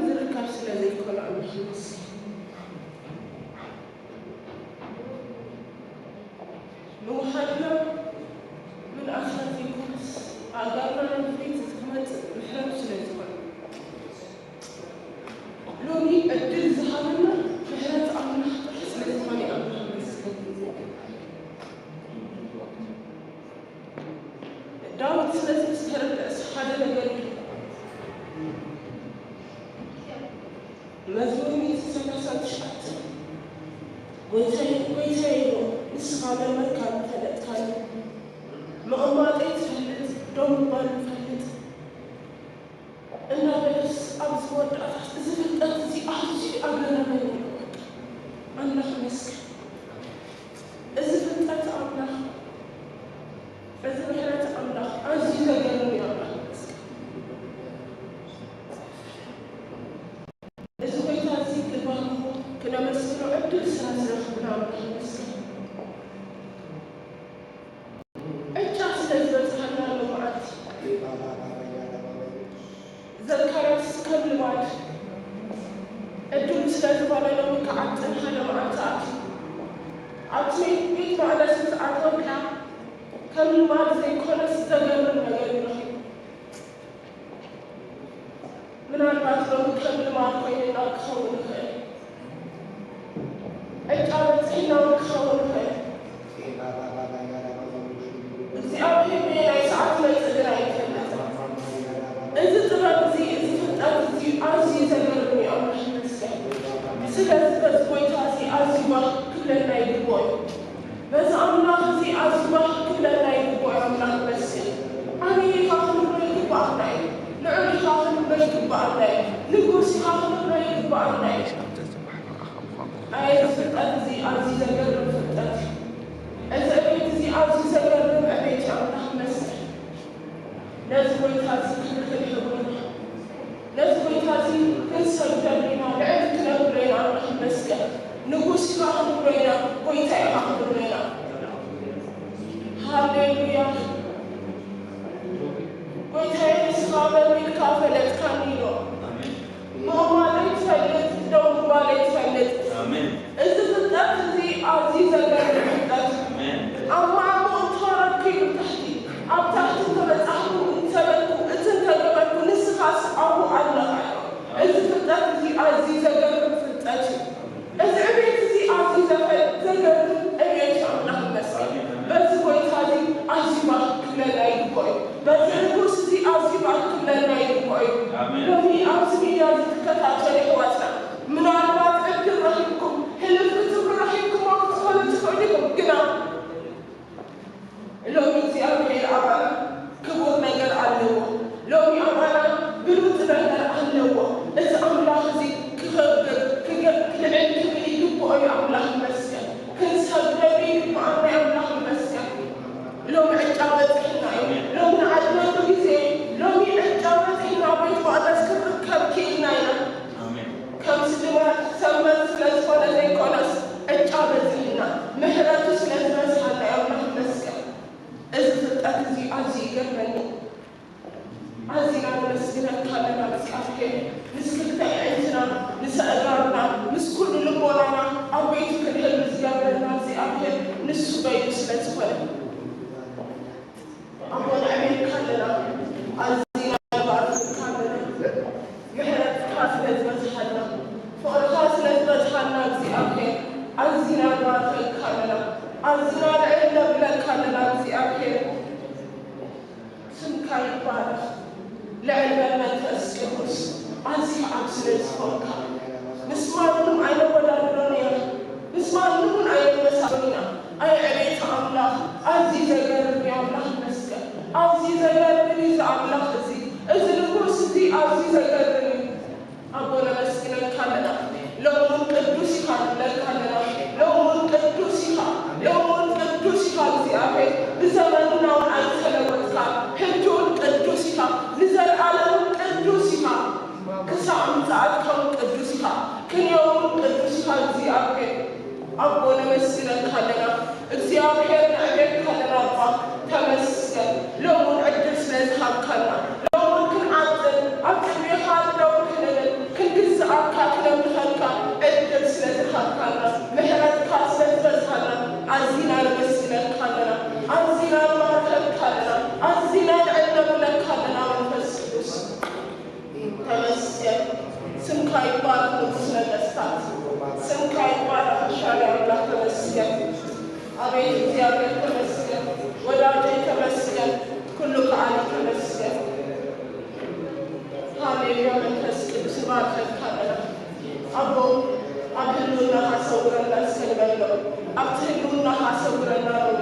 ዝርከብ ስለ ዘይኮነ ኣምላኽ ይመስገን። ምውሓድና ምንኣስና ዘይኮነስ፣ ኣጋርና ናብ ቤት ዝመጽእ ምሕረቱ ስለ ዝኾነ፣ ሎሚ ዕድል ዝሃበና ምሕረት ኣምላኽ ጥራሕ ስለ ዝኾነ እዩ ኣምላኽ ይመስገን። ዳዊት ስለዚ ዝተረድአስ ሓደ ነገር እዩ። መዝሙር ሚእቲ ሰላሳ ትሽዓተ፣ ጎይታየ፣ ጎይታየ፣ ንስኻ መርመርካ ፈለጥካኒ። ምቕማጠይ ትፈልጥ፣ ደው ምባል ትፈልጥ። እንዳበለስ ኣብዚ መወዳእታ እዚ ፍልጠት እዚ ኣዝዩ ኣገረመኒ። ኣምላኽ ይመስገን። እዚ ፍልጠት ኣምላኽ፣ እዚ ምሕረት ኣምላኽ ኣዝዩ ዘገርም እዩ። ኣምላኽ ይመስገን። እዚ ጎይታ እዚ ክባርኾ ክነመስግኖ ዕድል ስለ ዝረኽብና ኣምላኽ ይመስገን። ዕጫ ስለ ዝበጽሓና ሎምዓንቲ፣ ዘካርያስ ከም ልማድ ዕድሉ ስለ ዝኾነ ሎሚ ክዓጥን ሓደ መዓልቲ ኣትዩ። ኣብቲ ቤት መቕደስ ምስ ኣተወ ከኣ ከም ልማድ ዘይኮነስ ዘገርም ነገር እዩ ረኺቡ። ምናልባት ሎሚ ከም ልማድ ኮይንና ክኸውን ይኽእል። ዕጫ በጺሕና እውን ክኸውን ይኽእል። እግዚኣብሔር በየናይ ሰዓት መጽእ ግን ኣይፈልጥን። እዚ ጥበብ እዚ፣ እዚ ፍልጠት እዚ ኣዝዩ ዘገርም እዩ። ኣምላኽ ይመስገን። ስለዚ በዚ ጎይታ እዚ ኣዝዩ ባህ ክብለና ይግብኦ እዩ። በዚ ኣምላኽ እዚ ኣዝዩ ባህ ክብለና ይግብኦ እዩ። ኣምላኽ ይመስገን። ዓብዪ ኢኻ ክንብሎ ይግብኣና እዩ። ልዑል ኢኻ ክንብሎ ይግብኣና እዩ። ንጉስ ኢኻ ክንብሎ ይግብኣና እዩ። ኣየ፣ እዚ ፍልጠት እዚ ኣዝዩ ዘገርም ፍልጠት እዩ። እዚ ዕቤት እዚ ኣዝዩ ዘገርም ዕቤት እዩ። ኣምላኽ ይመስገን። ነዚ ጎይታ እዚ ክንክን ሕቡና፣ ነዚ ጎይታ እዚ ክንሰግደሉ ኢና፣ ልዕል ክነብሎ ኢና። ኣምላኽ ይመስገን። ንጉስ ኢኻ ክንብሎ ኢና፣ ጎይታ ኢኻ ክንብሎ ኢና። ሃሌሉያ። ጎይታዬ፣ ንስኻ መርሚርካ ፈለጥካኒ ኢሎ። ምቕማጠይ ትፈልጥ፣ ደው ምባለይ ትፈልጥ። ኣሜን። እዚ ፍልጠት እዚ ኣዝዩ ዘገርም ፍልጠት እዩ። ኣሜን። ኣብ ማዕሙቕ እንተወረድኩ ኢሉ ታሕቲ፣ ኣብ ታሕቲ እንተበጻሕኩ፣ እንተበልኩ፣ እቲ እንተገበርኩ፣ ንስኻስ ኣብኡ ኣለኻ ኢሎ። እዚ ፍልጠት እዚ ኣዝዩ ዘገርም ፍልጠት እዩ። እዚ ዕቤት እዚ ኣዝዩ ዘፈ-፣ ዘገርም ዕቤት እዩ። ኣምላኽ ይመስገን። በዚ ጎይታ እዚ ኣዝዩ ባህ ክብለና ይግብኦ እዩ። በዚ ንጉስ እዚ ኣዝዩ ባህ ክብለና ይግብኦ እዩ። ኣሜን። ሎሚ ኣብዚ ሚድያ እዚ ትከታተሉ ኣሕዋትና፣ ምናልባት ዕድል ረኺብኩም፣ ህልፍ ክትብሉ ረኺብኩሞ ክትኾኑ ትኽእሉ ኢኹም። ግና ሎሚ እግዚኣብሔር ኣባና ክቡር ነገር ኣለዎ። ሎሚ ኣባና ብሉጽ ነገር ኣለዎ። እዚ ኣምላኽ እዚ ክኸብር፣ ክገ-፣ ክልዕል ክብል ይግብኦ እዩ። ኣምላኽ ይመስገን። ክንሰግደሉ ይግብኣና እዩ። ኣምላኽ ይመስገን። ሎሚ ዕጫ በጺሕና እዩ። ሎሚ ንዓድመሉ ግዜ እዩ። ሎሚ ዕጫ በጺሕና ኣብ ቤት መቕደስ ክንርከብ ክኢልና ኢና። ኣሜን። ከም ስድመ-፣ ሰንበት ስለ ዝኾነ ዘይኮነስ፣ ዕጫ በጺሕና፣ ምሕረቱ ስለ ዝበዝሓልና እዩ። ኣምላኽ ይመስገን። እዚ ፍልጠት እዚ ኣዝዩ ይገርመኒ። ኣዚና ነመስግነካ ኣለና እግዚኣብሔር። ምስ ክልተ ኣዒንትና፣ ምስ ኣእጋርና፣ ምስ ኩሉ ልቦናና ኣብ ቤቱ ክንህሉ ዝገብረና እግዚኣብሔር ንሱ በይኑ ስለ ዝኾነ። ኣቦና ኣሜሪካ ኣለና። ኣዚና ንባርኽካ ኣለና። ምሕረትካ ስለ ዝበዝሓልና፣ ፍቕርኻ ስለ ዝበዝሓልና እግዚኣብሔር ኣዚና ንባርኸካ ኣለና። ኣዚና ልዕል ነብለካ ኣለና እግዚኣብሔር። ስምካ ይባረኽ። ልዕል በል መንፈስ ቅዱስ ኣዚኻ ኣብ ስለ ዝኾንካ። ምስ ማንም ኣይነወዳድሮን ኢና። ምስ ማንም እውን ኣይነመሳስሎን ኢና። ኣይ ዕቤት ኣምላኽ፣ ኣዝዩ ዘገርም እዩ። ኣምላኽ ይመስገን። ኣዝዩ ዘገርም እዩ እዚ ኣምላኽ እዚ። እዚ ንጉስ እዚ ኣዝዩ ዘገርም እዩ። ኣቦ ነመስግነካ ኣለና። ሎሚ እውን ቅዱስ ኢኻ ንብለካ ኣለና። ሎሚ እውን ቅዱስ ኢኻ። ሎሚ እውን ቅዱስ ኢኻ እግዚኣብሔር። ብዘመንና እውን ኣይተለወጥካ። ሕጂ እውን ቅዱስ ኢኻ። ንዘለኣለም እውን ቅዱስ ኢኻ። ክሳዕ ምጽኣትካ እውን ቅዱስ ኢኻ። ክንዮ እውን ቅዱስ ኢኻ እግዚኣብሔር። ኣቦ ነመስግነካ ኣለና። እግዚኣብሔር ነዕብየካ ኣለና። ኣባ ተመስገን። ሎሚ እውን ዕድል ስለ ዝሃብካና። ሃሌሉያ መንፈስ ቅዱስ ንባርከካ ኣለና። ኣቦ ኣብ ህልውናኻ ሰውረና እስከ ንበሎ። ኣብቲ ህልውናኻ ሰውረና ሎሚ።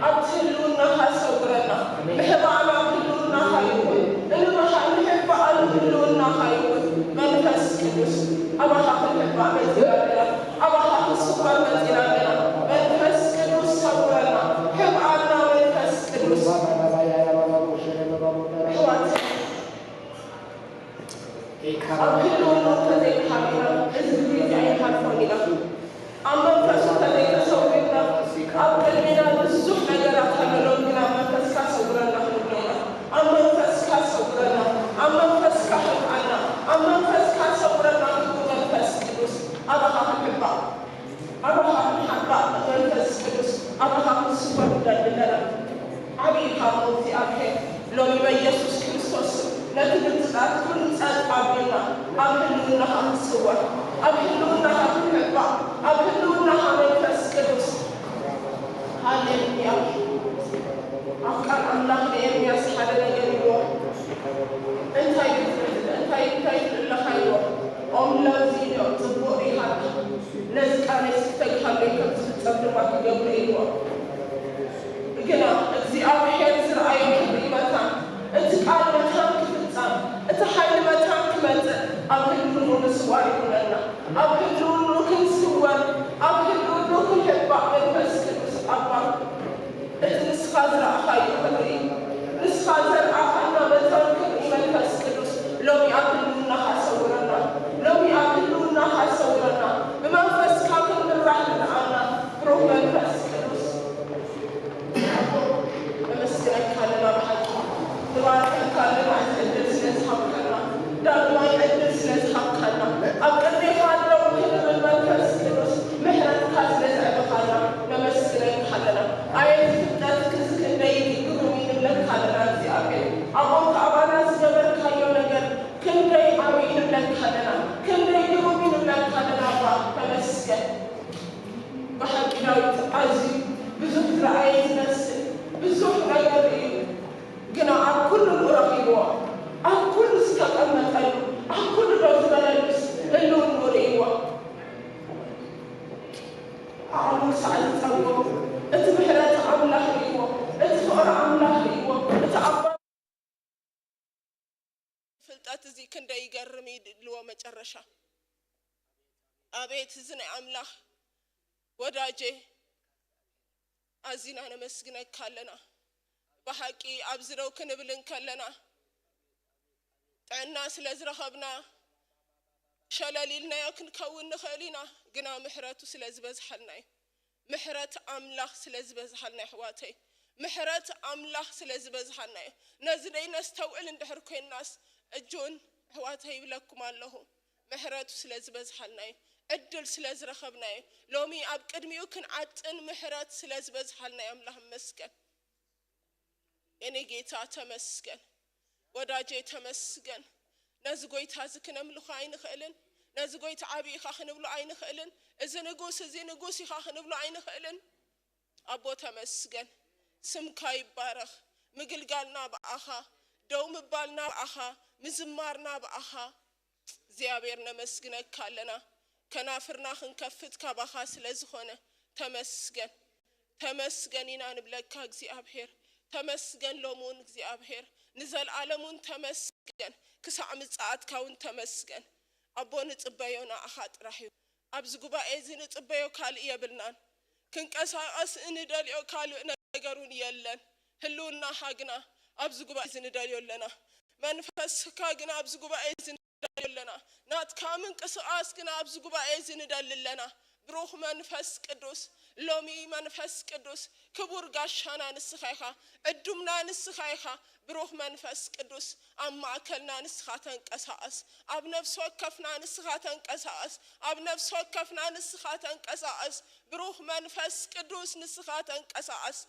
ኣብቲ ህልውናኻ ሰውረና። ምሕባእና ኣብ ህልውናኻ ይኹን። እንባኻ ንሕባእ ኣብ ህልውናኻ ይኹን። መንፈስ ቅዱስ ኣባኻ ክንሕባእ መጺና ኣለና። ኣባኻ ክንስወር መጺና ኣለና። መንፈስ ቅዱስ ሰውረና። ሕብኣና መንፈስ ቅዱስ። ኣሕዋት ኣብ ህልውና እንተዘይተሓቢእና፣ እዚ ግዜ ኣይንሓልፎን ኢና። ኣብ መንፈሱ እንተዘይተሰዊርና፣ ኣብ ቅድሜና ብዙሕ ነገራት ኣሎ፣ ሎሚ ግን ኣብ መንፈስካ ሰውረና ክንብሎ ኢና። ኣብ መንፈስካ ሰውረና፣ ኣብ መንፈስካ ሕብኣና፣ ኣብ መንፈስካ ሰውረና ክቡር መንፈስ ቅዱስ፣ ኣባኻ ክንሕባእ። ኣባኻ ክንሓባእ መንፈስ ቅዱስ ኣባኻ ክንስወር ንደሊ ኣለና። ዓብዪ ኢኻ እሞ እግዚኣብሔር። ሎሚ በኢየሱስ ክርስቶስ ስም ነቲ ግርጭታት ኩሉ ጸጥ ኣብልና ኣብ ህልውናኻ ክንስወር፣ ኣብ ህልውናኻ ክንሕባእ፣ ኣብ ህልውናኻ መንፈስ ቅዱስ። ሃሌሉያ። ኣብ ቃል ኣምላኽ ንኤርምያስ ሓደ ነገር ይብሎ። እንታይ ክትብል፣ እንታይ፣ እንታይ ትብል ኣለኻ ይብሎ። ኦም ለውዚ ኢሎም ጽቡቕ ርኢኻና። ነዚ ቃለይ ክተግሃለይ ከም ዝፍጸም ድማ ክገብሮ ኢልዎ። ግና እግዚኣብሔር ዝረኣዮ ክብሪ መታን፣ እቲ ቃል መታን ክፍጸም፣ እቲ ሓይሊ መታን ክመጽእ ኣብ ህልውንኡ ንስዋር ይኹነና። ኣብ ህልውንኡ ክንስወር፣ ኣብ ህልውንኡ ክንሕባእ መንፈስ ቅዱስ ኣባ እቲ ንስኻ ዝረኣኻዮ ክንርኢ፣ ንስኻ ዘርኣኻና መታን ክንርኢ መንፈስ ቅዱስ ሎሚ ኣብ ህልውናኻ ሰውረና፣ ሎሚ ኣብ ህልውናኻ ሰውረና፣ ብመንፈስካ ክንምራሕ ርድኣና፣ ብሩኽ መንፈስ ቅዱስ። ኣቦ፣ ነመስግነካ ኣለና ብሓቂ፣ ንባርከካ ኣለና እዚ ዕድል ስለ ዝሃብካና፣ ዳግማይ ዕድል ስለ ዝሃብካና፣ ኣብ ቅድሜኻ ደው ክንብል መንፈስ ቅዱስ ምሕረትካ ስለ ዘዕበኻና ነመስግነካ ኣለና። ኣየት ፍልጠትክ እዚ ክንደይ ግሩም እዩ ንብለካ ኣለና እግዚኣብሔር። ኣቦ ካባና ዝገበርካዮ ነገር ክንደይ ዓብዪ ንብለካ ኣለና፣ ክንደይ ግሩም እዩ ንብለካ ኣለና። ኣባ ተመስገን። ብሓቂ ዳዊት ኣዝዩ ብዙሕ ዝረኣየ ዝመስል ብዙሕ ነገር እዩ፣ ግና ኣብ ኩሉ ንረኺብዎ፣ ኣብ ኩሉ ዝተቐመጠሉ፣ ኣብ ኩሉ ደው ዝበለሉስ ህልውንኡ ርእይዎ። ዓቕሉ ሳዕ ዝጸልዎ፣ እቲ ምሕረት ኣምላኽ ርእይዎ፣ እቲ ፍቕሪ ኣምላኽ ርእይዎ፣ እቲ ኣባ ፍልጠት እዚ ክንደይ ይገርም እዩ ድልዎ መጨረሻ። ኣቤት እዚ ናይ ኣምላኽ ወዳጄ፣ ኣዚና ነመስግነካ ኣለና። ብሓቂ ኣብዚ ደው ክንብል እንከለና፣ ጥዕና ስለ ዝረኸብና፣ ሸለል ኢልናዮ ክንከውን ንኽእል ኢና፣ ግና ምሕረቱ ስለ ዝበዝሓልና እዩ። ምሕረት ኣምላኽ ስለ ዝበዝሓልና፣ ኣሕዋተይ፣ ምሕረት ኣምላኽ ስለ ዝበዝሓልና እዩ። ነዚ ደይነስተውዕል እንድሕር ኮይንናስ፣ እጁን ኣሕዋተይ ይብለኩም ኣለኹ፣ ምሕረቱ ስለ ዝበዝሓልና እዩ። ዕድል ስለ ዝረኸብና እዩ። ሎሚ ኣብ ቅድሚኡ ክንዓጥን ምሕረት ስለ ዝበዝሓልና እዩ። ኣምላኽ ይመስገን። የኔ ጌታ ተመስገን፣ ወዳጄ ተመስገን። ነዚ ጎይታ እዚ ክነምልኾ ኣይንኽእልን። ነዚ ጎይታ ዓብዪ ኢኻ ክንብሎ ኣይንኽእልን። እዚ ንጉስ፣ እዚ ንጉስ ኢኻ ክንብሎ ኣይንኽእልን። ኣቦ ተመስገን፣ ስምካ ይባረኽ። ምግልጋልና ብኣኻ፣ ደው ምባልና ብኣኻ፣ ምዝማርና ብኣኻ። እግዚኣብሔር ነመስግነካ ኣለና። ከናፍርና ክንከፍት ካባኻ ስለ ዝኾነ ተመስገን። ተመስገን ኢና ንብለካ እግዚኣብሔር። ተመስገን ሎሚ እውን እግዚኣብሔር። ንዘለኣለም እውን ተመስገን። ክሳዕ ምጽኣትካ እውን ተመስገን። ኣቦ ንጽበዮ ንኣኻ ጥራሕ እዩ። ኣብዚ ጉባኤ እዚ ንጽበዮ ካልእ የብልናን። ክንቀሳቐስ እንደልዮ ካልእ ነገር እውን የለን። ህልውናኻ ግና ኣብዚ ጉባኤ እዚ ንደልዮ ኣለና። መንፈስካ ግና ኣብዚ ጉባኤ እዚ ንደልዮ ኣለና። ናትካ ምንቅስቓስ ግና ኣብዚ ጉባኤ እዚ ንደሊ ኣለና። ብሩኽ መንፈስ ቅዱስ፣ ሎሚ መንፈስ ቅዱስ ክቡር ጋሻና ንስኻ ኢኻ፣ ዕዱምና ንስኻ ኢኻ። ብሩኽ መንፈስ ቅዱስ ኣብ ማእከልና ንስኻ ተንቀሳቐስ፣ ኣብ ነፍሲ ወከፍና ንስኻ ተንቀሳቐስ፣ ኣብ ነፍሲ ወከፍና ንስኻ ተንቀሳቐስ። ብሩኽ መንፈስ ቅዱስ ንስኻ ተንቀሳቐስ።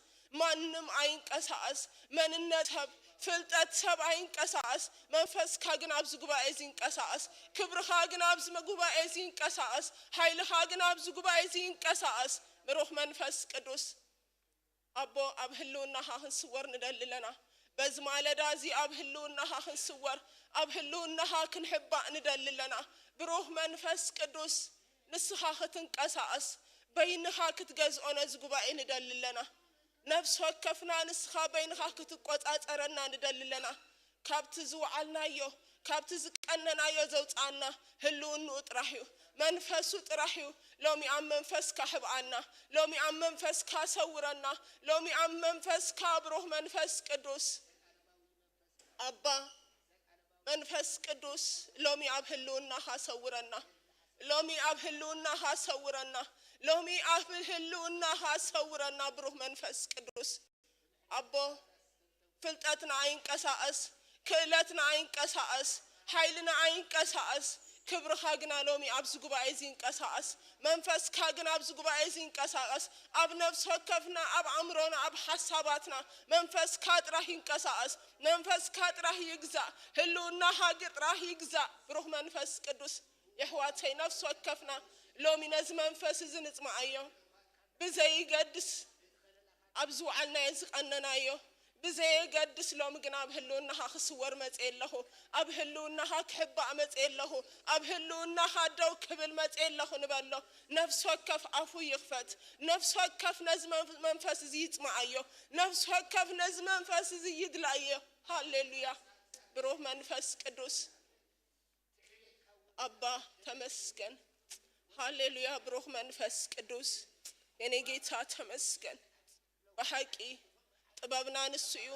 ማንም ኣይንቀሳቐስ። መንነት ሰብ፣ ፍልጠት ሰብ ኣይንቀሳቐስ። መንፈስካ ግን ኣብዚ ጉባኤ እዚ ይንቀሳቐስ። ክብርኻ ግን ኣብዚ ጉባኤ እዚ ይንቀሳቐስ። ሓይልኻ ግን ኣብዚ ጉባኤ እዚ ይንቀሳቐስ። ብሩኽ መንፈስ ቅዱስ ኣቦ፣ ኣብ ህልውናኻ ክንስወር ንደሊ ኣለና። በዚ ማለዳ እዚ ኣብ ህልውናኻ ክንስወር፣ ኣብ ህልውናኻ ክንሕባእ ንደሊ ኣለና። ብሩኽ መንፈስ ቅዱስ፣ ንስኻ ክትንቀሳቐስ፣ በይንኻ ክትገዝኦ ነዚ ጉባኤ ንደሊ ኣለና። ነፍሲ ወከፍና ንስኻ በይንኻ ክትቆጻጸረና ንደሊ ኣለና። ካብቲ ዝወዓልናዮ፣ ካብቲ ዝቀነናዮ ዘውጽኣና ህልውንኡ ጥራሕ እዩ። መንፈሱ ጥራሕ እዩ። ሎሚ ኣብ መንፈስካ ሕብኣና። ሎሚ ኣብ መንፈስካ ሰውረና። ሎሚ ኣብ መንፈስካ ብሩኽ መንፈስ ቅዱስ ኣባ መንፈስ ቅዱስ ሎሚ ኣብ ህልውናኻ ሰውረና። ሎሚ ኣብ ህልውናኻ ሰውረና። ሎሚ ኣብ ህልውናኻ ሰውረና ብሩኽ መንፈስ ቅዱስ። ኣቦ ፍልጠትና ኣይንቀሳቐስ፣ ክእለትና ኣይንቀሳቐስ፣ ሓይልና ኣይንቀሳቐስ፣ ክብርኻ ግና ሎሚ ኣብዚ ጉባኤ እዚ ይንቀሳቐስ። መንፈስካ ግና ኣብዚ ጉባኤ እዚ ይንቀሳቐስ። ኣብ ነፍሲ ወከፍና፣ ኣብ ኣእምሮና፣ ኣብ ሓሳባትና መንፈስካ ጥራሕ ይንቀሳቐስ። መንፈስካ ጥራሕ ይግዛእ። ህልውናኻ ጥራሕ ይግዛእ። ብሩኽ መንፈስ ቅዱስ የሕዋተይ፣ ነፍሲ ወከፍና ሎሚ ነዚ መንፈስ እዚ ንጽምዓዮ። ብዘይገድስ ኣብ ዝወዓልናዮ ዝቐነናዮ ብዘየገድስ ሎሚ ግን ኣብ ህልውናኻ ክስወር መጽየ ኣለኹ። ኣብ ህልውናኻ ክሕባእ መጽየ ኣለኹ። ኣብ ህልውናኻ ደው ክብል መጽየ ኣለኹ ንበሎ። ነፍሲ ወከፍ ኣፉ ይኽፈት። ነፍሲ ወከፍ ነዚ መንፍ-፣ መንፈስ እዚ ይጽምዓዮ። ነፍሲ ወከፍ ነዚ መንፈስ እዚ ይድላዮ። ሃሌሉያ። ብሩኽ መንፈስ ቅዱስ ኣባ ተመስገን። ሃሌሉያ። ብሩኽ መንፈስ ቅዱስ የኔ ጌታ ተመስገን። ብሓቂ ጥበብና ንሱ እዩ፣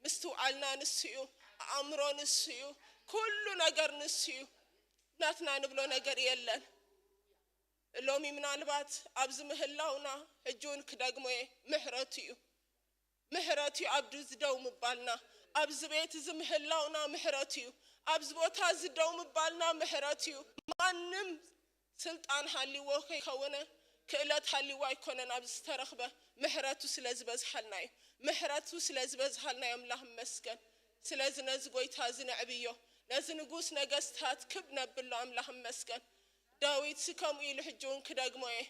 ምስትውዓልና ንሱ እዩ፣ ኣእምሮ ንሱ እዩ፣ ኩሉ ነገር ንሱ እዩ። ናትና ንብሎ ነገር የለን። ሎሚ ምናልባት ኣብዚ ምህላውና ሕጂ እውን ክደግሞ እየ፣ ምሕረቱ እዩ። ምሕረቱ እዩ ኣብዚ ደው ምባልና፣ ኣብዚ ቤት እዚ ምህላውና ምሕረቱ እዩ። ኣብዚ ቦታ እዚ ደው ምባልና ምሕረቱ እዩ። ማንም ስልጣን ሃልይዎ ከይኮነ፣ ክእለት ሃልይዎ ኣይኮነን ኣብዚ ዝተረኽበ፣ ምሕረቱ ስለ ዝበዝሓልና እዩ። ምሕረቱ ስለ ዝበዝሓልና እዩ ኣምላኽ ይመስገን። ስለዚ ነዚ ጎይታ እዚ ነዕብዮ፣ ነዚ ንጉስ ነገስታት ክብ ነብሎ ኣምላኽ ይመስገን። ዳዊት ከምኡ ኢሉ ሕጂ እውን ክደግሞ እየ።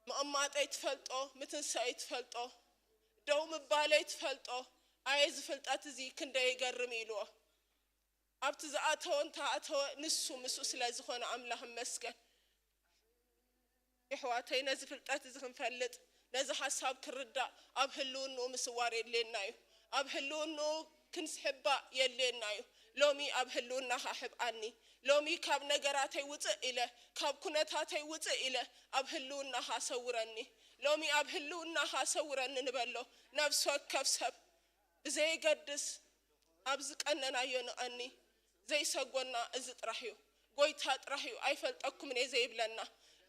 ምቕማጠይ ትፈልጦ፣ ምትንሳኤይ ትፈልጦ፣ ደው ምባለይ ትፈልጦ፣ ኣየ እዚ ፍልጠት እዚ ክንደይ ይገርም ኢልዎ። ኣብቲ ዝኣተወ እንተኣተወ ንሱ ምስኡ ስለ ዝኾነ ኣምላኽ ይመስገን። የሕዋተይ ነዚ ፍልጠት እዚ ክንፈልጥ፣ ነዚ ሓሳብ ክርዳእ ኣብ ህልውንኡ ምስዋር የድልየና እዩ። ኣብ ህልውንኡ ክንስሕባእ የድልየና እዩ። ሎሚ ኣብ ህልውናኻ ሕብኣኒ። ሎሚ ካብ ነገራተይ ውፅእ ኢለ፣ ካብ ኩነታተይ ውፅእ ኢለ ኣብ ህልውናኻ ሰውረኒ። ሎሚ ኣብ ህልውናኻ ሰውረኒ ንበሎ። ነፍሲ ወከፍ ሰብ ብዘየገድስ ኣብ ዝቀነናዮ ንቐኒ። ዘይሰጎና እዚ ጥራሕ እዩ። ጎይታ ጥራሕ እዩ ኣይፈልጠኩምን እየ ዘይብለና።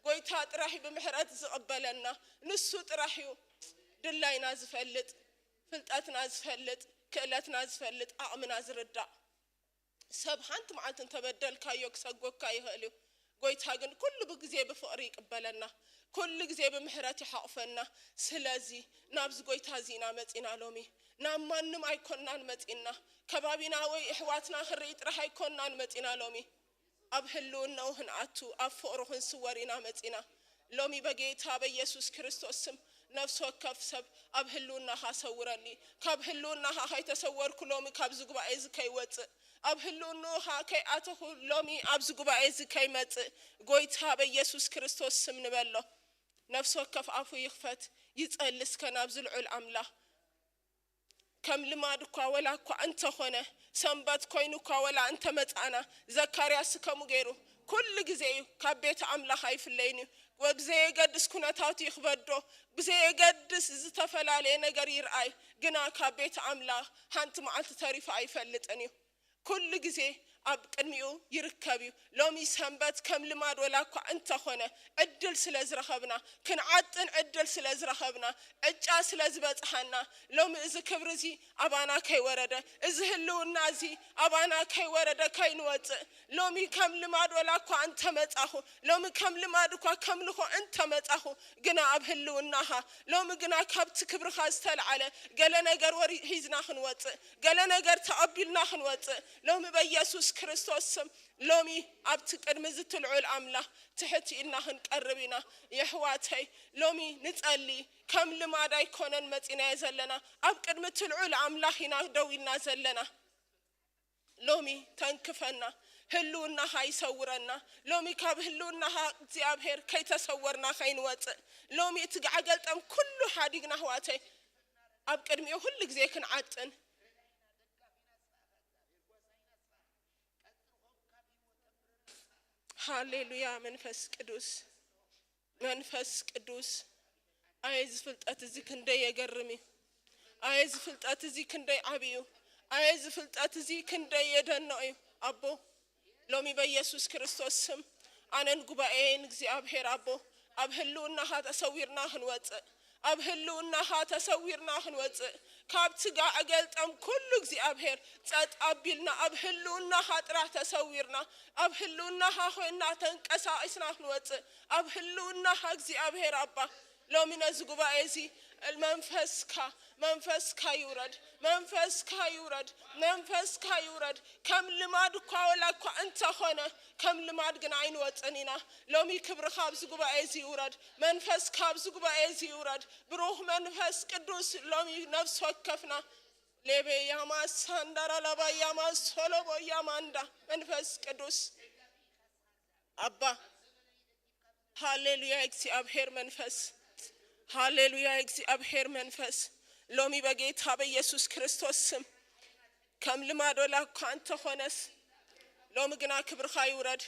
ጎይታ ጥራሕ እዩ ብምሕረት ዝቕበለና። ንሱ ጥራሕ እዩ ድላይና ዝፈልጥ፣ ፍልጠትና ዝፈልጥ፣ ክእለትና ዝፈልጥ፣ ዓቕምና ዝርዳእ። ሰብ ሓንቲ መዓልቲ እንተበደልካዮ ክሰጎካ ይኽእል እዩ። ጎይታ ግን ኩሉ ብግዜ ብፍቕሪ ይቅበለና፣ ኩሉ ግዜ ብምሕረት ይሓቑፈና። ስለዚ ናብዚ ጎይታ እዚ ኢና መጺና ሎሚ። ናብ ማንም ኣይኮናን መጺና፣ ከባቢና ወይ ኣሕዋትና ክንርኢ ጥራሕ ኣይኮናን መጺና ሎሚ። ኣብ ህልውናኡ ክንኣቱ፣ ኣብ ፍቕሩ ክንስወር ኢና መጺና። ሎሚ በጌታ በኢየሱስ ክርስቶስ ስም ነፍሲ ወከፍ ሰብ ኣብ ህልውናኻ ሰውረኒ። ካብ ህልውናኻ ከይተሰወርኩ ሎሚ ካብዚ ጉባኤ እዚ ከይወጽእ፣ ኣብ ህልውናኻ ከይኣተኹ ሎሚ ኣብዚ ጉባኤ እዚ ከይመጽእ ጎይታ በኢየሱስ ክርስቶስ ስም ንበሎ። ነፍሲ ወከፍ ኣፉ ይኽፈት፣ ይጸሊ እስከ ናብዚ ልዑል ኣምላኽ። ከም ልማድ እኳ ወላ እኳ እንተኾነ፣ ሰንበት ኮይኑ እኳ ወላ እንተመጻና፣ ዘካርያስ ከምኡ ገይሩ ኩሉ ግዜ እዩ፣ ካብ ቤት ኣምላኽ ኣይፍለይን እዩ። ወብዘየገድስ ኩነታቱ ይኽበዶ፣ ብዘየገድስ ዝተፈላለየ ነገር ይርኣይ፣ ግና ካብ ቤት ኣምላኽ ሓንቲ መዓልቲ ተሪፉ ኣይፈልጥን እዩ። ኩሉ ግዜ ኣብ ቅድሚኡ ይርከብ እዩ። ሎሚ ሰንበት ከም ልማድ ወላ እኳ እንተኾነ፣ ዕድል ስለ ዝረኸብና፣ ክንዓጥን ዕድል ስለ ዝረኸብና፣ ዕጫ ስለ ዝበጽሓና፣ ሎሚ እዚ ክብሪ እዚ ኣባና ከይወረደ፣ እዚ ህልውና እዚ ኣባና ከይወረደ ከይንወጽእ፣ ሎሚ ከም ልማድ ወላ እኳ እንተመጻኹ፣ ሎሚ ከም ልማድ እኳ ከምልኾ እንተመጻኹ፣ ግና ኣብ ህልውናኻ፣ ሎሚ ግና ካብቲ ክብርኻ ዝተልዓለ ገለ ነገር ወሪ-፣ ሒዝና ክንወጽእ፣ ገለ ነገር ተቐቢልና ክንወጽእ፣ ሎሚ በኢየሱስ ክርስቶስ ስም ሎሚ ኣብቲ ቅድሚ እዚ ትልዑል ኣምላኽ ትሕት ኢልና ክንቀርብ ኢና። የሕዋተይ፣ ሎሚ ንጸሊ፣ ከም ልማድ ኣይኮነን መጺናዮ ዘለና። ኣብ ቅድሚ ትልዑል ኣምላኽ ኢና ደው ኢልና ዘለና። ሎሚ ተንክፈና፣ ህልውናኻ ይሰውረና። ሎሚ ካብ ህልውናኻ እግዚኣብሔር ከይተሰወርና ከይንወጽእ፣ ሎሚ እቲ ጋዕገልጠም ኩሉ ሓዲግና ኣሕዋተይ ኣብ ቅድሚኡ ኩሉ ግዜ ክንዓጥን። ሃሌሉያ መንፈስ ቅዱስ፣ መንፈስ ቅዱስ። ኣየ እዚ ፍልጠት እዚ ክንደይ የገርም እዩ። ኣየ እዚ ፍልጠት እዚ ክንደይ ዓብዩ እዩ። ኣየ እዚ ፍልጠት እዚ ክንደይ የደንቕ እዩ። ኣቦ ሎሚ በኢየሱስ ክርስቶስ ስም ኣነን ጉባኤን እግዚኣብሔር ኣቦ ኣብ ህልውናኻ ተሰዊርና ክንወፅእ፣ ኣብ ህልውናኻ ተሰዊርና ክንወፅእ፣ ካብ ትጋዕ ገልጠም ኩሉ እግዚኣብሔር ጸጥ ኣቢልና ኣብ ህልውናኻ ጥራሕ ተሰዊርና ኣብ ህልውናኻ ኮይና ተንቀሳቒስና ክንወፅእ ኣብ ህልውናኻ እግዚኣብሔር ኣባ ሎሚ ነዚ ጉባኤ እዚ መንፈስካ መንፈስካ ይውረድ፣ መንፈስካ ይውረድ፣ መንፈስካ ይውረድ። ከም ልማድ እኳ ወላ እኳ እንተኾነ ከም ልማድ ግን ኣይንወፅን ኢና። ሎሚ ክብርኻ ኣብዚ ጉባኤ እዚ ይውረድ፣ መንፈስካ ኣብዚ ጉባኤ እዚ ይውረድ። ብሩኽ መንፈስ ቅዱስ ሎሚ ነፍሲ ወከፍና ሌቤ ያማ ሳንዳራ ላባ ያማ ሶሎቦ ያማንዳ መንፈስ ቅዱስ ኣባ ሃሌሉያ እግዚኣብሔር መንፈስ፣ ሃሌሉያ እግዚኣብሔር መንፈስ። ሎሚ በጌታ በኢየሱስ ክርስቶስ ስም ከም ልማድ ወላ እኳ እንተኾነስ ሎሚ ግና ክብርኻ ይውረድ፣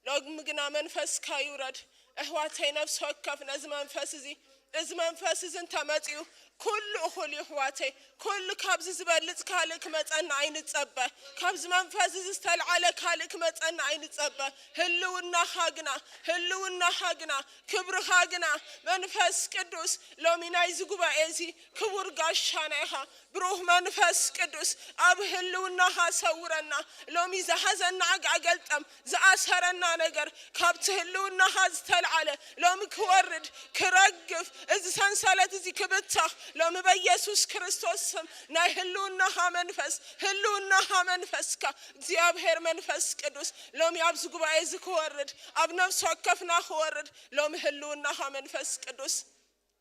ሎሚ ግና መንፈስካ ይውረድ። እሕዋተይ ነፍሲ ወከፍ ነዚ መንፈስ እዚ እዚ መንፈስ እዚ እንተመፅኡ ኩሉ እኹል እዩ ኣሕዋተይ። ኩሉ ካብዚ ዝበልፅ ካልእ ክመፀና ኣይንፀበ። ካብዚ መንፈስ እዚ ዝተልዓለ ካልእ ክመፀና ኣይንፀበ። ህልውናኻ ግና ህልውናኻ ግና ክብርኻ ግና መንፈስ ቅዱስ ሎሚ ናይዚ ጉባኤ እዚ ክቡር ጋሻና ኢኻ። ብሩህ መንፈስ ቅዱስ ኣብ ህልውናኻ ሰውረና። ሎሚ ዝሓዘና ኣገልጠም ዝኣሰረና ነገር ካብቲ ህልውናኻ ዝተልዓለ ሎሚ ክወርድ ክረግፍ እዚ ሰንሰለት እዚ ክብተኽ ሎሚ በኢየሱስ ክርስቶስ ስም ናይ ህልውናኻ መንፈስ ህልውናኻ መንፈስካ እግዚኣብሔር መንፈስ ቅዱስ ሎሚ ኣብዚ ጉባኤ እዚ ክወርድ ኣብ ነፍሲ ወከፍና ክወርድ ሎሚ ህልውናኻ መንፈስ ቅዱስ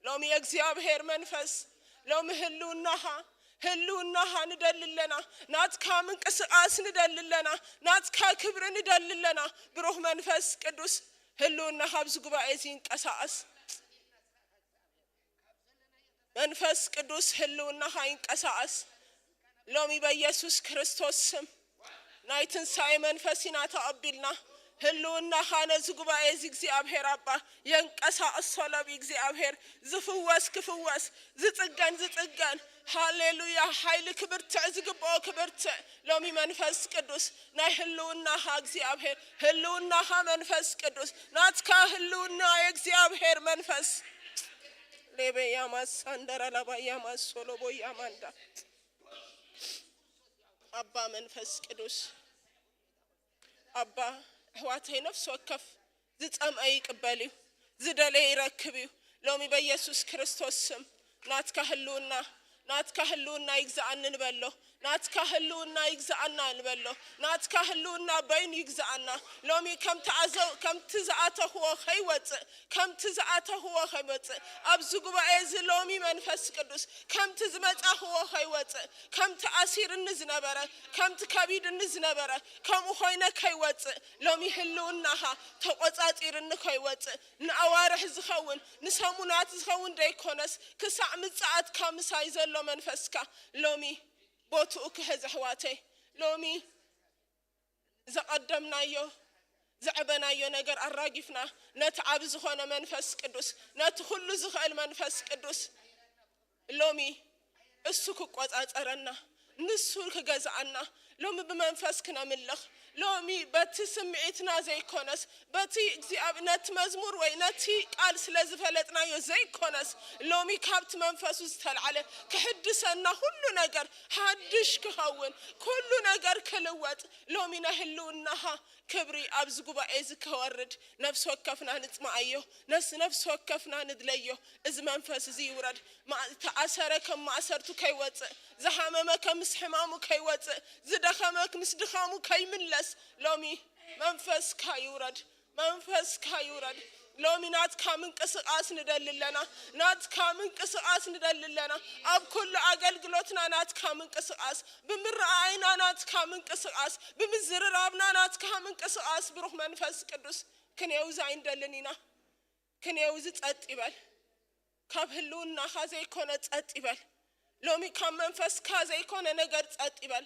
ሎሚ የእግዚኣብሔር መንፈስ ሎሚ ህልውናኻ ህልውናኻ ንደሊ ኣለና። ናትካ ምንቅስቃስ ንደሊ ኣለና። ናትካ ክብሪ ንደሊ ኣለና። ብሩኽ መንፈስ ቅዱስ ህልውናኻ ኣብዚ ጉባኤ እዚ ይንቀሳቀስ። መንፈስ ቅዱስ ህልውናኻ ይንቀሳቀስ። ሎሚ በኢየሱስ ክርስቶስ ስም ናይ ትንሳኤ መንፈስ ኢና ተቐቢልና። ህልውናኻ ነዚ ጉባኤ እዚ እግዚኣብሔር ኣባ የንቀሳቕሶ። ሎሚ እግዚኣብሔር ዝፍወስ ክፍወስ፣ ዝጽገን ዝጽገን። ሃሌሉያ። ሓይሊ ክብርትዕ ዝግብኦ ክብርትዕ። ሎሚ መንፈስ ቅዱስ ናይ ህልውናኻ እግዚኣብሔር፣ ህልውናኻ መንፈስ ቅዱስ ናትካ ህልውና የእግዚኣብሔር መንፈስ ሌቤ ያማስ ሳንደራ ላባ ያማስ ሶሎቦ ያማንዳ ኣባ መንፈስ ቅዱስ ኣባ ኣሕዋተይ ነፍሲ ወከፍ ዝጸምአ ይቅበል እዩ ዝደለየ ይረክብ እዩ ሎሚ በኢየሱስ ክርስቶስ ስም ናትካ ህልውና ናትካ ህልውና ይግዛኣኒ ንበሎ ናትካ ህልውና ይግዛኣና ንበሎ ናትካ ህልውና በይኑ ይግዛኣና ሎሚ ከምቲ ኣዘው ከምቲ ዝኣተኽዎ ከይወፅእ ከምቲ ዝኣተኽዎ ከይወፅእ ኣብዚ ጉባኤ እዚ ሎሚ መንፈስ ቅዱስ ከምቲ ዝመፃኽዎ ከይወፅእ ከምቲ ኣሲርኒ ዝነበረ ከምቲ ከቢድኒ ዝነበረ ከምኡ ኮይነ ከይወፅእ ሎሚ ህልውናኻ ተቆፃፂርኒ ከይወፅእ ንኣዋርሕ ዝኸውን ንሰሙናት ዝኸውን ደይኮነስ ክሳዕ ምፅኣትካ ምሳይ ዘሎ መንፈስካ ሎሚ ቦትኡ ክሕዝ ኣሕዋተይ ሎሚ ዘቐደምናዮ ዘዕበናዮ ነገር ኣራጊፍና ነቲ ዓብ ዝኾነ መንፈስ ቅዱስ ነቲ ኩሉ ዝኽእል መንፈስ ቅዱስ ሎሚ እሱ ክቆጻጸረና ንሱ ክገዝኣና ሎሚ ብመንፈስ ክነምልኽ ሎሚ በቲ ስምዒትና ዘይኮነስ በቲ እግዚኣብ ነቲ መዝሙር ወይ ነቲ ቃል ስለ ዝፈለጥናዮ ዘይኮነስ ሎሚ ካብቲ መንፈሱ ዝተልዓለ ክሕድሰና ኩሉ ነገር ሓድሽ ክኸውን ኩሉ ነገር ክልወጥ ሎሚ ናይ ህልውናኻ ክብሪ ኣብዚ ጉባኤ እዚ ከወርድ ነፍሲ ወከፍና ንጽማኣዮ፣ ነስ-፣ ነፍሲ ወከፍና ንድለዮ። እዚ መንፈስ እዚ ይውረድ። ማ-፣ ዝተኣሰረ ከም ማእሰርቱ ከይወጽእ፣ ዝሓመመ ከም ምስ ሕማሙ ከይወጽእ፣ ዝደኸመ ምስ ድኻሙ ከይምለስ ሎሚ መንፈስካ ይውረድ። መንፈስካ ይውረድ። ሎሚ ናትካ ምንቅስቃስ ንደሊ ኣለና። ናትካ ምንቅስቃስ ንደሊ ኣለና። ኣብ ኩሉ ኣገልግሎትና ናትካ ምንቅስቃስ፣ ብምረኣይና ናትካ ምንቅስቃስ፣ ብምዝርራብና ናትካ ምንቅስቃስ። ብሩኽ መንፈስ ቅዱስ፣ ክንየው ዛይ ንደልን ኢና። ክንየው እዚ ጸጥ ይበል። ካብ ህልውናኻ ዘይኮነ ጸጥ ይበል። ሎሚ ካብ መንፈስካ ዘይኮነ ነገር ጸጥ ይበል።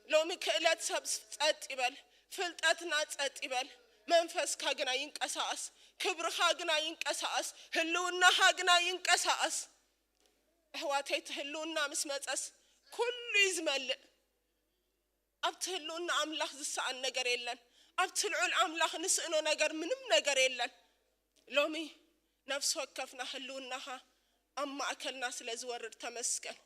ሎሚ ክእለት ሰብ ጸጥ ይበል። ፍልጠትና ጸጥ ይበል። መንፈስካ ግና ይንቀሳቐስ። ክብርኻ ግና ይንቀሳቐስ። ህልውናኻ ግና ይንቀሳቐስ። ኣሕዋተይ፣ እቲ ህልውና ምስ መጸስ ኩሉ እዩ ዝመልእ። ኣብቲ ህልውና ኣምላኽ ዝሰኣን ነገር የለን። ኣብቲ ልዑል ኣምላኽ ንስእኖ ነገር ምንም ነገር የለን። ሎሚ ነፍሲ ወከፍና ህልውናኻ ኣብ ማእከልና ስለ ዝወርድ ተመስገን።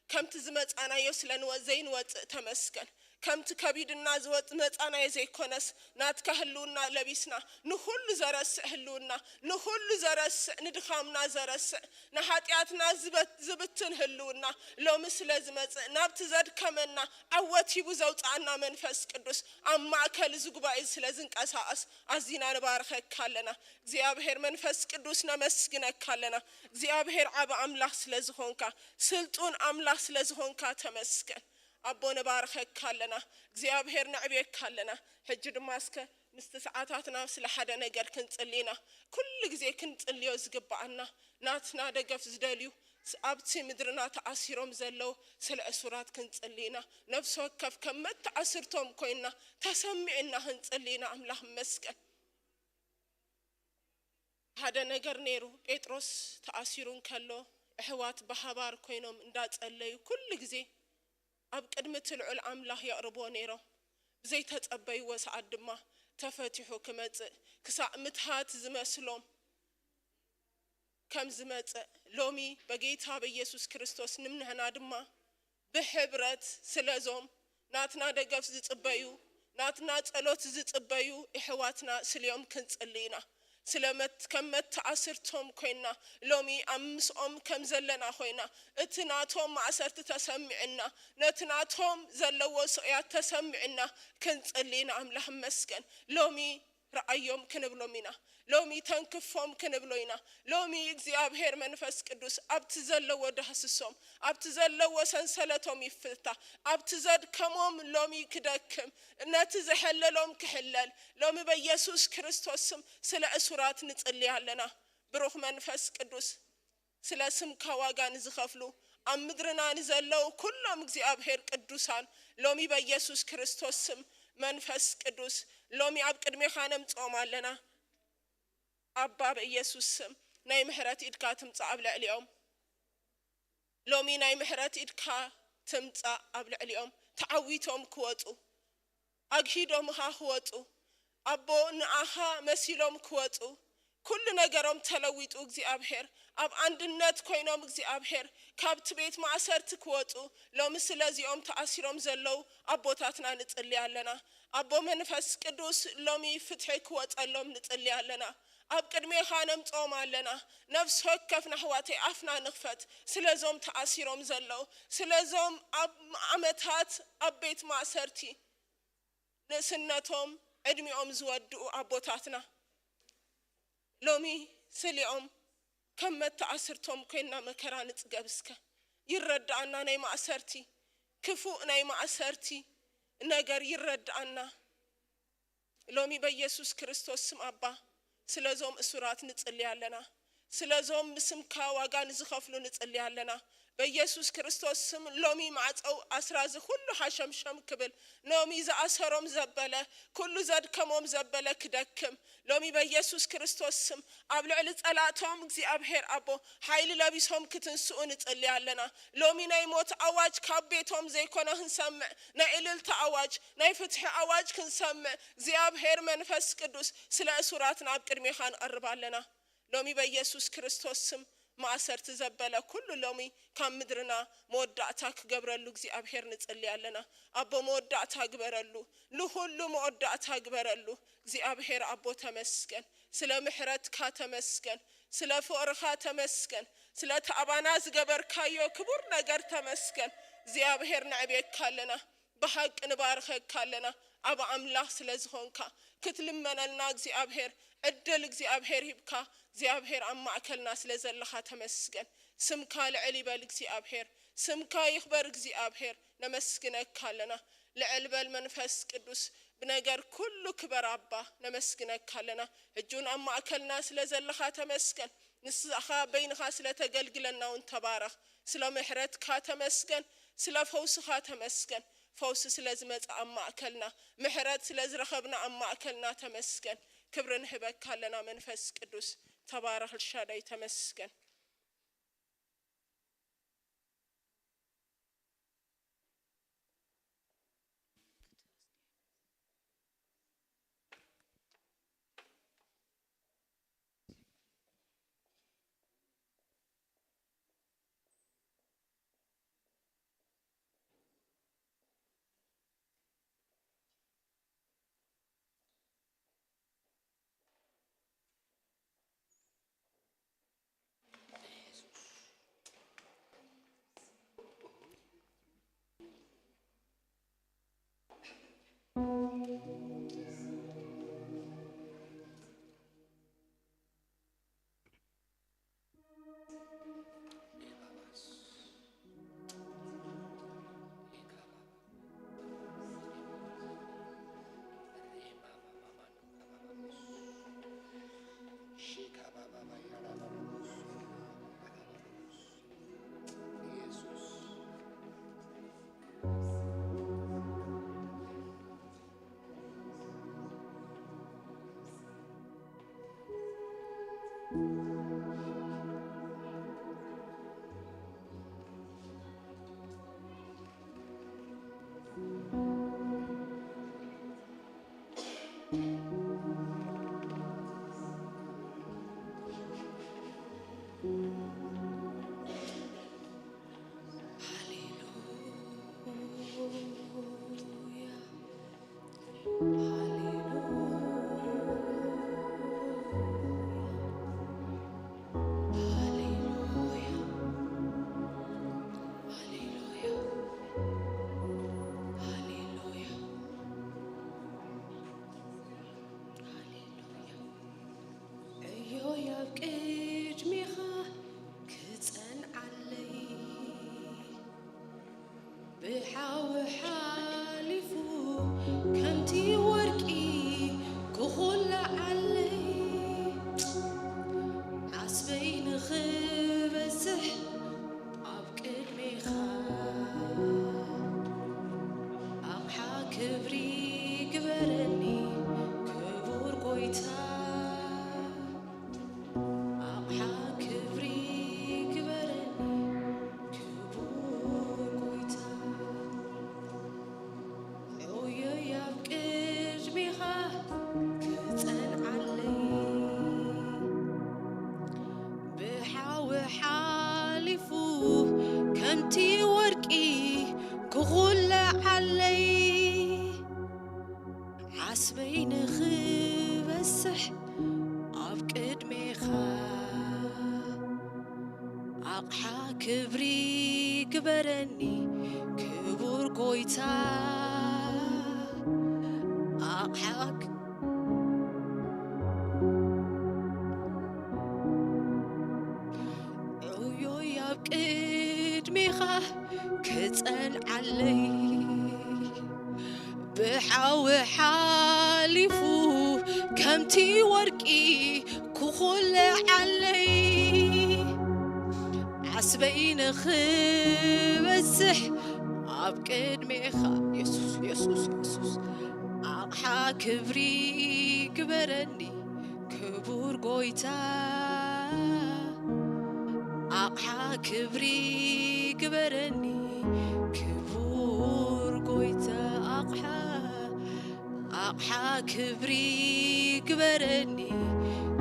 ከምቲ ዝመጻናዮ ስለ ንወ-፣ ዘይንወጽእ ተመስገን። ከምቲ ከቢድና ዝወጽ-፣ መጻናዮ ዘይኮነስ ናትካ ህልውና ለቢስና፣ ንኹሉ ዘረስዕ ህልውና፣ ንኹሉ ዘረስዕ፣ ንድኻምና ዘረስዕ፣ ንሓጢኣትና ዝበ-፣ ዝብትን ህልውና ሎሚ ስለ ዝመጽእ፣ ናብቲ ዘድከመና ዓወት ሂቡ ዘውጽኣና መንፈስ ቅዱስ ኣብ ማእከል እዚ ጉባኤ ስለ ዝንቀሳቐስ ኣዚና ንባርኸካ ኣለና። እግዚኣብሔር መንፈስ ቅዱስ ነመስግነካ ኣለና። እግዚኣብሔር ዓቢ ኣምላኽ ስለ ዝኾንካ፣ ስልጡን ኣምላኽ ስለ ዝኾንካ ተመስገን። ኣቦ ነባርኸካ ኣለና። እግዚኣብሔር ነዕብየካ ኣለና። ሕጂ ድማ እስከ ምስቲ ሰዓታትና ስለ ሓደ ነገር ክንጽሊ ኢና። ኩሉ ግዜ ክንጽልዮ ዝግብኣና፣ ናትና ደገፍ ዝደልዩ፣ ስ-፣ ኣብቲ ምድርና ተኣሲሮም ዘለዉ ስለ እሱራት ክንጽሊ ኢና። ነፍሲ ወከፍ ከም መተኣስርቶም ኮይና ተሰሚዕና ክንጽሊ ኢና። ኣምላኽ ይመስገን። ሓደ ነገር ነይሩ። ጴጥሮስ ተኣሲሩ እንከሎ፣ ኣሕዋት ብሓባር ኮይኖም እንዳጸለዩ፣ ኩሉ ግዜ ኣብ ቅድሚ እቲ ልዑል ኣምላኽ የቕርብዎ ነይሮም። ብዘይተጸበይዎ ሰዓት ድማ ተፈቲሑ ክመጽእ፣ ክሳዕ ምትሃት ዝመስሎም ከም ዝመጽእ፣ ሎሚ በጌታ በኢየሱስ ክርስቶስ ንምንሕና ድማ ብሕብረት ስለዞም ናትና ደገፍ ዝጽበዩ፣ ናትና ጸሎት ዝጽበዩ የሕዋትና ስሊዮም ክንጽሊ ኢና። ስለ መት-፣ ከም መተኣስርቶም ኮይና፣ ሎሚ ኣብ ምስኦም ከም ዘለና ኮይና፣ እቲ ናቶም ማእሰርቲ ተሰሚዕና፣ ነቲ ናቶም ዘለዎ ስቕያት ተሰሚዕና ክንጽሊ ኢና። ኣምላኽ ይመስገን። ሎሚ ረኣዮም ክንብሎም ኢና። ሎሚ ተንክፎም ክንብሎ ኢና። ሎሚ እግዚኣብሔር መንፈስ ቅዱስ ኣብቲ ዘለዎ ዳህስሶም፣ ኣብቲ ዘለዎ ሰንሰለቶም ይፍታ፣ ኣብቲ ዘድከሞም ሎሚ ክደክም፣ ነቲ ዘሐለሎም ክሕለል፣ ሎሚ በኢየሱስ ክርስቶስ ስም ስለ እሱራት ንጽሊ ኣለና። ብሩኽ መንፈስ ቅዱስ፣ ስለ ስምካ ዋጋ ንዝኸፍሉ፣ ኣብ ምድርና ንዘለዉ ኩሎም እግዚኣብሔር ቅዱሳን፣ ሎሚ በኢየሱስ ክርስቶስ ስም መንፈስ ቅዱስ፣ ሎሚ ኣብ ቅድሜኻ ነምጽኦም ኣለና። ኣባ፣ በኢየሱስ ስም ናይ ምሕረት ኢድካ ትምጻእ ኣብ ልዕሊኦም። ሎሚ ናይ ምሕረት ኢድካ ትምጻእ ኣብ ልዕሊኦም። ተዓዊቶም ክወጹ፣ ኣግሂዶምኻ ክወጹ፣ ኣቦ ንኣኻ መሲሎም ክወጹ፣ ኩሉ ነገሮም ተለዊጡ እግዚኣብሔር፣ ኣብ ኣንድነት ኮይኖም እግዚኣብሔር፣ ካብቲ ቤት ማእሰርቲ ክወጹ፣ ሎሚ ስለዚኦም ተኣሲሮም ዘለዉ ኣቦታትና ንጽሊ ኣለና። ኣቦ መንፈስ ቅዱስ፣ ሎሚ ፍትሒ ክወጸሎም ንጽሊ ኣለና። ኣብ ቅድሜኻ ነምጽኦም ኣለና። ነፍሲ ወከፍና ኣሕዋተይ ኣፍና ንኽፈት። ስለዞም ተኣሲሮም ዘለዉ፣ ስለዞም ኣብ ዓመታት ኣብ ቤት ማእሰርቲ ንእስነቶም ዕድሚኦም ዝወድኡ ኣቦታትና፣ ሎሚ ስሊኦም ከም መተኣስርቶም ኮይና መከራ ንጽገብ እስከ። ይረድኣና ናይ ማእሰርቲ፣ ክፉእ ናይ ማእሰርቲ ነገር ይረድኣና። ሎሚ በኢየሱስ ክርስቶስ ስም ኣባ፣ ስለዞም እሱራት ንጽሊ ኣለና። ስለዞም ብስምካ ዋጋ ንዝኸፍሉ ንጽሊ ኣለና። በኢየሱስ ክርስቶስ ስም ሎሚ ማዕጸው ኣስራዚ ኩሉ ሓሸምሸም ክብል፣ ሎሚ ዝኣሰሮም ዘበለ፣ ኩሉ ዘድከሞም ዘበለ ክደክም፣ ሎሚ በኢየሱስ ክርስቶስ ስም ኣብ ልዕሊ ጸላእቶም እግዚኣብሔር ኣቦ ሓይሊ ለቢሶም ክትንስኡ ንጽሊ ኣለና። ሎሚ ናይ ሞት ኣዋጅ ካብ ቤቶም ዘይኮነ ክንሰምዕ፣ ናይ እልልታ ኣዋጅ፣ ናይ ፍትሒ ኣዋጅ ክንሰምዕ፣ እግዚኣብሔር መንፈስ ቅዱስ፣ ስለ እሱራትና ኣብ ቅድሜኻ ንቐርብ ኣለና። ሎሚ በኢየሱስ ክርስቶስ ስም ማእሰርቲ ዘበለ ኩሉ ሎሚ ካብ ምድርና መወዳእታ ክገብረሉ እግዚኣብሔር ንጽሊ ኣለና። ኣቦ መወዳእታ ግበረሉ፣ ንኹሉ መወዳእታ ግበረሉ። እግዚኣብሔር ኣቦ ተመስገን፣ ስለ ምሕረትካ ተመስገን፣ ስለ ፍቕርኻ ተመስገን፣ ስለቲ ኣባና ዝገበርካዮ ክቡር ነገር ተመስገን። እግዚኣብሔር ነዕብየካ ኣለና። ብሓቂ ንባርኸካ ኣለና። ኣብ ኣምላኽ ስለ ዝኾንካ ክትልመነልና እግዚኣብሔር ዕድል እግዚኣብሔር ሂብካ እግዚኣብሔር ኣብ ማእከልና ስለ ዘለኻ ተመስገን። ስምካ ልዕል ይበል እግዚኣብሔር፣ ስምካ ይኽበር እግዚኣብሔር። ነመስግነካ ኣለና። ልዕል በል መንፈስ ቅዱስ፣ ብነገር ኩሉ ክበር ኣባ። ነመስግነካ ኣለና። ሕጂ እውን ኣብ ማእከልና ስለ ዘለኻ ተመስገን። ንስኻ በይንኻ ስለ ተገልግለና እውን ተባረኽ። ስለ ምሕረትካ ተመስገን፣ ስለ ፈውስኻ ተመስገን። ፈውሲ ስለ ዝመጽእ ኣብ ማእከልና፣ ምሕረት ስለ ዝረኸብና ኣብ ማእከልና ተመስገን። ክብሪ ንህበካ ኣለና መንፈስ ቅዱስ። ተባረኽ ኤልሻዳይ፣ ተመስገን። እዮይ ኣብ ቅድሜኻ ክጸንዓለይ፣ ብሓዊ ሓሊፉ ከምቲ ወርቂ ክኹላዓለይ፣ ዓስበይ ንኽበዝሕ ኣብ ቅድሜኻ። ኣቕሓ ክብሪ ግበረኒ ክቡር ጎይታ፣ ኣቕሓ ክብሪ ግበረኒ ክቡር ጎይታ። እዮይ ኣብ ቅድሜኻ ክጸንዓለይ፣ ብሓዊ ሓሊፉ ከምቲ ወርቂ ክኹለዓለይ፣ ዓስበይ ንኽበዝሕ ኣብ ቅድሜኻ። ኣቕሓ ክብሪ ግበረኒ ክቡር ጎይታ፣ ኣቕሓ ክ-፣ ዕዮይ ኣብ ቅድሜኻ ክጸንዓለይ፣ ብሓዊ ሓሊፉ ከምቲ ወርቂ ክኹለዓለይ፣ ዓስበይ ንኽበዝሕ ኣብ ቅድሜኻ። የሱስ፣ የሱስ፣ የሱስ፣ ኣቕሓ ክብሪ ግበረኒ ክቡር ጎይታ፣ ኣቕሓ ክብሪ ግበረኒ ክቡር ጎይታ፣ ኣቕሓ፣ ኣቕሓ ክብሪ ግበረኒ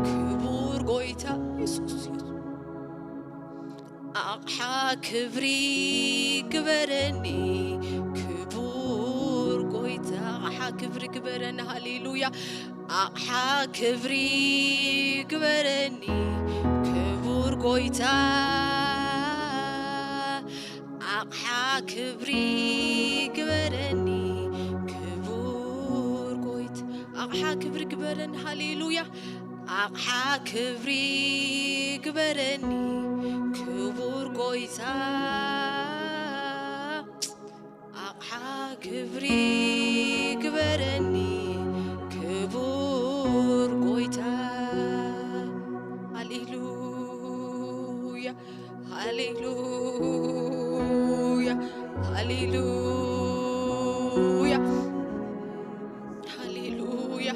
ክቡር ጎይታ። የሱስ፣ የሱስ። ኣቕሓ ክብሪ ግበረኒ ክቡር ጎይታ፣ ኣቕሓ ክብሪ ግበረኒ። ሃሌሉያ። ኣቕሓ ክብሪ ግበረኒ ክቡር ጎይታ፣ ኣቕሓ ክብሪ ግበረኒ ክቡር ጎይታ፣ ኣቕሓ ክብሪ ግበረኒ። ሃሌሉያ። ኣቕሓ ክብሪ ግበረኒ ክቡር ጎይታ፣ ኣቕሓ ክብሪ ግበረኒ ክቡር ጎይታ። ሃሌሉያ፣ ሃሌሉያ፣ ሃሌሉያ፣ ሃሌሉያ።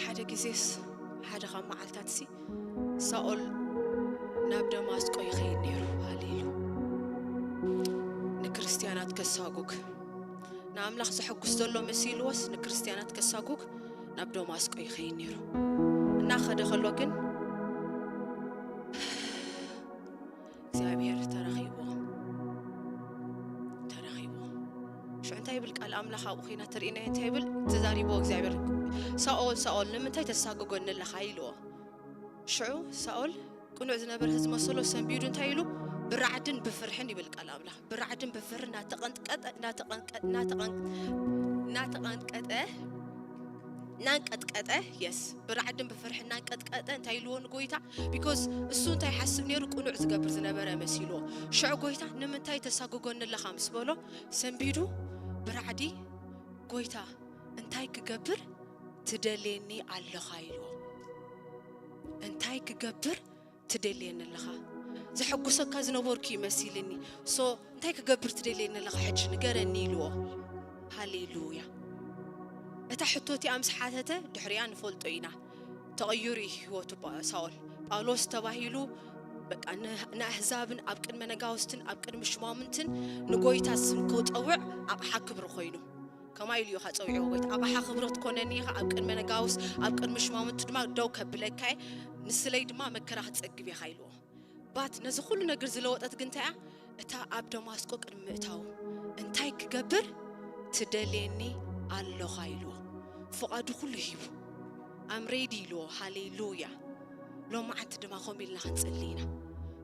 ሓደ ግዜስ፣ ሓደ ካብ መዓልታትሲ ሳኦል ናብ ደማስቆ ይኸይድ ነይሩ። ሃሌሉ። ንክርስትያናት ከሳጉግ፣ ንኣምላኽ ዘሐጉስ ዘሎ መሲልዎስ ንክርስትያናት ከሳጉግ ናብ ደማስቆ ይኸይድ ነይሩ። እናኸደ ከሎ ግን እግዚኣብሔር ተራኺብዎ፣ ተራኺብዎ። ሽዑ እንታይ ይብል ቃል ኣምላኽ? ኣብኡ ኸይና ተርእናዮ እንታይ ይብል? ተዛሪብዎ እግዚኣብሔር፣ "ሳኦል፣ ሳኦል፣ ንምንታይ ተሳግጎኒ ኣለኻ?" ኢልዎ። ሽዑ ሳኦል ቅኑዕ ዝነበረ ዝመሰሎ ሰንቢዱ እንታይ ኢሉ? "ብራዕድን ብፍርሕን" ይብል ቃል ኣምላኽ። ብራዕድን ብፍርሕን እናተቐንጥቀጠ፣ እናተቐንቀ-፣ እናተቐን-፣ እናተቐንቀጠ፣ እናንቀጥቀጠ፣ የስ፣ ብራዕድን ብፍርሕን እናንቀጥቀጠ እንታይ ኢልዎ ንጎይታ? ቢኮዝ እሱ እንታይ ይሓስብ ነይሩ? ቅኑዕ ዝገብር ዝነበረ መሲልዎ። ሽዑ ጎይታ "ንምንታይ ተሳግጎኒ ኣለኻ?" ምስ በሎ ሰንቢዱ ብራዕዲ፣ "ጎይታ፣ እንታይ ክገብር ትደልየኒ ኣለኻ?" ኢልዎ። "እንታይ ክገብር ትደልየኒ ኣለኻ? ዘሐጉሰካ ዝነበርኩ ይመሲልኒ። ሶ እንታይ ክገብር ትደልየኒ ኣለኻ ሕጂ ንገረኒ?" ኢልዎ። ሃሌሉያ። እታ ሕቶ እቲኣ ምስ ሓተተ ድሕሪኣ ንፈልጦ ኢና። ተቐይሩ እዩ ህይወቱ ጳ-፣ ሳኦል። ጳውሎስ ተባሂሉ በቃ ን-፣ ንኣህዛብን ኣብ ቅድመ ነጋውስትን ኣብ ቅድሚ ሽማምንትን ንጎይታ ስም ክጠውዕ ኣቕሓ ክብሪ ኮይኑ። ከማይ ኢሉ እዩ ኸዓ ጸዊዕዎ ጎይታ። ኣቕሓ ክብረት ኮነኒ ኢኻ፣ ኣብ ቅድመ ነጋውስ፣ ኣብ ቅድሚ ሽማምንቱ ድማ ደው ከብለካ እየ፣ ንስለይ ድማ መከራ ክጸግብ ኢኻ ኢልዎ። ባት ነዚ ኩሉ ነገር ዝለወጠት ግን እንታይ እያ? እታ ኣብ ደማስቆ ቅድሚ ምእታዉ፣ "እንታይ ክገብር ትደልየኒ ኣለኻ?" ኢልዎ። ፍቓዱ ኩሉ ሂቡ። "ኣም ሬዲ" ኢልዎ። ሃሌሉያ። ሎማዓንቲ ድማ ከምኡ ኢልና ክንጽሊ ኢና።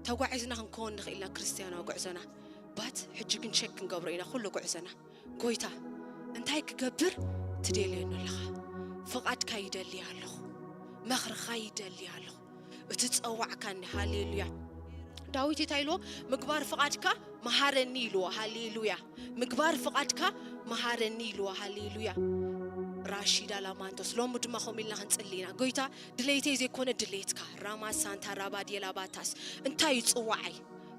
ተጓዒዝና ክንከውን ንኽእል ኢና ክርስትያናዊ ጉዕዞና። ባት ሕጂ ግን ቸክ ክንገብሮ ኢና ኩሉ ጉዕዞና። "ጎይታ፣ እንታይ ክገብር ትደልየኒ ኣለኻ? ፍቓድካ ይደሊ ኣለኹ፣ መኽርኻ ይደሊ ኣለኹ፣ እቲ ጸዋዕካኒ።" ሃሌሉያ። ዳዊት እንታይ ኢልዎ? "ምግባር ፍቓድካ መሃረኒ" ኢልዎ። ሃሌሉያ። "ምግባር ፍቓድካ መሃረኒ" ኢልዎ። ሃሌሉያ። ራሺዳ ላማንቶስ፣ ሎሚ ድማ ከምኡ ኢልና ክንጽሊ ኢና። "ጎይታ፣ ድሌተይ ዘይኮነ ድሌትካ።" ራማ ሳንታ ራባድየላ ባታስ፣ እንታይ እዩ ጽዋዓይ?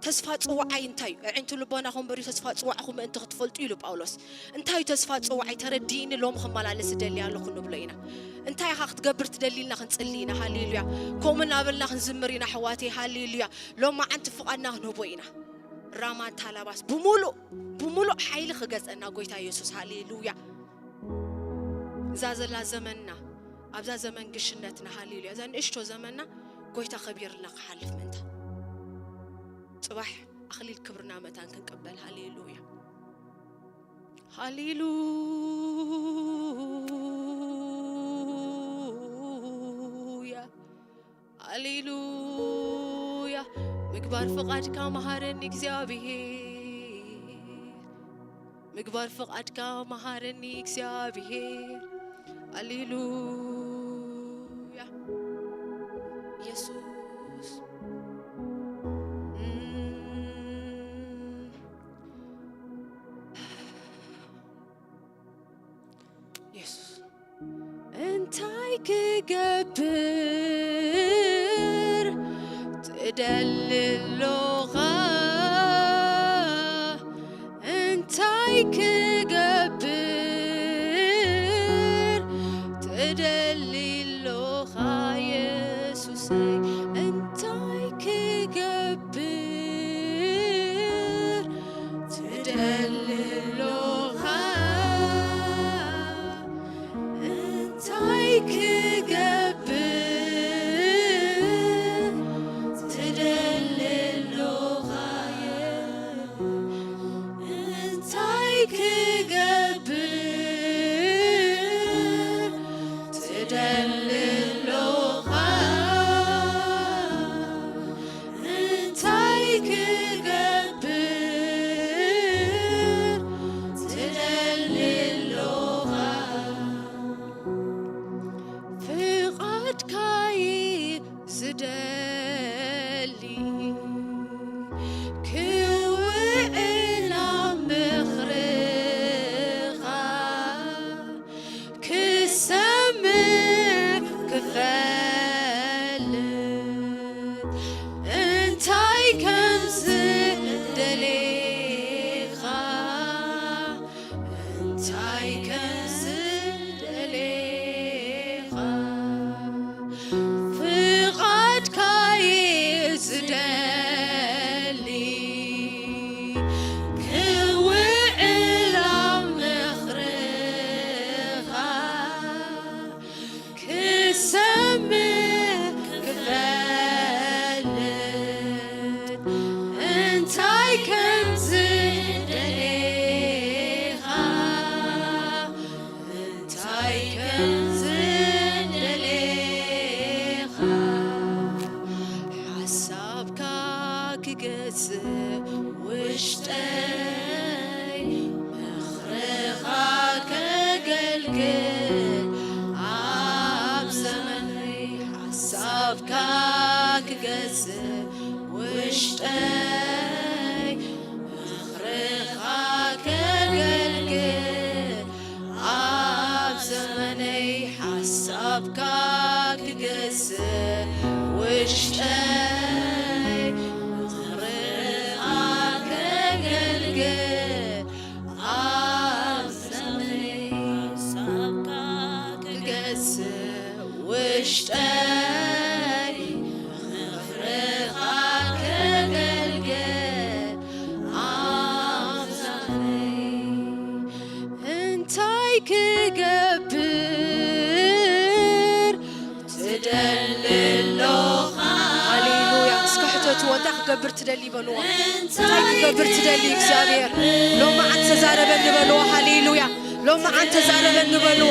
ተስፋ ጽዋዓይ እንታይ እዩ? ኣዒንቲ ልቦናኹም በርሁ፣ ተስፋ ጽዋዕኹም ምእንቲ ክትፈልጡ ኢሉ ጳውሎስ። እንታይ እዩ ተስፋ ጽዋዓይ? ተረዲእኒ፣ ሎሚ ክመላለስ እደሊ ኣለኹ ንብሎ ኢና። እንታይ ኢኻ ክትገብር ትደሊ ኢልና ክንጽሊ ኢና። ሃሌሉያ። ከምኡ እናበልና ክንዝምር ኢና ኣሕዋተይ። ሃሌሉያ። ሎማዓንቲ ፍቓድና ክንህቦ ኢና። ራማን ታላባስ ብምሉእ፣ ብምሉእ ሓይሊ ክገዝአና ጎይታ የሱስ። ሃሌሉያ። እዛ ዘላ ዘመንና፣ ኣብዛ ዘመን ግሽነትና፣ ሃሌሉያ፣ እዛ ንእሽቶ ዘመንና ጎይታ ከቢርልና ክሓልፍ ምእንታ። ጽባሕ ኣኽሊል ክብርና መታን ክንቅበል። ሃሌሉያ። ሃሌሉያ። ሃሌሉያ። ምግባር ፍቓድካ መሃረኒ እግዚኣብሔር። ምግባር ፍቓድካ መሃረኒ እግዚኣብሔር። ሃሌሉያ። የሱስ። እም። የሱስ። እንታይ ክገብር ትደሊ ኣሎኻ? እንታይ ክገብር ትደሊ ኣሎኻ የሱሰይ? እንታይ ክገብር ትደሊ ኣሎኻ? ክገዝእ ውሽጠይ ምኽርኻ ከገልግል ኣብ ዘመነይ ሓሳብካ ክገዝእ ውሽጠይ ምኽርኻ ከገልግል ኣብ ዘመነይ ሓሳብካ ክገዝእ ውሽጠይ ምኽርኻ ከገልግል ኣብ ዘመነይ ሓሳብካ ክገዝእ ውሽጠይ ምኽርኻ ከገልግል ኣብ ዘመነይ እንታይ ክገብር ትደሊ ኣለኻ? ሃሌሉያ። እስከ ሕተትዎ፣ እንታይ ክገብር ትደሊ በልዎ። እንታይ ክገብር ትደሊ እግዚኣብሔር? ሎሚ ዓንተ ተዛረበኒ በልዎ። ሃሌሉያ። ሎሚ ዓንተ ተዛረበኒ በልዎ።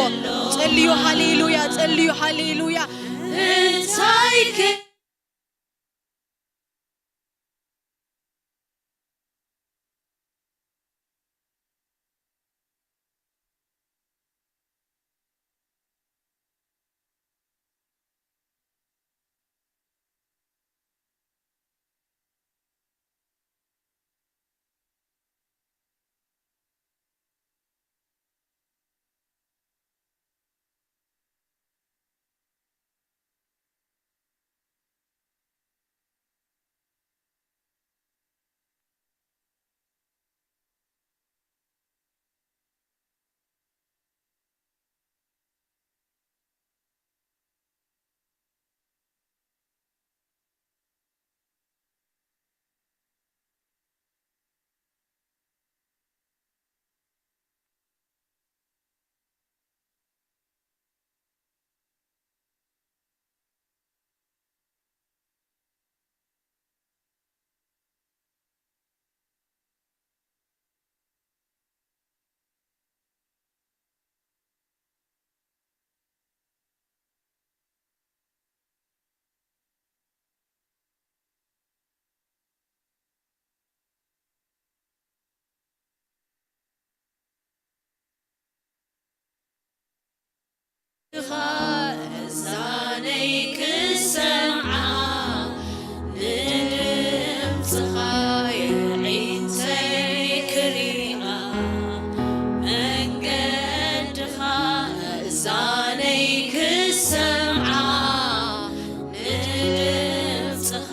ጸልዩ፣ ሃሌሉያ፣ ጸልዩ፣ ሃሌሉያ። እንታይ ክ- እዛነይ ክሰምዓ ንድምፅኻ የዒንተይ ክሪኣ መንገድኻ እዛነይ ክሰምዓ ንድምፅኻ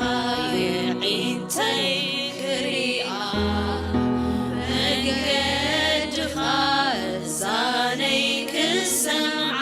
የዒንተይ ክሪኣ መንገድኻ እዛነይ ክሰምዓ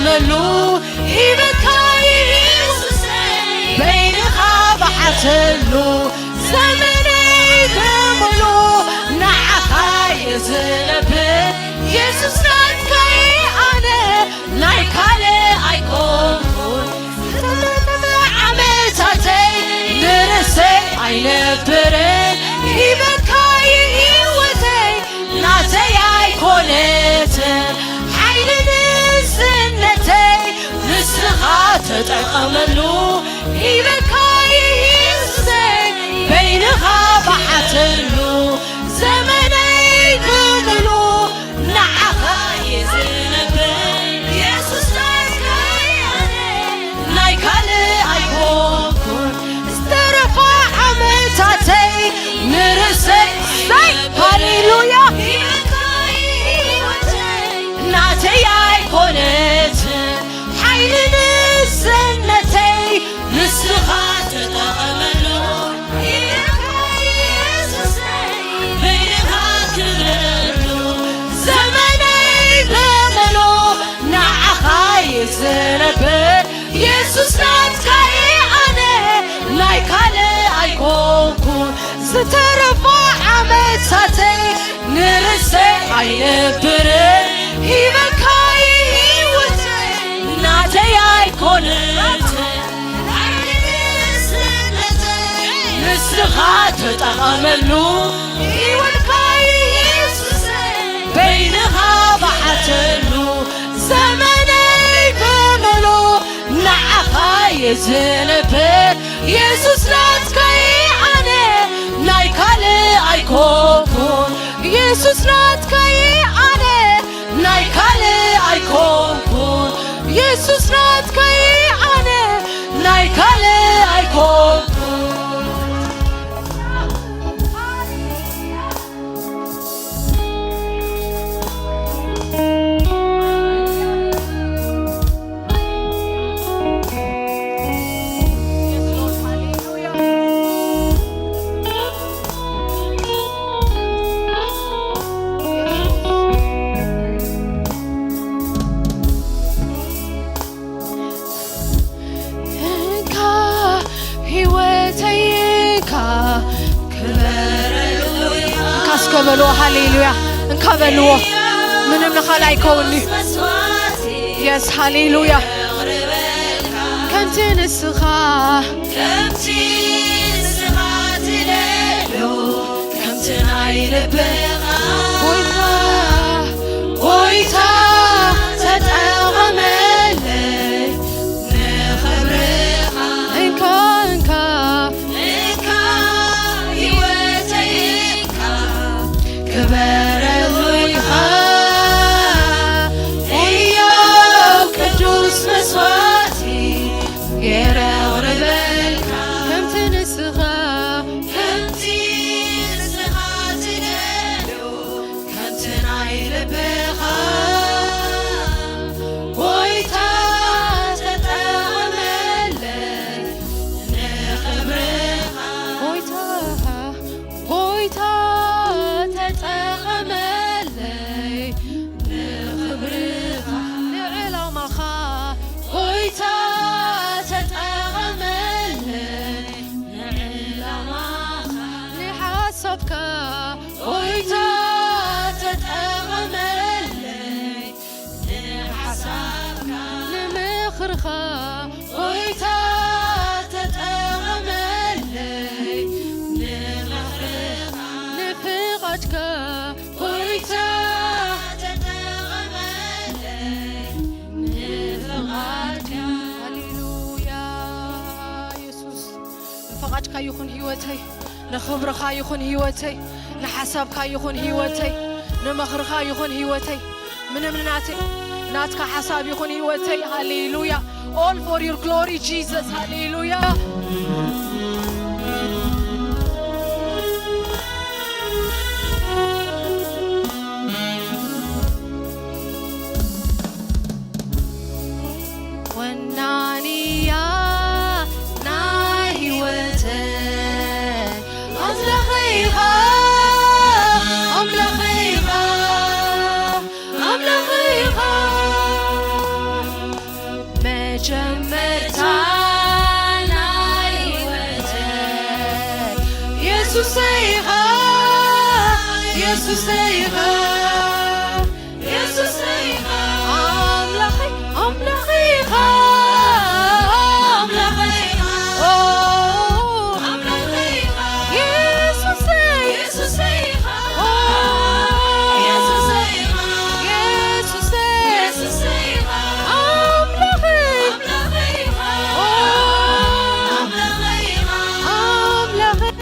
መሉ ሂበካ ኢየሱሰይ በይንኻ ብሓተሉ ዘመነይ ብምሉ ንዓኻ እየ ዝነብር ኢየሱስ ናትካ እየ ኣነ ናይ ካልእ ኣይኮንኩን። ዓመታተይ ንርእሰይ ኣይነብርን ሂበካ እዩ ህይወተይ ናተይ ኣይኮነትን ሓይሊ ንእስነተይ ንስኻ ተጠቐመሉ ሂበካ እዩ ህይወተይ በይንኻ ብሓተሉ ዘመነይ ብምሉ ንዓኻ እየ ዝነብር ኢየሱስ ናትካ እየ ኣነ ናይ ካልእ ኣይኮንኩን ዝተረፋ ዓመታተይ ንርእሰይ ሰይ ሃሌሉያ ናተይ ኣይኮነትን ሓይሊ ንእስነተይ ንስኻ ተጠቐመሉ ኢለካ ኢየሱሰይ በይንኻ ክብረሉ ዘመነይ ብምሉ ንዓኻ እየ ዝነብር ኢየሱስ ናትካ እየ ኣነ ናይ ካልእ ኣይኮንኩን ዝተረፋ ዓመታተይ ንርእሰይ ኣይነብርን ሂበካ እዩ ህይወተይ ናተይ ኣይኮነትን ንስኻ ተጠቐመሉ ሂወትካ ኢየሱሰይ በይንኻ ብሓተሉ ዘመነይ ብምሉ ንዓኻ እየ ዝነብር ኢየሱስ ናትካ እየ ኣነ ናይ ካልእ ኣይኮንኩን ኢየሱስ ናትካ እየ ኣነ ናይ ካልእ ኣይኮንኩን ኢየሱስ ናትካ እየ ኣነ ናይ ካልእ ኣይኮንኩን እንካ ህይወተይ እንካ ክበረሉ እንካ እስከ በልዎ ሃሌሉያ እንካ በልዎ ምንም ንኻል ኣይከውንዩ የስ ሃሌሉያ ከምቲ ንስኻ ከምቲ ንስኻ ትደልዮ ከምቲ ናይ ልብኻ ጎይታ ጎይታ ተጠቐመለይ ንኽብርኻ እንካ እንካ እንካ ህይወተይ እንካ ክበረሉ ኢኻ እዮ ቅዱስ መስዋዕቲ ገይረ ኣቕርበልካ ከምቲ ንስኻ ከምቲ ንስኻ ትደልዮ ከምቲ ናይ ልብኻ ጎይታ ተጠቐመለይ ንኽብርኻ ጎይታ ጎይታ ተጠቐመለይ ንኽብርኻ ንዕላማኻ ጎይታ ተጠቐመለይ ንዕላማኻ ንሓሳብካ ጎይታ ተጠቐመለይ ንሓሳብካ ንምኽርኻ ጎይታ ተጠቐመለይ ንፍቓድካ ጎይታ ተጠቐመለይ ንፍቓድካ ሃሌሉያ የሱስ ንፍቓድካ ይኹን ህይወተይ ንኽብርኻ ይኹን ህይወተይ ንሓሳብካ ይኹን ህይወተይ ንመኽርኻ ይኹን ህይወተይ ምንም ናተይ ናትካ ሓሳብ ይኹን ህይወተይ ሃሌሉያ all for your glory Jesus ሃሌሉያ ወናንያ ናይ ህይወተይ ኣምላኸይ ኢኻ ኣምላኸይ ኢኻ ኣምላኸይ ኢኻ ኢየሱሰይ ኢኻ፣ ኢየሱሰይ ኢኻ፣ ኢየሱሰይ ኢኻ። ኣምላኸይ፣ ኣምላኸይ ኢኻ፣ ኣምላኸይ ኢኻ። ኦ፣ ኣምላኸይ ኢኻ። ኢየሱሰይ፣ ኢየሱሰይ ኢኻ። ኦ፣ ኢየሱሰይ ኢኻ። ኢየሱሰይ፣ ኢየሱሰይ ኢኻ። ኣምላኸይ፣ ኣምላኸይ ኢኻ። ኦ፣ ኣምላኸይ ኢኻ። ኣምላኸይ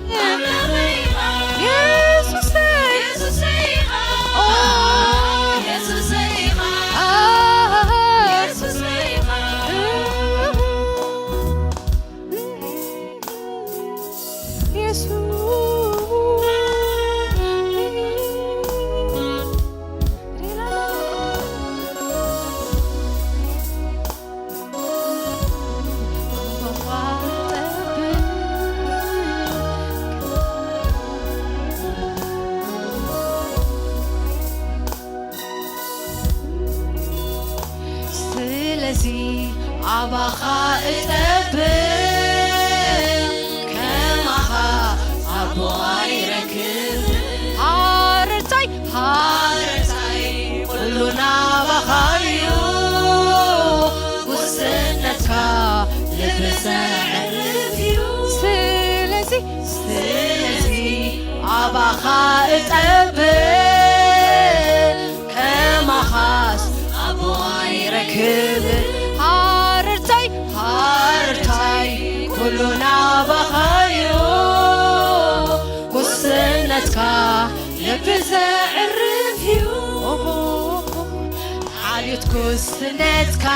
ስለዚ ኣባኻ እጠብቅ፣ ከማኻ ኣቦ ኣይረክብ። ሃረርታይ፣ ሃረርታይ፣ ኩሉ ናባኻዩ፣ ጉስነትካ ልቢ ዘዕርፍዩ። ስለዚ፣ ስለዚ ኣባኻ እጠብቅ፣ ከማኻስ ኣቦ ኣይረክብ። ሃረርታይ፣ ሃረርታይ፣ ኩሉ ናባኻዩ፣ ጉስነትካ ልቢ ዘዕርፍዩ። ሓልዮት ጉስነትካ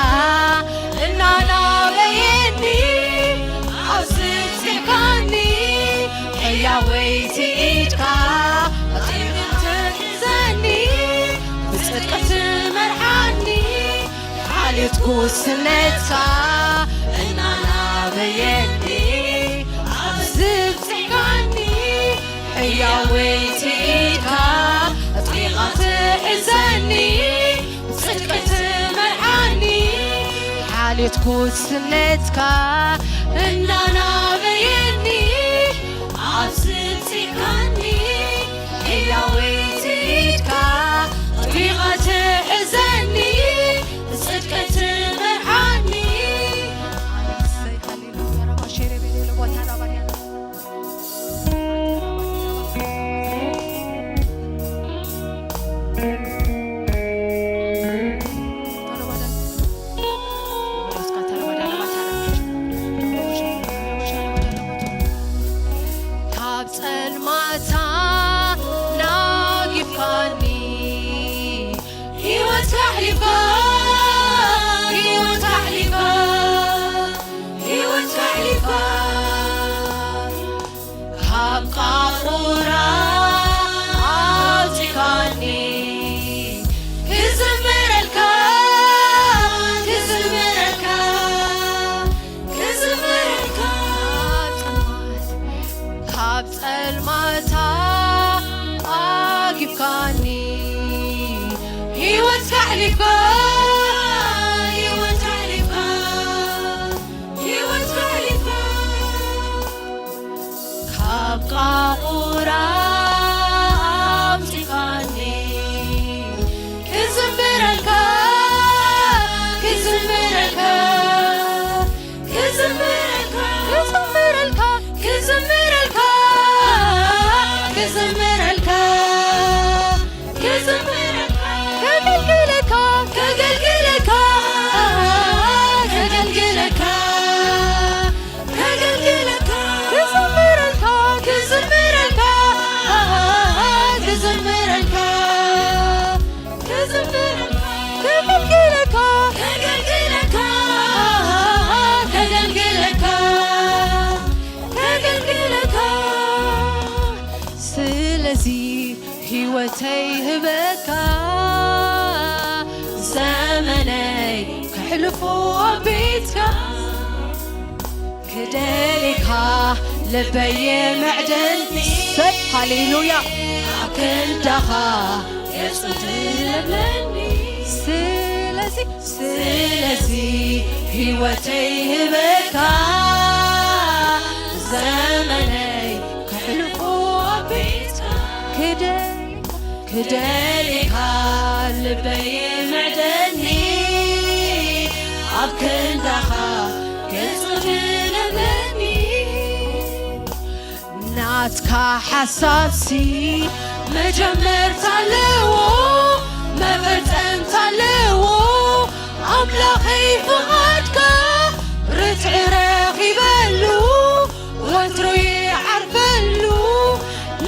እናናበየኒ፣ ኣብ ዝብጽሕካኒ፣ ሕያወይቲ ኢድካ ኣጥቢቓ ትሕዘኒ፣ ብጽድቂ ትመርሓኒ። ሓልዮት ጉስነትካ እናናበየኒ፣ ኣብ ዝብጽሕካኒ፣ ሕያወይቲ ኢድካ ኣጥቢቓ ትሕዘኒ፣ ጽድቂ ትመርሓኒ። ሓልዮት ጉስነትካ እናናበየኒ፣ ኣብ ዝብጽሕካኒ፣ ሕያወይቲ ኢድካ ኣጥቢቓ ትሕዘኒ፣ ጽድቂ ትመርሓኒ። ካብ ጸልማታ ናጊፍካኒ፣ ህይወትካ ኣሕሊፍካ፣ ህይወትካ ኣሕሊፍካ፣ ህይወትካ ኣሕሊፍካ፣ ካብ ቃቑራ ኣውጺኻኒ፣ ክዝምረልካ፣ ክዝምረልካ፣ ክዝምረልካ፣ ካብ ጸልማታ ኣጊብካኒ፣ ህይወትካ ኣሕሊፍካ፣ ህይወትካ ኣሕሊፍካ፣ ህይወትካ ኣሕሊፍካ፣ ካብ ቃቑራ ኣውጺኻኒ፣ ክዝምረልካ፣ ክዝምረልካ፣ ክዝምረልካ፣ ክዝምረልካ፣ ክዝምረልካ፣ ክዝምረልካ፣ ክዝምረልካ፣ ከገልግለካ፣ ከገልግለካ፣ ከገልግለካ፣ ከገልግለካ፣ ክዝምረልካ፣ ክዝምረልካ፣ ክዝምረልካ፣ ከገልግለካ፣ ከገልግለካ፣ ከገልግለካ፣ ከገልግለካ። ስለዚ ህይወተይ ህበካ፣ ዘመነይ ከሕልፎ ኣብ ቤትካ። ክደልየካ ልበይ ይምዕድልኒ። ሰብ፣ ሃሌሉያ። ኣብ ክንዳኻ ገጹ ትለምለኒ። ስለዚ፣ ስለዚ ህይወተይ ህበካ፣ ዘመነይ ከሕልፎ ክደልየካ ልበይ ምዕደኒ፣ ኣብ ክንዳኻ ገጽ ግለበኒ። ናትካ ሓሳብሲ መጀመርታ ኣለዎ፣ መፈጸምታ ኣለዎ። ኣምላኸይ ፍቓድካ ርትዒ ረኺበሉ፣ ወትሩ ይዓርፈሉ።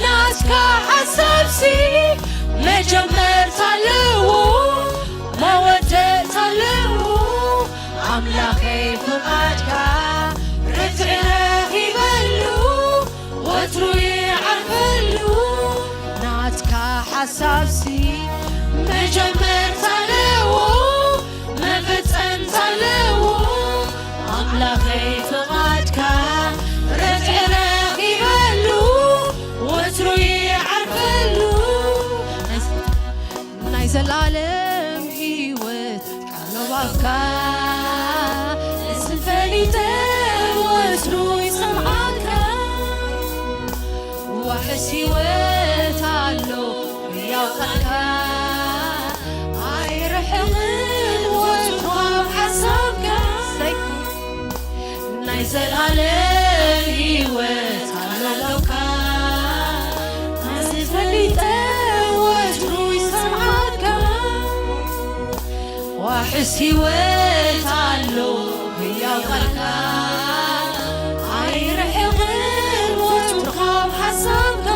ናትካ ሓሳብሲ መጀመርታ ኣለዎ፣ መወዳእታ ኣለዎ። ኣምላኸይ ፍቓድካ ርትዒ ረኺበሉ፣ ወትሩ ይዓርፈሉ። ናትካ ሓሳብሲ መጀመርታ ኣለዎ፣ መፈጸምታ ኣለዎ። ኣምላኸይ ፍቓድካ ርትዒ ረኺበሉ፣ ወትሩ ይዓርፈሉ። ናይ ዘላለም ህይወት ቃል ኣፍካ፣ እዚ ፈሊጠ ወትሩ ይሰምዓካ። ዋሕስ ህይወት ኣሎ ህያው ቃልካ፣ ኣይርሕቕን ወትሩ ኣብ ሓሳብካ። ናይ ዘላለም ህይወት ኣለውካ፣ እዚ ፈሊጠ ወትሩ ይሰምዓካ። ዋሕስ ህይወት ኣሎ ህያው ቃልካ፣ ኣይርሕቕን ወትሩ ካብ ሓሳብካ።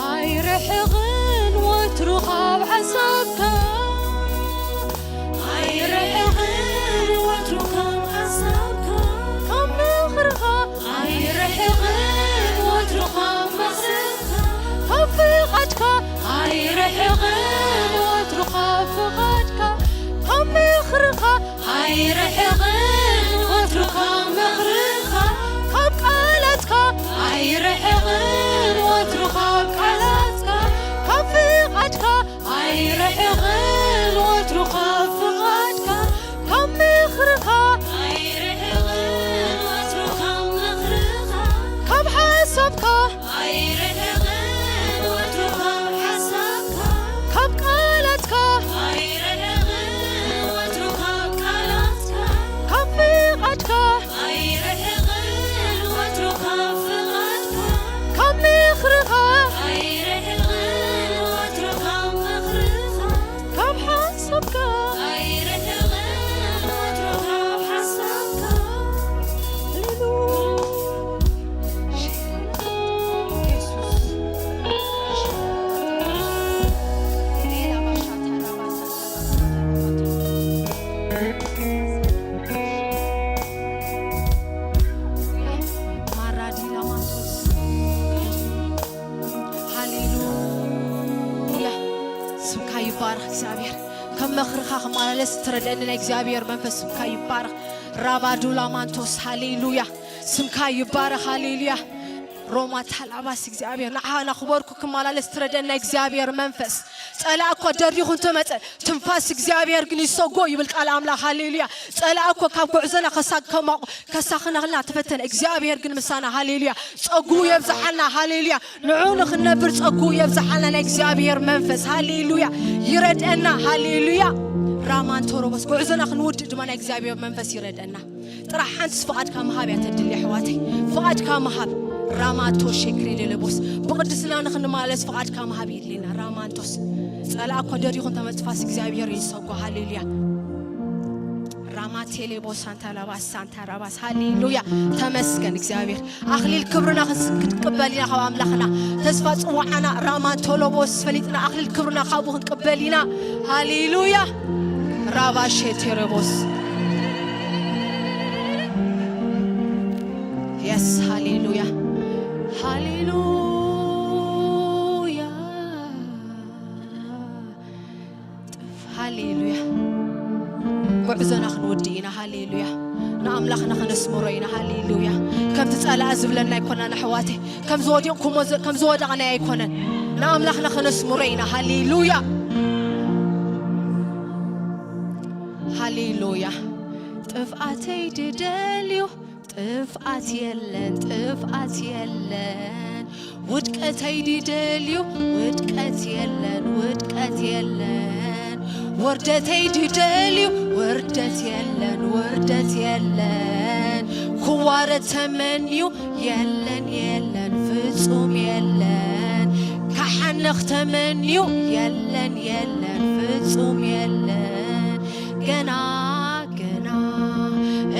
ኣይርሕቕን ወትሩ ካብ ሓሳብካ። ኣይርሕቕን ወትሩ ካብ ሓሳብካ። ካብ ምኽርኻ። ኣይርሕቕን ወትሩ ካብ ምኽርኻ። ካብ ፍቓድካ። ኣይርሕቕን ወትሩ ካብ ፍቓድካ። ካብ ምኽርኻ። ኣይርሕቕን ወትሩ ካብ ምኽርኻ። ካብ ቃላትካ። ኣይርሕቕን ወትሩ ካብ ቃላትካ። ካብ ፍቓድካ። ኣይርሕቕን ወትሩ ካብ ፍቓድካ። ካብ ምኽርኻ። ኣይርሕቕን ወትሩ ካብ ምኽርኻ። ካብ ሓሳብካ። ኣይርሕቕን ወትሩ ካብ ሓሳብካ። ካብ ቃላትካ። ኣይርሕቕን ወትሩ ካብ ቃላትካ። ካብ ፍቓድካ። ኣይርሕቕን ወትሩ ካብ ፍቓድካ። ካብ ምኽርኻ። ኣይርሕቕን ወትሩ ካብ ምኽርኻ። ካብ ሓሳብካ። ኣይርሕቕን ወትሩ ካብ ሓሳብካ። ሃሌሉያ። ሃሌሉያ። ስምካ ይባረኽ እግዚኣብሔር። ከም መኽርኻ ክመላለስ ትረደኒ ናይ እግዚኣብሔር መንፈስ ስምካ ይባረኽ። ራባዱላ ማንቶስ። ሃሌሉያ። ስምካ ይባረኽ። ሃሌሉያ። ሮማ ታላባስ እግዚኣብሔር ንዓኻ ናኽበርኩ ክመላለስ ትረደኒ ናይ እግዚኣብሔር መንፈስ። ጸላእ እኳ ደሪኹ እንተመጸ ትንፋስ እግዚኣብሔር ግን ይሰጎ ይብል ቃል ኣምላኽ። ሃሌሉያ። ጸላእ እኮ ካብ ጉዕዞና ከሳ-፣ ከማ-፣ ከሳኽነልና ተፈተነ፣ እግዚኣብሔር ግን ምሳና። ሃሌሉያ። ጸጉ የብዝሓልና። ሃሌሉያ። ንዑ ንኽንነብር ጸጉ የብዝሓልና ናይ እግዚኣብሔር መንፈስ። ሃሌሉያ። ይረድአና። ሃሌሉያ። ራማን ቶሮቦስ ጉዕዞና ክንውድእ ድማ ናይ እግዚኣብሔር መንፈስ ይረድአና። ጥራሕ ሓንትስ ፍቓድካ ምሃብ እያ ተድሊ ኣሕዋተይ። ፍቓድካ ምሃብ። ራማቶ ሼክሬ ደለቦስ ብቕድስና ንኽንመላለስ ፍቓድካ ምሃብ የድልየና። ራማንቶስ ጸላእ እኮ ደሪኹ እንተመጽፋስ እግዚኣብሔር ይሰጎ። ሃሌሉያ። ራማ ቴሌቦስ ሳንታ ላባስ ሳንታ ራባስ። ሃሌሉያ። ተመስገን እግዚኣብሔር። ኣኽሊል ክብርና ክንስ-፣ ክንቅበል ኢና ካብ ኣምላኽና። ተስፋ ጽዋዓና ራማን ቶሎቦስ ፈሊጥና ኣኽሊል ክብርና ካብኡ ክንቅበል ኢና። ሃሌሉያ። ራባሼ ቴረቦስ። የስ፣ ሃሌሉያ። ሃሌሉያ። ሃሌሉያ። ጉዕዞና ክንወዲ ኢና። ሃሌሉያ። ንኣምላኽና ከነስምሮ ኢና። ሃሌሉያ። ከምቲ ጸላእ ዝብለና ኣይኮናን ኣሕዋተይ። ከም ዝወደቕኩሞ ዘ-፣ ከም ዝወደቕናዮ ኣይኮነን። ንኣምላኽና ከነስምሮ ኢና። ሃሌሉያ። ሃሌሉያ። ጥፍኣተይ ድደልዩ ጥፍኣት የለን፣ ጥፍኣት የለን። ውድቀተይ ድደልዩ ውድቀት የለን፣ ውድቀት የለን። ወርደተይ ድደልዩ ወርደት የለን፣ ወርደት የለን። ክዋረድ ተመንዩ የለን፣ የለን፣ ፍጹም የለን። ክሓንኽ ተመንዩ የለን፣ የለን፣ ፍጹም የለን። ገና ገና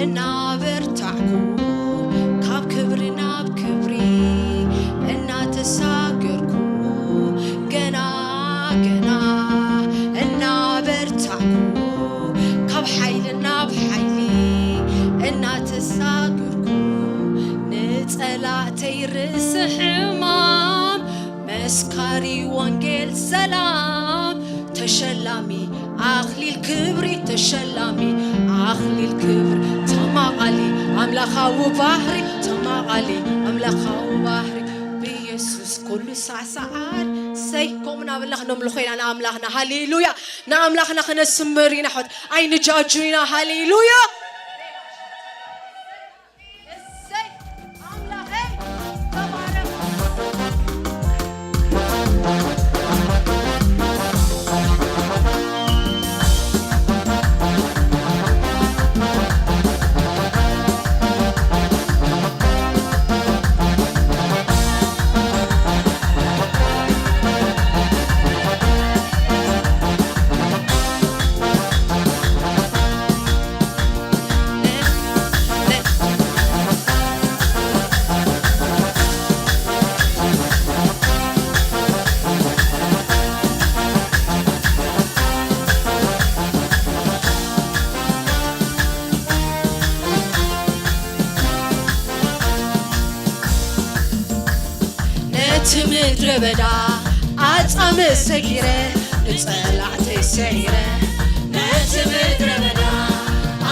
እናበርታዕኩ ካብ ክብሪ ናብ ክብሪ እናተሳገርኩ ገና ገና እናበርታዕኩ ካብ ሓይሊ ናብ ሓይሊ እናተሳገርኩ ንጸላእተይ ርእሲ ሕማም መስካሪ ወንጌል ሰላም ተሸላሚ ኣኽሊል ክብሪ ተሸላሚ ኣኽሊል ክብሪ ተማቓሊ ኣምላኻዊ ባህሪ ተማቓሊ ኣምላኻዊ ባህሪ ብኢየሱስ ኩሉ ሳዕሳዓር ሰይ ከምኡ እናበልና ክነምልኾ ኢና ንኣምላኽና። ሃሌሉያ! ንኣምላኽና ክነስምር ኢና። ሖት ኣይንጃጁ ኢና። ሃሌሉያ! እሰይ ኣምላኸይ ተባረኽ። ነቲ ምድረ በዳ ኣጻምእ ሰጊረ ንጸላእተይ ስዒረ ነቲ ምድረ በዳ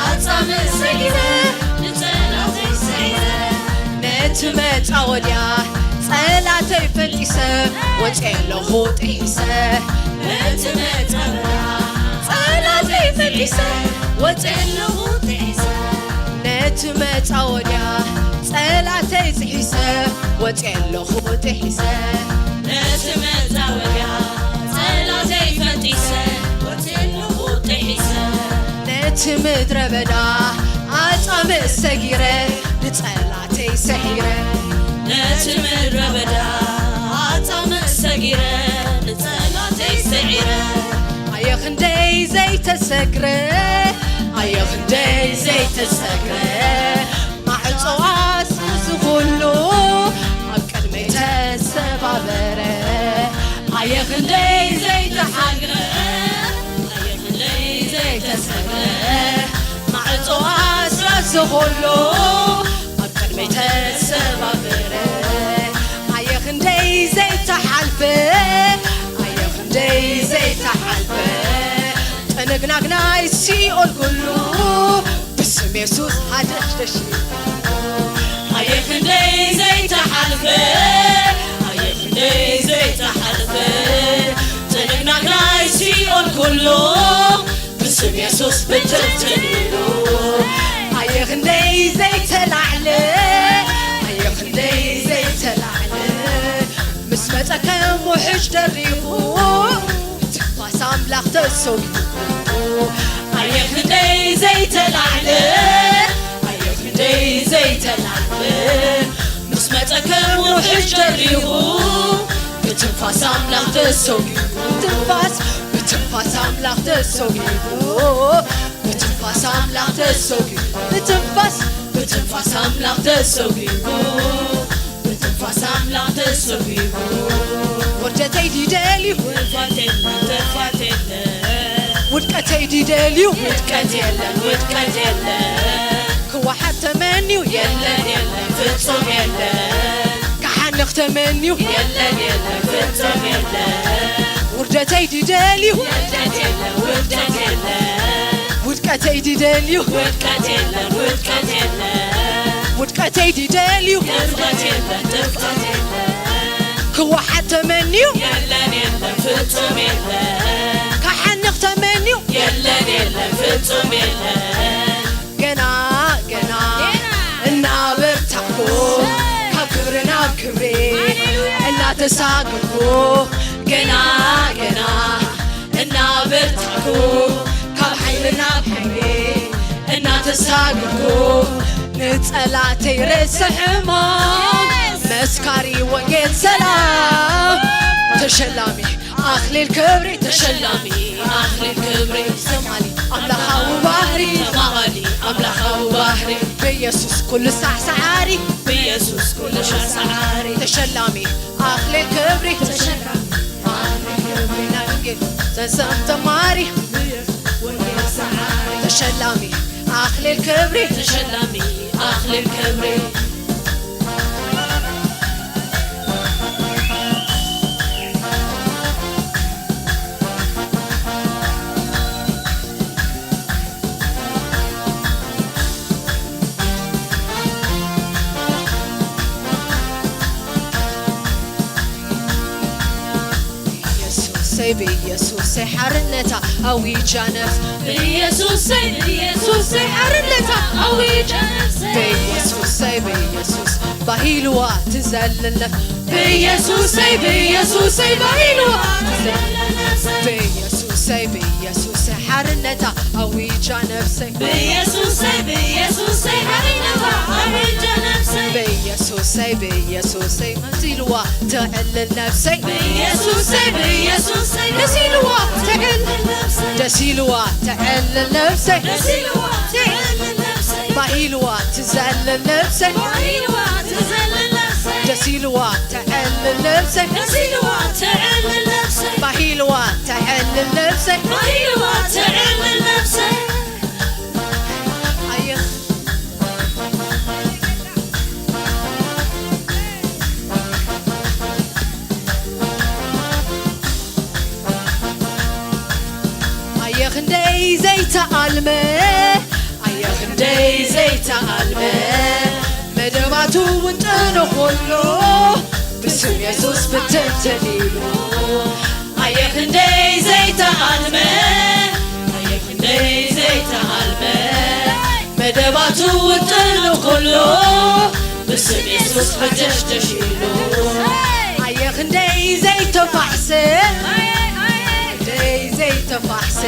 ኣጻምእ ሰጊረ ንጸላእተይ ስዒረ ነቲ መጻወድያ ጸላተይ ፈንጢሰ ወጽየ ኣለኹ ጥሒሰ ነቲ መጻወድያ ጸላተይ ፈንጢሰ ወጽየ ኣለኹ ጥሒሰ ነቲ መጻወድያ ጸላተይ ጥሒሰ ወጽየ ኣለኹ ጥሒሰ ነቲ መጻወድያ ጸላተይ ፈንጢሰ ወጽየ ኣለኹ ጥሒሰ ነቲ ምድረ በዳ ኣጻምእ ሰጊረ ንጸላተይ ስዒረ ነቲ ምድረ በዳ ኣጻምእ ሰጊረ ንጸላተይ ስዒረ ኣየ ክንደይ ዘይተሰግረ ኣየ ክንደይ ዘይተሰግረ ማዕጾ ኣስርዚ ኩሉ ኣብ ቅድመይ ተሰባበረ ኣየ ክንደይ ዘይተሓግረ ኣየ ክንደይ ዘይተሰግረ ማዕጾ ኣስርዚ ኩሉ ኣብ ቅድመይ ተሰባበረ ኣየ ክንደይ ዘይተሓልፈ ኣየ ክንደይ ዘይተሓልፈ ጥንግናግ ናይ ሲኦል ኩሉ ብስም የሱስ ሃደሽደሽ ኣየ ክንደይ ዘይተሓልፈ ኣየ ክንደይ ዘይተሓልፈ ጥንግናግ ናይ ሲኦል ኩሉ ብስም የሱስ ብትንትን ኢሉ ኣየ ክንደይ ዘይተላዕለ ኣየ ክንደይ ዘይተላዕለ ምስ መጸ ከም ውሕጅ ደሪኹ ትንፋስ ኣምላኽ ተሰዊኡ ኣየ ክንደይ ዘይተላዕለ ኣየ ክንደይ ዘይተላዕለ ምስ መጸ ከም ውሕጅ ደሪኹ ብትንፋስ ኣምላኽ ተሰዊኡ ትንፋስ ብትንፋስ ኣምላኽ ተሰዊኡ ብትንፋስ ኣምላኽ ተሰዊኡ ብትንፋስ ብትንፋስ ኣምላኽ ተሰዊኡ ብትንፋስ ኣምላኽ ተሰዊኡ ውርደተይ ድደልዩ ውርደት የለን ጥፋት የለን ውድቀተይ ድደልዩ ውድቀት የለን ውድቀት የለን ክወሓድ ተመንዩ የለን የለን ፍጹም የለን ክሓንኽ ተመንዩ የለን የለን ፍጹም የለን ውርደተይ ድደልዩ ውርደት የለን ውርደት የለን ውድቀተይ ድደልዩ ውድቀት የለን ውድቀት የለን ውድቀተይ ድደልዩ ጥፍኣት የለን ጥፍኣት የለን ክወሓድ ተመንዩ የለን የለን ፍጹም የለን ክሓንኽ ተመንዩ የለን የለን ፍጹም የለን ገና ገና እናበርታዕኩ ካብ ክብሪ ናብ ክብሪ እናተሳግርኩ ገና ገና እናበርታዕኩ ካብ ሓይሊ ናብ ሓይሊ እናተሳግርኩ ንጸላተይ ርእሲ ሕማም መስካሪ ወንጌል ሰላም ተሸላሚ ኣኽሊል ክብሪ ተሸላሚ ኣኽሊል ክብሪ ተማሊ ኣምላኻዊ ባህሪ ተማሊ ኣምላኻዊ ባህሪ ብኢየሱስ ኩሉ ሳዕሳዓሪ ብኢየሱስ ኩሉ ሳዕሳዓሪ ተሸላሚ ኣኽሊል ክብሪ ተሸላሚ ኣኽሊል ክብሪ ናይ ወንጌል ዘንሰም ተማሪ ተሸላሚ ኣኽሊል ክብሪ ተሸላሚ ኣኽሊል ክብሪ ኢየሱሰይ ብኢየሱሰይ ሓርነታ ኣዊጃ ነፍስ ብኢየሱሰይ ብኢየሱሰይ ሓርነታ ኣዊጃ ነፍስ ብኢየሱሰይ ብኢየሱስ ባሂልዋ ትዘልል ነፍስ ብኢየሱሰይ ብኢየሱሰይ ባሂልዋ ትዘልል ነፍስ ብኢየሱሰይ ብኢየሱሰይ ሓርነታ ኣዊጃ ነፍሰይ ብኢየሱሰይ ብኢየሱሰይ ሓርነታ ኣዊጃ ነፍሰይ ብኢየሱሰይ ብኢየሱሰይ መሲልዋ ተዕልል ነፍሰይ ብኢየሱሰይ ብኢየሱሰይ ደስ ኢልዋ ተዕልል ነፍሰይ ደስ ኢልዋ ተዕልል ነፍሰይ ደስ ኢልዋ ተዕልል ነፍሰይ ባሂልዋ ትዘልል ነፍሰይ ባሂልዋ ትዘልል ነፍሰይ ደስ ኢልዋ ተዕልል ነፍሰይ ደስ ኢልዋ ተዕልል ነፍሰይ ባሂልዋ ተዕልል ነፍሰይ ባሂልዋ ተዕልል ነፍሰይ ኣየ ኣየ ክንደይ ዘይተኣልመ ኣየ ክንደይ ዘይተኣልመ መደባቱ ውጥኑ ኩሉ ብስም የሱስ ብትንትን ኢሉ ኣየ ክንደይ ዘይተኣልመ ኣየ ክንደይ ዘይተኣልመ መደባቱ ውጥኑ ኩሉ ብስም የሱስ ሓጀሽጀሽ ኢሉ ኣየ ክንደይ ዘይተፋሕሰ ክንደይ ዘይተፋሕሰ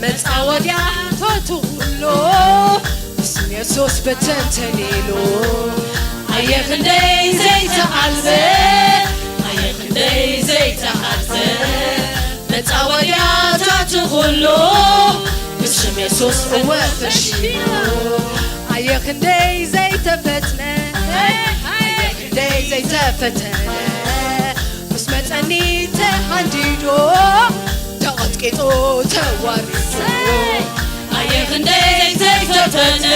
መጻወድያ ቶቱ ኩሉ ብስም የሱስ ብትንትን ኢሉ ኣየ ክንደይ ዘይተኣልመ ኣየ ክንደይ ዘይተሓልፈ መጻወድያታቱ ኩሉ ብስም የሱስ እወ ፈሺሉ ኣየ ክንደይ ዘይተፈትነ ኣየ ክንደይ ዘይተፈተነ ምስ መጸኒ ተሃንዲዶ ተቐጥቂጡ ተዋሪዱ ኣየ ክንደይ ዘይተፈተነ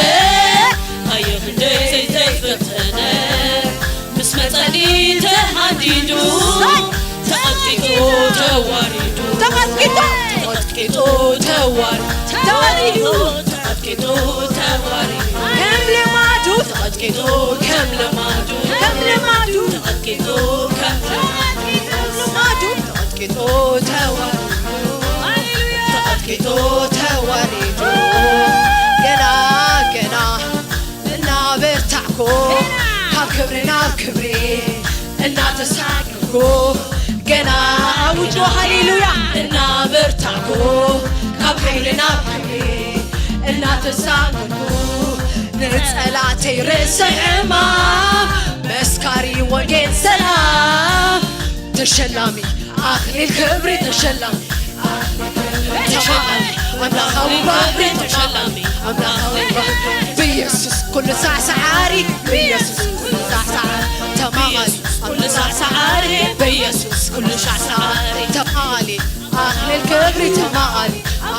ኣየ ክንደይ ዘይተፈተነ ምስ መጸኒ ተሃንዲዱ ተቐጥቂጡ ተዋሪዱ ተቐጥቂጡ ተቐጥቂጡ ተዋሪዱ ተዋሪዱ ተቐጥቂጡ ተዋሪዱ ከም ልማዱ ተቐጥቂጡ ከም ልማዱ ከም ልማዱ ተቐጥቂጡ ከም ልማዱ ተቐጥቂጡ ተዋሪዱ ተቐጥቂጡ ተዋሪዱ ገና ገና እናበርታዕኩ ካብ ክብሪ ናብ ክብሪ እናተሳግርኩ ገና ኣውጆ ሃሌሉያ እናበርታዕኩ ካብ ክብሪ ናብ ክብሪ እናተሳግርኩ ንጸላተይ ርእሲ ሕማም መስካሪ ወንጌል ሰላም ተሸላሚ ኣኽሊል ክብሪ ተሸላሚ ተሸላሚ ኣምላኻዊ ባህሪ ተሸላሚ ኣምላኻዊ ባህሪ ብኢየሱስ ኩሉ ሳዕሳዓሪ ብኢየሱስ ኩሉ ሳዕሳዓሪ ተማቓሊ ኩሉ ሳዕሳዓሪ ብኢየሱስ ኩሉ ሳዕሳዓሪ ተማቓሊ ኣኽሊል ክብሪ ተማቓሊ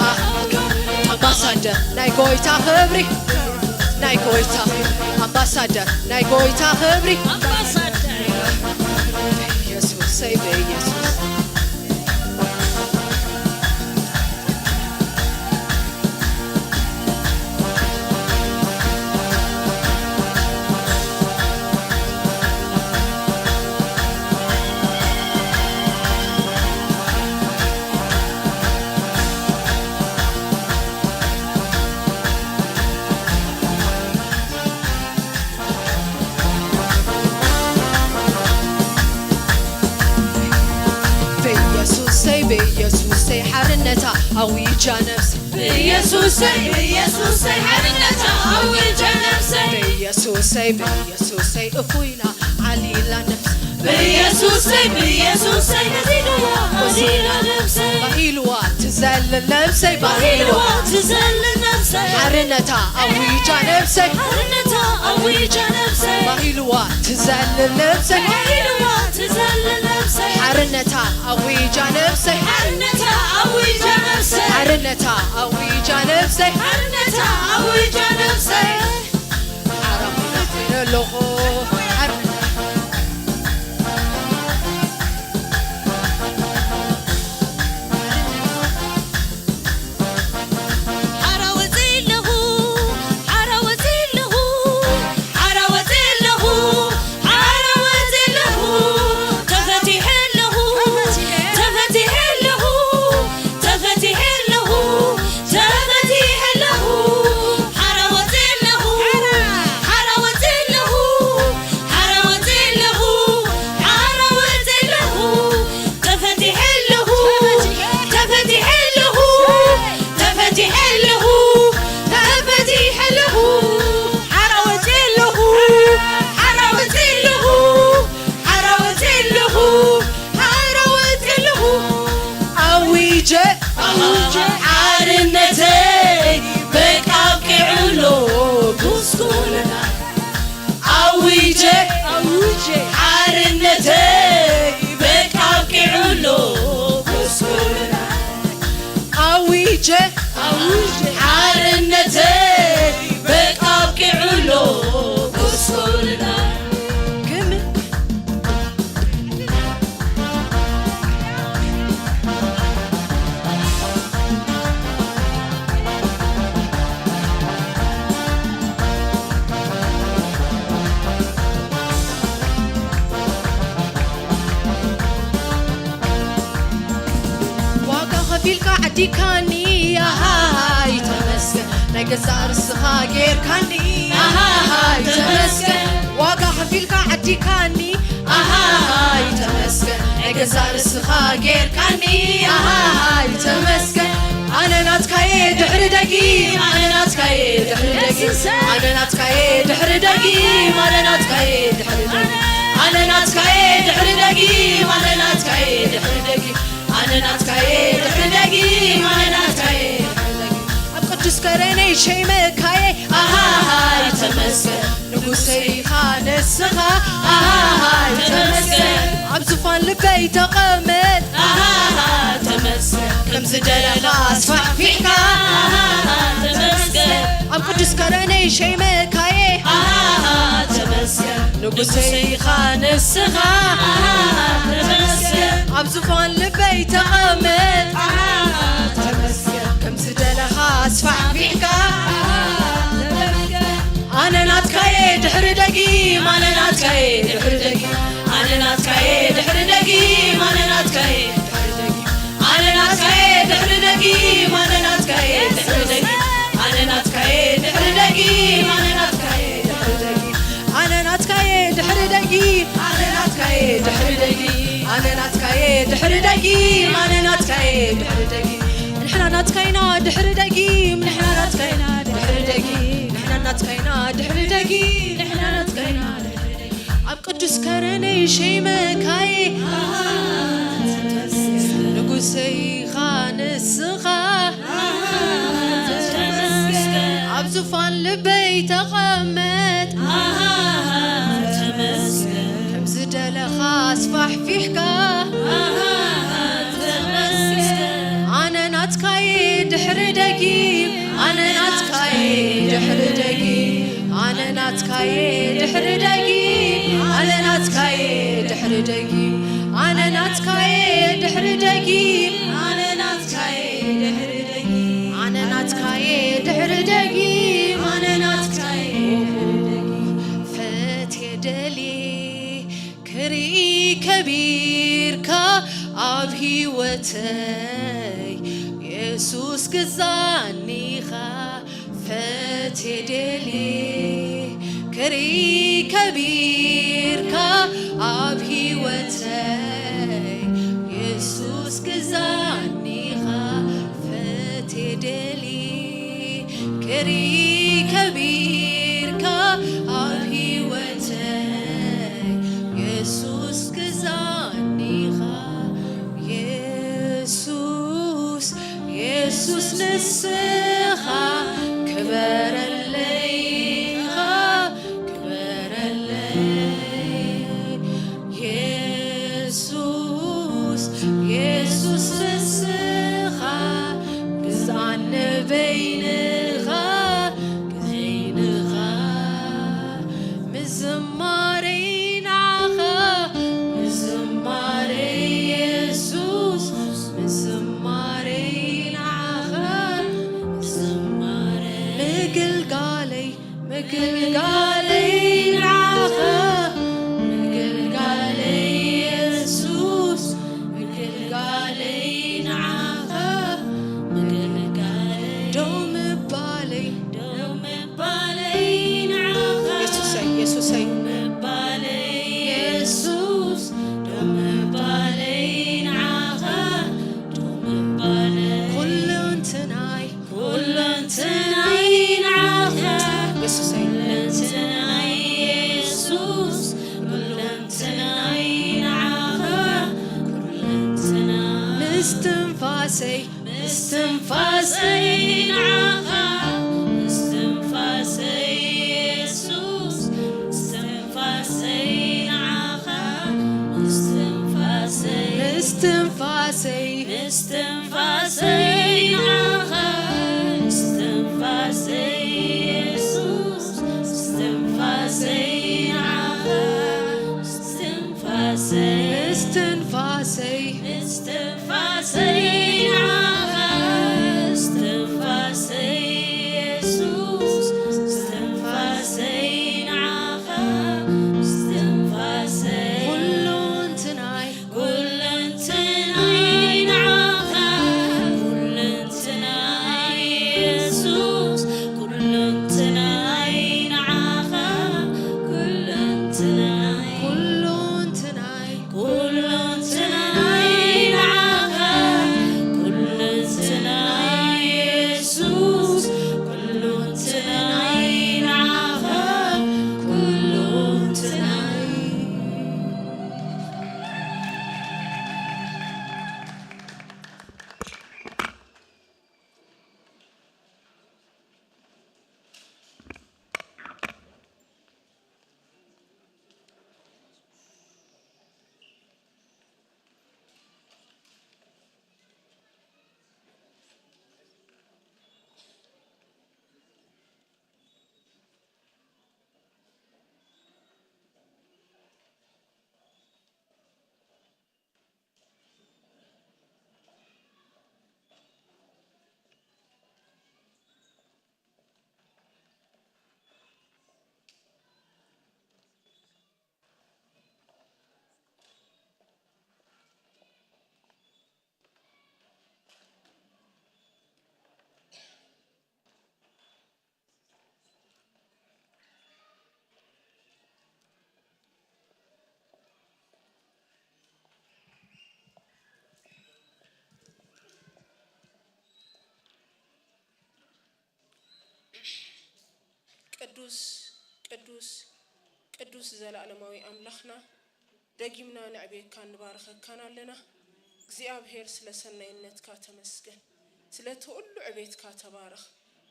ኣኽሊል ክብሪ ኣምባሳደር ናይ ጎይታ ክብሪ ናይ ጎይታ ክብሪ ኣምባሳደር ናይ ጎይታ ክብሪ ኣምባሳደር ኢየሱስ ሰይ በኢየሱስ ኣዊጃ ነፍሰይ ብኢየሱሰይ ብኢየሱሰይ ሓርነታ ኣዊጃ ነፍሰይ ብኢየሱሰይ ብኢየሱሰይ እፎይላ ዓሊላ ነፍሰይ ብኢየሱሰይ ብኢየሱሰይ ነዚዳያ ዓሊላ ነፍሰይ ባሂልዋ ትዘልል ነፍሰይ ባሂልዋ ትዘልል ነፍሰይ ሓርነታ ኣዊጃ ነፍሰይ ሓርነታ ኣዊጃ ነፍሰይ ባሂልዋ ትዘልል ነፍሰይ ባሂልዋ ትዘልል ነፍሰይ ሓርነታ ኣዊጃ ነፍሰይ ሓርነታ ኣዊጃ ነፍሰይ ሓርነታ ኣዊጃ ነፍሰይ ሓርነታ ኣዊጃ ነፍሰይ ሓራምነት ኣለኹ ሓር- ሓራ ወፂእ ኣለኹ፣ ሓራ ወፂእ ኣለኹ፣ ሓራ ወፂእ ኣለኹ፣ ሓራ ወፂእ ኣለኹ፣ ተፈቲሐ ኣለኹ፣ ተፈቲሐ ኣለኹ፣ ተፈቲሐ ኣለኹ፣ ተፈቲሐ ኣለኹ፣ ሓራ ወፂእ ኣለኹ፣ ሓራ ወፂእ ኣለኹ፣ ሓራ ወፂእ ኣለኹ፣ ሓራ ወፂእ ኣለኹ፣ ተፈቲሐ ኣለኹ፣ ተፈቲሐ ኣለኹ፣ ተፈቲሐ ኣለኹ፣ ተፈቲሐ ኣለኹ፣ ሓራ ወፂእ ኣለኹ፣ ሓራ ወፂእ ኣለኹ፣ ሓራ ወፂእ ኣለኹ፣ ሓራ ወፂእ ኣለኹ። ኣዊጀ፣ ኣዊጀ፣ ሓርነተይ በቃ ኣብቂዑ ኣሎ ጉስቁልና። ኣዊጀ ኣዊጀ ሓርነተይ በቃ ኣብቂዑ ኣሎ ጉስቁልና ኣዊጀ ኣዊጀ ሓርነተይ በቃ ኣብቂዑ ኣሎ ጉስቁልና ክም ዋጋ ከፊልካ ዓዲካኒ ኣሃሃይ ተመስገን ናይ ገዛእ ርስኻ ጌርካኒ ኣሃሃይ ተመስገን ዋጋ ከፊልካ ዓዲካኒ ኣሃሃይ ተመስገን ናይ ገዛእ ርእስኻ ጌርካኒ ኣሃሃይ ተመስገን ኣነ ናትካየ ድሕሪ ደጊም ኣነ ናትካየ ድሕሪ ደጊም ኣነ ናትካየ ድሕሪ ደጊም ኣነ ናትካየ ድሕሪ ደጊም ኣነ ናትካየ ድሕሪ ደጊም ኣነ ናትካየ ድሕሪ ደጊም ኣነ ናትካየ ድሕሪ ደጊም ኣነ ናትካየ ድሕሪ ደጊም ኣብ ቅዱስ ከረነይ ሸይመካየ ኣሃሃይ ተመስገን ንጉሰይ ኢኻ ንስኻ ኣሃሃይ ተመስገን ኣብ ዙፋን ልበይ ተቐመጥ ኣሃሃ ተመስገን ከም ዝደለኻ ኣስፋሕፊሕካ ኣሃሃ ተመስገን ኣብ ቅዱስ ከረነይ ሸይመካየ ኣሃሃ ተመስገን ንጉሰይ ኢኻ ንስኻ ኣሃሃ ተመስገን ኣብ ዙፋን ልበይ ተቐመጥ ኣሃሃ ተመስገን ከም ዝደለኻ ኣስፋሕፊሕካ ኣሃሃ ተመስገን ኣነ ናትካየ ድሕሪ ደጊም ኣነ ናትካየ ድሕሪ ደጊም ኣነ ናትካየ ድሕሪ ደጊም ኣነ ናትካየ ድሕሪ ደጊም ኣነ ናትካየ ድሕሪ ደጊም ኣነ ናትካየ ድሕሪ ደጊም ኣነ ናትካየ ድሕሪ ደጊም ኣነ ናትካየ ድሕሪ ደጊም ኣነ ናትካየ ድሕሪ ደጊም ኣነ ናትካየ ድሕሪ ደጊም ኣነ ናትካየ ድሕሪ ደጊም ኣነ ናትካየ ድሕሪ ደጊም ንሕና ናትካይና ድሕሪ ደጊም ንሕና ናትካይና ድሕሪ ደጊም ንሕና ናትካይና ድሕሪ ደጊም ንሕና ናትካይና ድሕሪ ደጊም ኣብ ቅዱስ ከረነይ ሸይመካይ ንጉሰይኻ ንስኻ ኣብ ዙፋን ልበይ ተቐመጥ ከም ዝደለኻ ኣስፋሕፊሕካ ኣነ ናትካየ ድሕሪ ደጊም ኣነ ናትካየ ድሕሪ ደጊም ኣነ ናትካየ ድሕሪ ደጊም ኣነ ናትካየ ድሕሪ ደጊም ኣነ ናትካየ ድሕሪ ደጊም ኣነ ናትካየ ድሕሪ ደጊም ኣነ ናትካየ ድሕሪ ደጊም ኣነ ናትካየ ድሕሪ ደጊም ፈትየ ደልየ ክርኢ ከቢርካ ኣብ ህይወተይ የሱስ ግዛኒኻ ፈትየ ደልየ ክርኢ ከቢርካ ኣብ ህይወተይ የሱስ ግዛኒኻ ፈ ንስኻ ክበረለይ፣ ኢኻ ክበረለይ። የሱስ፣ የሱስ ንስኻ ግዝኣኒ በይንኻ፣ በይንኻ። ምዝማሬ ንዓኻ፣ ምዝማሬ የሱስ፣ ምዝማሬ ንዓኻ፣ ምዝማሬ። ምግልጋለይ፣ ምግልጋለይ ንዓኻ፣ ምግልጋለይ የሱስ፣ ምግልጋለይ ንዓኻ፣ ምግልጋለይ። ደው ምባለይ፣ ደው ምባለይ ንዓኻ፣ የሱሰይ፣ የሱሰይ። ደው ምባለይ የሱስ፣ ደው ምባለይ ንዓኻ፣ ደው ምባለይ። ኩለንትናይ፣ ኩለንትናይ ንዓኻ፣ የሱሰይ። ኩለንትናይ የሱስ፣ ኩለንትናይ ንዓኻ፣ ኩለንትናይ። ምስትንፋሰይ፣ ምስትንፋሰይ ንዓኻ፣ ምስትንፋሰይ የሱስ፣ ምስትንፋሰይ ንዓኻ፣ ምስትንፋሰይ። ምስትንፋሰይ፣ ምስትንፋሰይ ንዓኻ፣ ምስትንፋሰይ የሱስ፣ ምስትንፋሰይ ንዓኻ፣ ምስትንፋሰይ። ምስትንፋሰይ፣ ምስትንፋሰይ ንዓኻ፣ ምስትንፋሰይ የሱስ፣ ምስትንፋሰይ ንዓኻ፣ ምስትንፋሰይ። ኩለንትናይ፣ ኩለንትናይ ንዓኻ፣ ኩለንትናይ የሱስ፣ ኩለንትናይ ንዓኻ፣ ኩለንትናይ። ኩለንትናይ፣ ኩለንትናይ ንዓኻ፣ ኩለንትናይ የሱስ፣ ኩለንትናይ ንዓኻ፣ ኩለንትናይ። ቅዱስ፣ ቅዱስ፣ ቅዱስ፣ ዘላለማዊ ኣምላኽና፣ ደጊምና ነዕብየካን ንባርኸካን ኣለና። እግዚኣብሔር፣ ስለ ሰናይነትካ ተመስገን። ስለቲ ኩሉ ዕቤትካ ተባረኽ።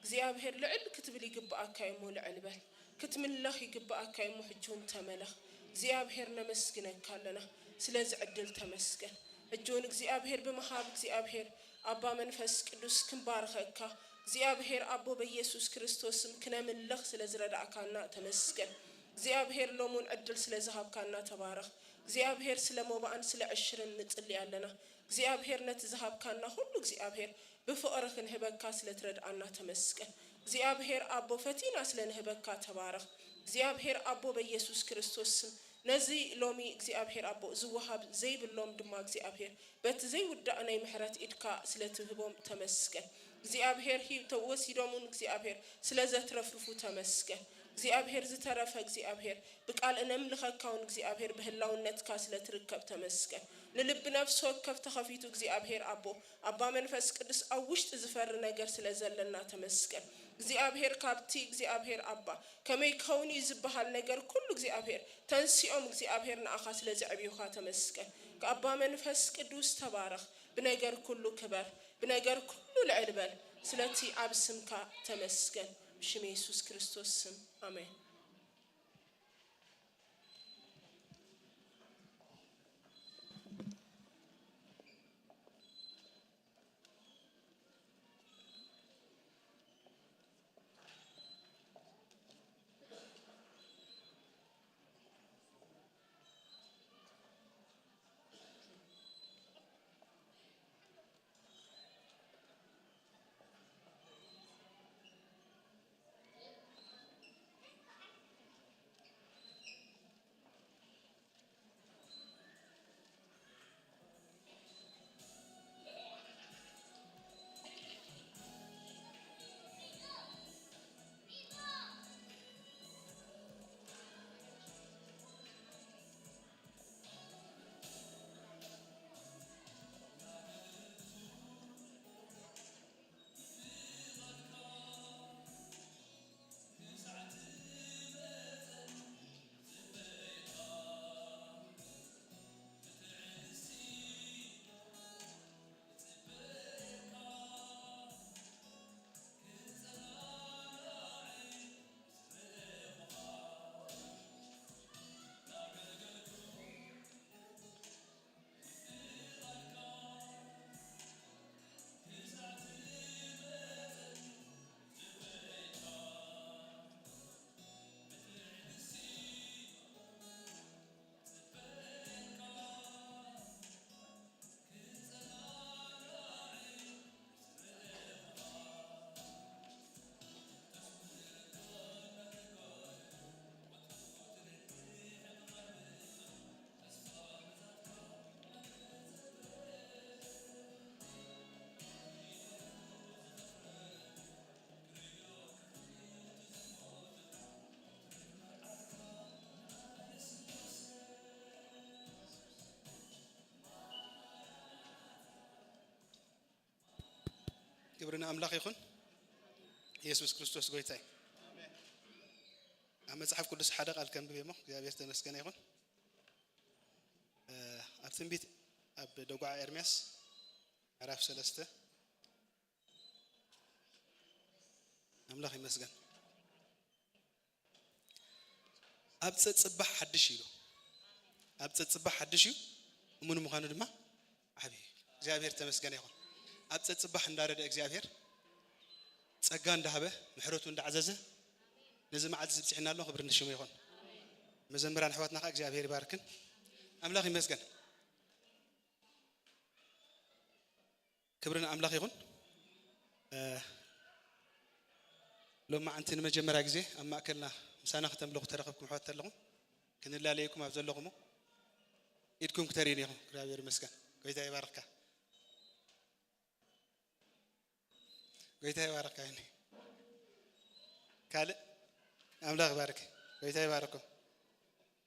እግዚኣብሔር፣ ልዕል ክትብል ይግብኣካ እዩሞ ልዕል በል። ክትምለኽ ይግብኣካ እዩሞ ሕጂ እውን ተመለኽ። እግዚኣብሔር፣ ነመስግነካ ኣለና። ስለዚ ዕድል ተመስገን። ሕጂ እውን እግዚኣብሔር ብምሃብ፣ እግዚኣብሔር ኣባ መንፈስ ቅዱስ፣ ክንባርኸካ፣ እግዚኣብሔር ኣቦ፣ በኢየሱስ ክርስቶስ ስም ክነምልኽ ስለ ዝረዳእካና ተመስገን። እግዚኣብሔር ሎሙን ዕድል ስለ ዝሃብካና ተባረኽ። እግዚኣብሔር ስለ ሞባእን ስለ ዕሽርን ንጽሊ ኣለና። እግዚኣብሔር ነቲ ዝሃብካና ኩሉ እግዚኣብሔር ብፍቕሪ ክንህበካ ስለ ትረድኣና ተመስገን። እግዚኣብሔር ኣቦ ፈቲና ስለ ንህበካ ተባረኽ። እግዚኣብሔር ኣቦ በኢየሱስ ክርስቶስ ስም ነዚ ሎሚ እግዚኣብሔር ኣቦ ዝወሃብ ዘይብሎም ድማ እግዚኣብሔር በቲ ዘይውዳእ ናይ ምሕረት ኢድካ ስለ ትህቦም ተመስገን። እግዚኣብሔር ሂ-፣ ተወሲዶም እውን እግዚኣብሔር ስለ ዘትረፍርፉ ተመስገን። እግዚኣብሔር ዝተረፈ እግዚኣብሔር ብቃል እነምልኸካ እውን እግዚኣብሔር ብህላውነትካ ስለ ትርከብ ተመስገን። ንልቢ ነፍሲ ወከፍ ተኸፊቱ እግዚኣብሔር ኣቦ ኣባ መንፈስ ቅዱስ ኣብ ውሽጢ ዝፈሪ ነገር ስለ ዘለና ተመስገን። እግዚኣብሔር ካብቲ እግዚኣብሔር ኣባ ከመይ ክኸውን እዩ ዝበሃል ነገር ኩሉ እግዚኣብሔር ተንሲኦም እግዚኣብሔር ንኣኻ ስለ ዘዕብዩኻ ተመስገን። ኣባ መንፈስ ቅዱስ ተባረኽ። ብነገር ኩሉ ክበር። ብነገር ኩሉ ልዕል በል። ስለቲ ኣብ ስምካ ተመስገን። ብሽም የሱስ ክርስቶስ ስም፣ ኣሜን። ክብሪ ንኣምላኽ ይኹን። ኢየሱስ ክርስቶስ ጎይታ እዩ። ኣብ መጽሓፍ ቅዱስ ሓደ ቃል ከንብብ እየ እሞ እግዚኣብሔር ተመስገነ ይኹን። እ፣ ኣብ ትንቢት ኣብ ደጉዓ ኤርምያስ ምዕራፍ ሰለስተ ኣምላኽ ይመስገን። ኣብ ጸጽባሕ ሓድሽ ኢሉ። ኣብ ጸጽባሕ ሓድሽ እዩ፣ እሙን ምዃኑ ድማ ዓቢ እዩ። እግዚኣብሔር ተመስገነ ይኹን። ኣብ ጸጽባሕ እንዳረደ እግዚኣብሔር ጸጋ እንዳሃበ ምሕረቱ እንዳዓዘዘ ነዚ መዓልቲ እዚ ብጽሕና ኣሎ፣ ክብሪ ንሽሙ ይኹን። መዘምራን ኣሕዋትና ከኣ እግዚኣብሔር ይባርክን። ኣምላኽ ይመስገን። ክብሪ ንኣምላኽ ይኹን። እ፣ ሎማዓንቲ ንመጀመርያ ግዜ ኣብ ማእከልና ምሳና ከተምልኹ ተረኸብኩም ኣሕዋት ኣለኹም። ክንላለየኩም ኣብ ዘለኹሞ ኢድኩም ክተርእዩኒ ኢኹም። እግዚኣብሔር ይመስገን። ጎይታ ይባርኽካ። ጎይታ ይባርኽካ። ይኒ ካልእ ኣምላኽ ይባርክ። ጎይታ ይባርኩም።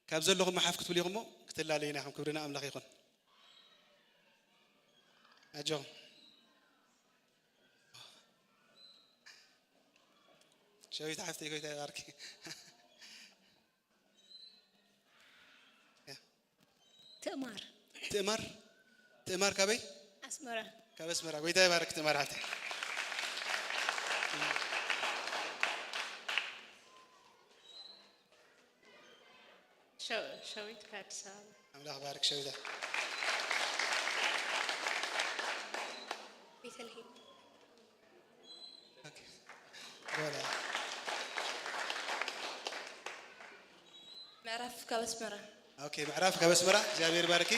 ካብ ዘለኹም ሓፍ ክትብሉ ኢኹም እሞ ክትላለዩና ኢኹም። ክብሪ ንኣምላኽ ይኹን። ኣጆኹም። ሸዊት ሓፍተይ ጎይታ ይባርክ። ትእማር። ትእማር። ትእማር ካበይ? ኣስመራ። ካብ ኣስመራ። ጎይታ ይባርክ ትእማር ሓፍተይ። ሸው-፣ ሸዊት ካብ ኣዲስ ኣበባ። ኣምላኽ ባርክ ሸዊታ። ቤተልሔም። ኦኬ። ጎላ። ምዕራፍ ካብ ኣስመራ። ኦኬ፣ ምዕራፍ ካብ ኣስመራ። እግዚኣብሔር ባርኪ።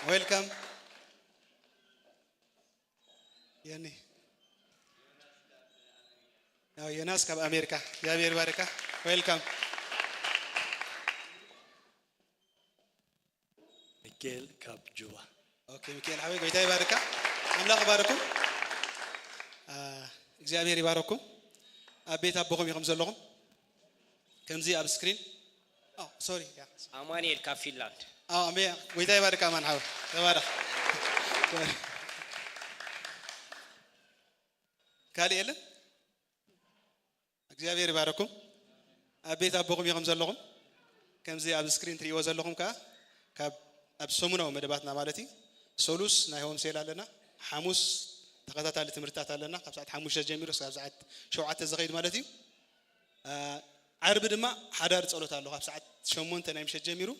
ዌልካም። የኒ። ያው ዮናስ ካብ ኣሜሪካ። እግዚኣብሔር ባርካ። ዌልካም። ሚካኤል ካብ ጁባ። ኦኬ፣ ሚካኤል ሓወይ፣ ጎይታ ይባርካ። ኣምላኽ ይባርኩም። አ፣ እግዚኣብሔር ይባረኩም። ኣብ ቤት ኣቦኹም ኢኹም ዘለኹም። ከምዚ ኣብ ስክሪን። ኦ፣ ሶሪ፣ ያ። ኣማኑኤል ካብ ፊንላንድ። ኦ፣ ኣሜ-፣ ጎይታ ይባርካ ኣማን ሓወይ። ተባረኽ። ካልእ የለን? እግዚኣብሔር ይባረኩም። ኣብ ቤት ኣቦኹም ኢኹም ዘለኹም። ከምዚ ኣብ ስክሪን ትርእይዎ ዘለኹም ከኣ ካብ፣ ኣብ ሰሙናዊ መደባትና ማለት እዩ። ሰሉስ ናይ ሆም ሴል ኣለና፣ ሓሙስ ተኸታታሊ ትምህርትታት ኣለና፣ ካብ ሰዓት ሓሙሽተ ጀሚሩ ክሳብ ሰዓት ሸውዓተ ዝኸይድ ማለት እዩ። ዓርቢ ድማ ሓዳር ጸሎት ኣሎ፣ ካብ ሰዓት ሸሞንተ ናይ ምሸት ጀሚሩ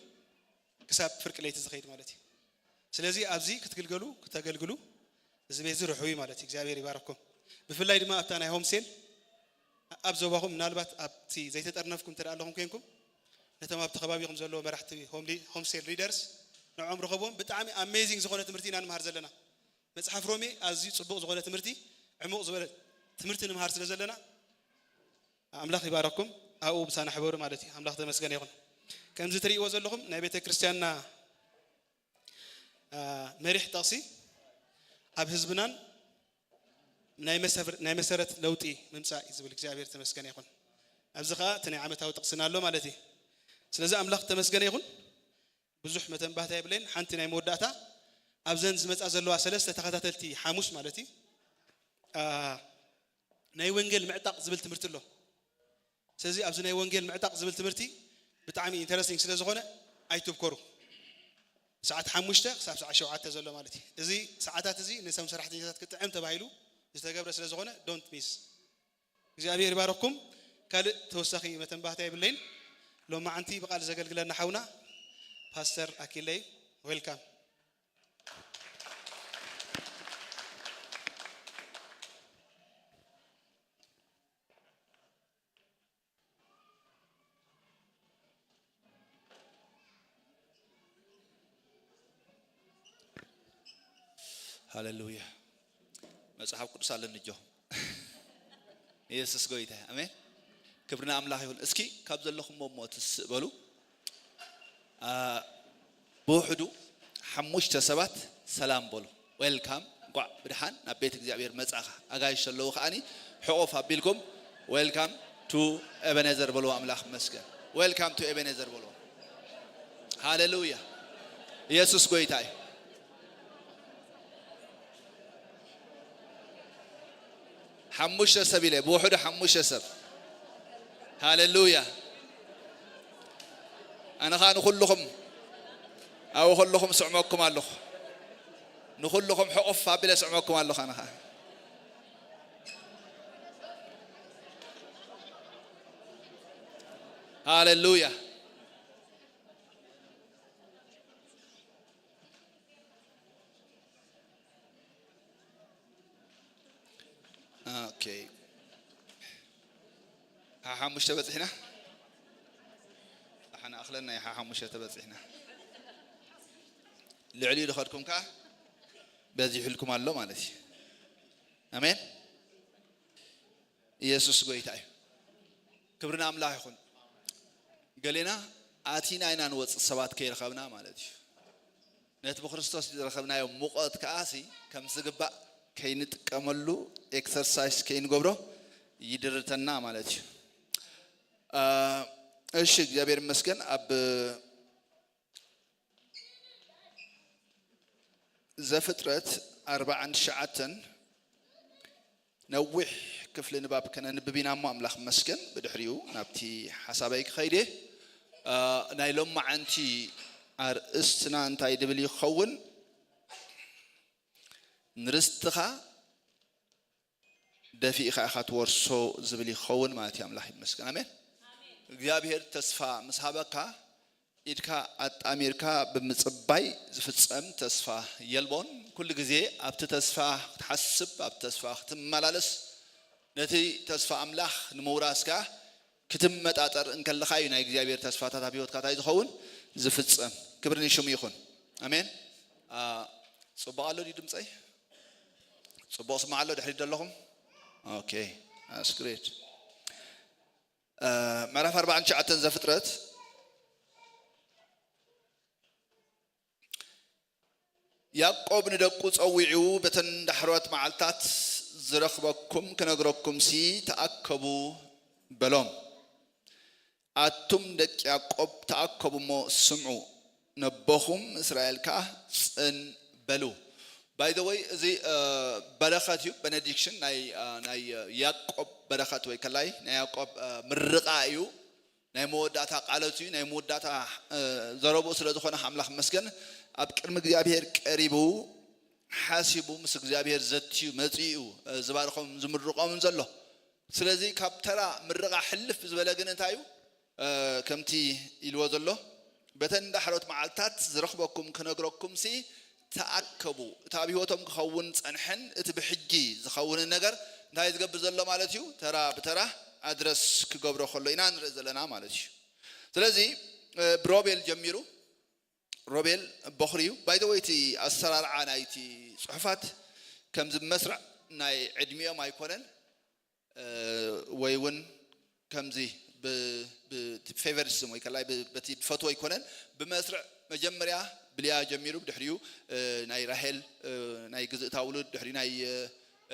ክሳብ ፍርቂ ለይቲ ዝኸይድ ማለት እዩ። ስለዚ ኣብዚ ክትግልገሉ፣ ክተገልግሉ፣ እዚ ቤት እዚ ርሑይ ማለት እዩ። እግዚኣብሔር ይባረኩም። ብፍላይ ድማ ኣብታ ናይ ሆምሴል ኣብ ዞባኹም፣ ምናልባት ኣብቲ ዘይተጠርነፍኩም እንተ ኣለኹም ኮይንኩም፣ ነቶም ኣብቲ ከባቢኹም ዘለዎ መራሕቲ ሆምሊ-፣ ሆምሴል ሊደርስ ንዕኦም ርኸብዎም። ብጣዕሚ ኣሜዚንግ ዝኾነ ትምህርቲ ኢና ንመሃር ዘለና። መጽሓፍ ሮሜ ኣዝዩ ጽቡቕ ዝኾነ ትምህርቲ፣ ዕሙቕ ዝበለ ትምህርቲ ንምሃር ስለ ዘለና፣ ኣምላኽ ይባረኩም። ኣብኡ ብሳና ሕበሩ ማለት እዩ። ኣምላኽ ተመስገን ይኹን። ከምዚ ትርእይዎ ዘለኹም ናይ ቤተ ክርስቲያንና፣ አ፣ መሪሕ ጥቕሲ ኣብ ህዝብናን ናይ መሰር-፣ ናይ መሰረት ለውጢ ምምጻእ እዩ ዝብል። እግዚኣብሔር ተመስገን ይኹን። ኣብዚ ኸኣ እቲ ናይ ዓመታዊ ጥቕስና ኣሎ ማለት እዩ። ስለዚ ኣምላኽ ተመስገን ይኹን። ብዙሕ መተንባህታ የብለይን። ሓንቲ ናይ መወዳእታ ኣብዘን ዝመጻ ዘለዋ ሰለስተ ተኸታተልቲ ሓሙስ ማለት እዩ፣ አ፣ ናይ ወንጌል ምዕጣቕ ዝብል ትምህርቲ ኣሎ። ስለዚ ኣብዚ ናይ ወንጌል ምዕጣቕ ዝብል ትምህርቲ ብጣዕሚ ኢንተረስቲንግ ስለ ዝኾነ ኣይትብኮሩ። ሰዓት ሓሙሽተ ክሳብ ሰዓት ሸውዓተ ዘሎ ማለት እዩ። እዚ ሰዓታት እዚ ነቶም ሰራሕተኛታት ክጥዕም ተባሂሉ ዝተገብረ ስለ ዝኾነ ዶንት ሚስ። እግዚኣብሔር ይባረኩም። ካልእ ተወሳኺ መተንባህታ የብለይን። ሎማዓንቲ ብቓል ዘገልግለና ሓውና ፓስተር ኣኪለይ፣ ዌልካም። ሃሌሉያ። መጽሓፍ ቅዱስ ኣለኒ እጆ። ኢየሱስ ጎይታ። ኣሜን። ክብሪ ንኣምላኽ ይኹን። እስኪ ካብ ዘለኹም እሞ ትስእ በሉ። አ፣ ብውሕዱ ሓሙሽተ ሰባት ሰላም በሉ። ዌልካም፣ እንኳዕ ብድሓን ናብ ቤት እግዚኣብሔር መጻኻ። ኣጋይሽ ዘለዉ ከኣኒ ሕቑፍ ኣቢልኩም ዌልካም ቱ ኤቤኔዘር በልዎ። ኣምላኽ ይመስገን። ዌልካም ቱ ኤቤኔዘር በልዎ። ሃሌሉያ። ኢየሱስ ጎይታ እዩ። ሓሙሽተ ሰብ ኢለ፣ ብውሕዱ ሓሙሽተ ሰብ። ሃሌሉያ። ኣነ ኸኣ ንኹልኹም፣ ኣብኡ ኹልኹም ስዕመኩም ኣለኹ። ንኹልኹም ሕቑፍ ኣቢለ ስዕመኩም ኣለኹ ኣነ ኸኣ። ሃሌሉያ። ኦኬ። ሓሓሙሽተ በጺሕና። ኣሕና ኣኽለና ሓሓሙሽተ ተበጺሕና። ልዕሊኡ ዝኸድኩም ከኣ በዚሑልኩም ኣሎ ማለት እዩ። ኣሜን። ኢየሱስ ጎይታ እዩ። ክብሪ ንኣምላኽ ይኹን። ገሌና ኣቲና ኢና ንወጽእ ሰባት ከይረኸብና ማለት እዩ። ነቲ ብክርስቶስ ዝረኸብናዮ ሙቐት ከኣሲ ከም ዝግባእ ከይንጥቀመሉ ኤክሰርሳይስ ከይንገብሮ ይድርተና ማለት እዩ። አ፣ እሺ፣ እግዚኣብሔር ይመስገን። ኣብ ዘፍጥረት ኣርባዓን ትሽዓተን ነዊሕ ክፍሊ ንባብ ከነንብብ ኢና እሞ ኣምላኽ ይመስገን። ብድሕሪኡ ናብቲ ሓሳበይ ክኸይድ እየ። አ፣ ናይ ሎማዓንቲ ኣርእስትና እንታይ ድብል ይኸውን? ንርስትኻ ደፊእኻ ኢኻ ትወርሶ ዝብል ይኸውን ማለት እዩ። ኣምላኽ ይመስገን። ኣሜን። እግዚኣብሔር ተስፋ ምስ ሃበካ ኢድካ ኣጣሚርካ ብምጽባይ ዝፍጸም ተስፋ የልቦን። ኩሉ ግዜ ኣብቲ ተስፋ ክትሓስብ፣ ኣብቲ ተስፋ ክትመላለስ፣ ነቲ ተስፋ ኣምላኽ ንምውራስ ከኣ ክትመጣጠር እንከለኻ እዩ ናይ እግዚኣብሔር ተስፋታት ኣብ ህይወትካ እንታይ ዝኸውን? ዝፍጸም። ክብሪ ንሽሙ ይኹን። ኣሜን። አ፣ ጽቡቕ ኣሎ ድዩ ድምጸይ? ጽቡቕ ስማዕ ኣሎ ድሕሪት ዘለኹም? ኦኬ፣ that's great። አ፣ ምዕራፍ ኣርባዓን ትሽዓተን ዘፍጥረት። ያዕቆብ ንደቁ ጸዊዑ፣ በተን ዳሕሮት መዓልታት ዝረኽበኩም ክነግረኩምሲ ተኣከቡ በሎም። ኣቱም ደቂ ያዕቆብ ተኣከቡ እሞ ስምዑ፣ ነቦኹም እስራኤል ከኣ ጽን በሉ። By the way፣ እዚ፣ እ፣ በረኸት እዩ፣ ቤኔዲክሽን ናይ፣ እ፣ ናይ፣ እ፣ ያዕቆብ በረኸት ወይ ከላይ ናይ ያዕቆብ፣ እ፣ ምርቓ እዩ። ናይ መወዳእታ ቃሎት እዩ፣ ናይ መወዳእታ፣ እ፣ ዘረብኡ ስለ ዝኾነ ኣምላኽ ይመስገን። ኣብ ቅድሚ እግዚኣብሔር ቀሪቡ ሓሲቡ ምስ እግዚኣብሔር ዘትዩ መጺኡ ዝባርኾም ዝምርቖምን ዘሎ። ስለዚ ካብ ተራ ምርቓ ሕልፍ ዝበለ ግን እንታይ እዩ? ከምቲ ኢልዎ ዘሎ፣ በተን ዳሕሮት መዓልታት ዝረኽበኩም ክነግረኩምሲ ተኣከቡ። እቲ ኣብ ህይወቶም ክኸውን ጸንሐን እቲ ብሕጂ ዝኸውንን ነገር እንታይ ዝገብር ዘሎ ማለት እዩ? ተራ ብተራ ኣድረስ ክገብሮ ከሎ ኢና ንርኢ ዘለና ማለት እዩ። ስለዚ ብሮቤል ጀሚሩ፣ ሮቤል በኹሪ እዩ። ባይተወይ እቲ ኣሰራርዓ ናይቲ ጽሑፋት ከምዚ ብመስርዕ ናይ ዕድሚኦም ኣይኮነን፣ ወይ እውን ከምዚ ፌቨሪስም ወይ ከላይ በቲ ብፈትዎ ኣይኮነን። ብመስርዕ መጀመርያ ብልያ ጀሚሩ፣ ብድሕሪኡ ናይ ራሄል ናይ ግዝእታ ውሉድ፣ ድሕሪኡ ናይ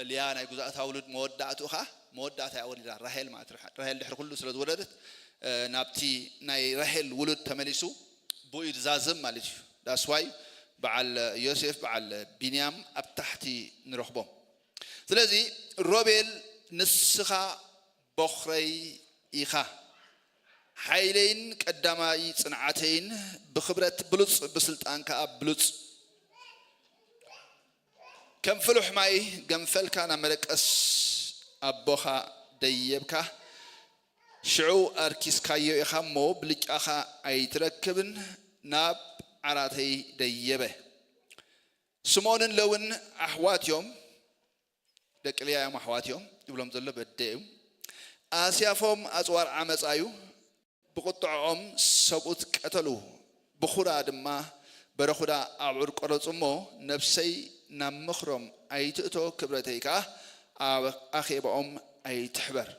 ልያ ናይ ጉዛእታ ውሉድ፣ መወዳእትኡ ኸዓ መወዳእታ እያ ወሊዳ ራሄል ማለት ራሄል ድሕሪ ኩሉ ስለ ዝወለደት ናብቲ ናይ ራሄል ውሉድ ተመሊሱ ብኡ እዩ ዝዛዝም ማለት እዩ። ዳስዋይ በዓል ዮሴፍ በዓል ቢንያም ኣብ ታሕቲ ንረኽቦም። ስለዚ ሮቤል ንስኻ በኹረይ ኢኻ፣ ሓይለይን ቀዳማይ ጽንዓተይን፣ ብኽብረት ብሉጽ ብስልጣን ከኣ ብሉጽ። ከም ፍሉሕ ማይ ገንፈልካ ናብ መደቀስ ኣቦኻ ደየብካ፣ ሽዑ ኣርኪስካዮ ኢኻ እሞ ብልጫኻ ኣይትረክብን፣ ናብ ዓራተይ ደየበ። ስምኦንን ለውን ኣሕዋት እዮም፣ ደቂ ልያ እዮም ኣሕዋት እዮም ይብሎም ዘሎ በደ እዩ። ኣስያፎም ኣጽዋር ዓመጻ እዩ፣ ብቁጥዖኦም ሰብኡት ቀተሉ። ብኹራ ድማ በረኹዳ ኣብዑር ቆረጹ እሞ፣ ነብሰይ ናብ ምኽሮም ኣይትእቶ፣ ክብረተይ ከኣ ኣብ ኣኼባኦም ኣይትሕበር።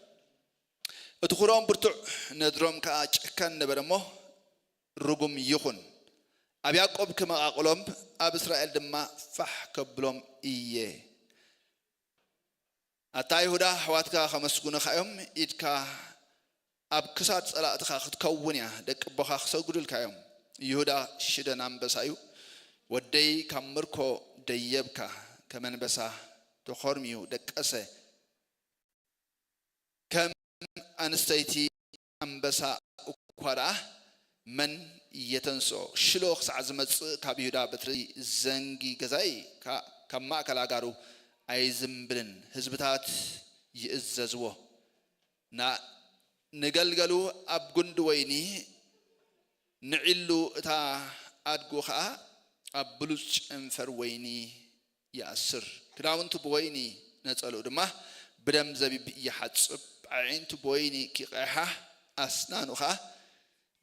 እቲ ኹሮም ብርቱዕ፣ ነድሮም ከኣ ጨካን ነበረ እሞ፣ ርጉም ይኹን። ኣብ ያዕቆብ ክመቓቕሎም፣ ኣብ እስራኤል ድማ ፋሕ ከብሎም እየ። ኣታ ይሁዳ፣ ኣሕዋትካ ከመስግኑኻ እዮም፣ ኢድካ ኣብ ክሳድ ጸላእትኻ ክትከውን እያ፣ ደቂ ኣቦኻ ክሰግዱልካ እዮም። ይሁዳ ሽደን ኣንበሳ እዩ፣ ወደይ ካብ ምርኮ ደየብካ፣ ከም ኣንበሳ ተኾርምዩ ደቀሰ። ከም ኣንስተይቲ ኣንበሳ እኳ ደኣ መን የተንስኦ? ሽሎ ክሳዕ ዝመጽእ ካብ ይሁዳ በትሪ ዘንጊ ገዛይ ከ-፣ ካብ ማእከል ኣጋሩ ኣይዝምብልን። ህዝብታት ይእዘዝዎ። ና-፣ ንገልገሉ ኣብ ጉንዲ ወይኒ ንዒሉ፣ እታ ኣድጉ ኸኣ ኣብ ብሉጽ ጨንፈር ወይኒ ይኣስር። ክዳውንቱ ብወይኒ፣ ነጸልኡ ድማ ብደም ዘቢብ ይሓጽብ። ኣዒንቱ ብወይኒ ኪቐይሓ፣ ኣስናኑ ኸኣ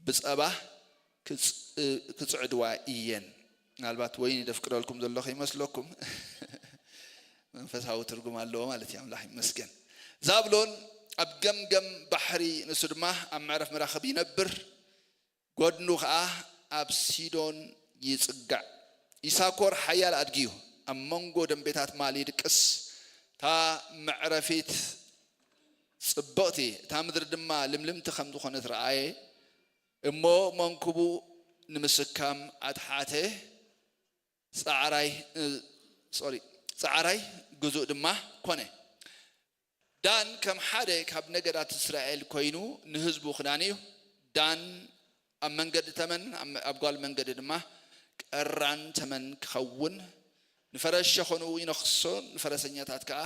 ብጸባ ክጽ-፣ ክጽዕድዋ እየን። ምናልባት ወይኒ ደፍቅረልኩም ዘሎ ከይመስለኩም፣ መንፈሳዊ ትርጉም ኣለዎ ማለት እዩ። ኣምላኽ ይመስገን። ዛብሎን ኣብ ገምገም ባሕሪ፣ ንሱ ድማ ኣብ መዕረፍ መራኽብ ይነብር። ጎድኑ ኸኣ ኣብ ሲዶን ይጽጋዕ። ይሳኮር ሓያል ኣድጊ እዩ፣ ኣብ መንጎ ደንቤታት ማል ይድቅስ። እታ መዕረፊት ጽብቕቲ፣ እታ ምድሪ ድማ ልምልምቲ ከም ዝኾነት ረኣየ። እሞ መንኩቡ ንምስካም ኣትሓተ፣ ጻዕራይ፣ እ፣ ሶሪ፣ ጻዕራይ ግዙእ ድማ ኮነ። ዳን ከም ሓደ ካብ ነገዳት እስራኤል ኮይኑ ንህዝቡ ክዳን እዩ። ዳን ኣብ መንገዲ ተመን፣ ኣብ፣ ኣብ ጓል መንገዲ ድማ ቀራን ተመን ክኸውን፣ ንፈረስ ሸኾንኡ ይነኽሶ፣ ንፈረሰኛታት ከኣ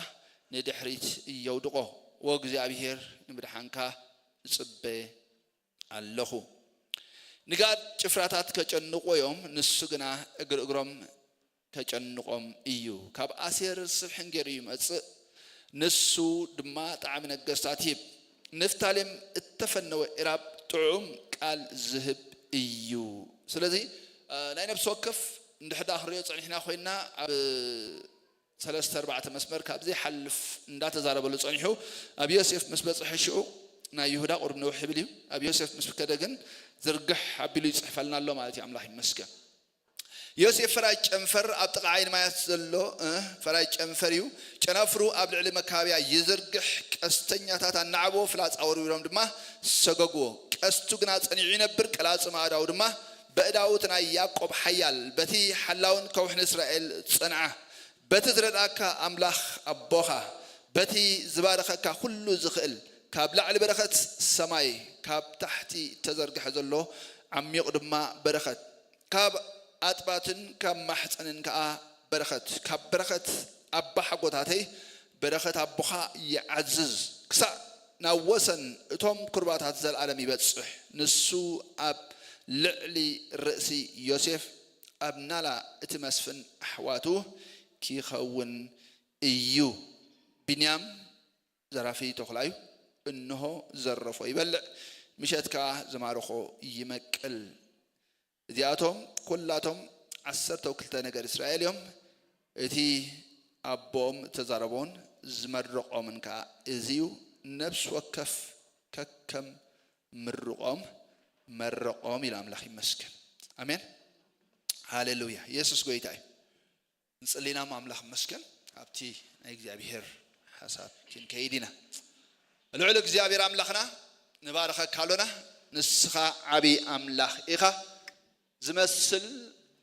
ንድሕሪት የውድቖ። ወእግዚኣብሔር ንምድሓንካ እጽበ ኣለኹ። ንጋድ ጭፍራታት ከጨንቑ እዮም፣ ንሱ ግና እግሪ እግሮም ከጨንቖም እዩ። ካብ ኣሴር ስብሕን ገይሩ ይመጽእ፣ ንሱ ድማ ጣዕሚ ነገስታት ይህብ። ንፍታሌም እተፈነወ ኢራብ ጥዑም ቃል ዝህብ እዩ። ስለዚ፣ እ፣ ናይ ነፍሲ ወከፍ እንድሕር ደኣ ክንሪኦ ጸኒሕና ኮይንና፣ ኣብ ሰለስተ ኣርባዕተ መስመር ካብ ዘይሓልፍ እንዳተዛረበሉ ጸኒሑ፣ ኣብ ዮሴፍ ምስ በጽሐ ሽዑ ናይ ይሁዳ ቁሩብ ንውሕ ይብል እዩ። ኣብ ዮሴፍ ምስ ከደ ግን ዝርግሕ ኣቢሉ ይጽሕፈልና ኣሎ ማለት እዩ። ኣምላኽ ይመስገን። ዮሴፍ ፈራጅ ጨንፈር ኣብ ጥቓ ዓይኒ ማያት ዘሎ፣ እ፣ ፈራጅ ጨንፈር እዩ። ጨናፍሩ ኣብ ልዕሊ መካብያ ይዝርግሕ፣ ቀስተኛታት ኣናዕብዎ፣ ፍላጻ ወርዊሮም ድማ ሰገግዎ። ቀስቱ ግና ጸኒዑ ይነብር፣ ቀላጽም ኣእዳዉ ድማ በእዳውት ናይ ያዕቆብ ሓያል፣ በቲ ሓላውን ከውሕን እስራኤል ጸንዓ። በቲ ዝረድኣካ ኣምላኽ ኣቦኻ፣ በቲ ዝባረኸካ ኩሉ ዝኽእል፣ ካብ ላዕሊ በረኸት ሰማይ፣ ካብ ታሕቲ እተዘርግሐ ዘሎ ዓሚቕ ድማ በረኸት፣ ካብ ኣጥባትን ካብ ማሕፀንን ከኣ በረኸት፣ ካብ በረኸት ኣባ ሓጎታተይ በረኸት ኣቦኻ ይዓዝዝ፣ ክሳዕ ናብ ወሰን እቶም ኩርባታት ዘለኣለም ይበጽሕ። ንሱ ኣብ ልዕሊ ርእሲ ዮሴፍ፣ ኣብ ናላ እቲ መስፍን ኣሕዋቱ ኪኸውን እዩ። ቢንያም ዘራፊ ተኹላ እዩ፣ እንሆ ዘረፎ ይበልዕ፣ ምሸት ከኣ ዝማርኾ ይመቅል። እዚኣቶም ኲላቶም ዓሰርተው ክልተ ነገድ እስራኤል እዮም። እቲ ኣቦኦም እተዛረቦን ዝመረቖምን ከኣ እዚ እዩ። ነፍሲ ወከፍ ከከም ምርቖም መረቖም ኢሉ ኣምላኽ ይመስገን። ኣሜን። ሃሌሉያ። የሱስ ጐይታ እዩ። ንጽሊ ኢና እሞ ኣምላኽ ይመስገን። ኣብቲ ናይ እግዚኣብሄር ሓሳብ ክንከይድ ኢና። ልዑል እግዚኣብሔር ኣምላኽና ንባርኸካ ኣሎና። ንስኻ ዓቢ ኣምላኽ ኢኻ። ዝመስል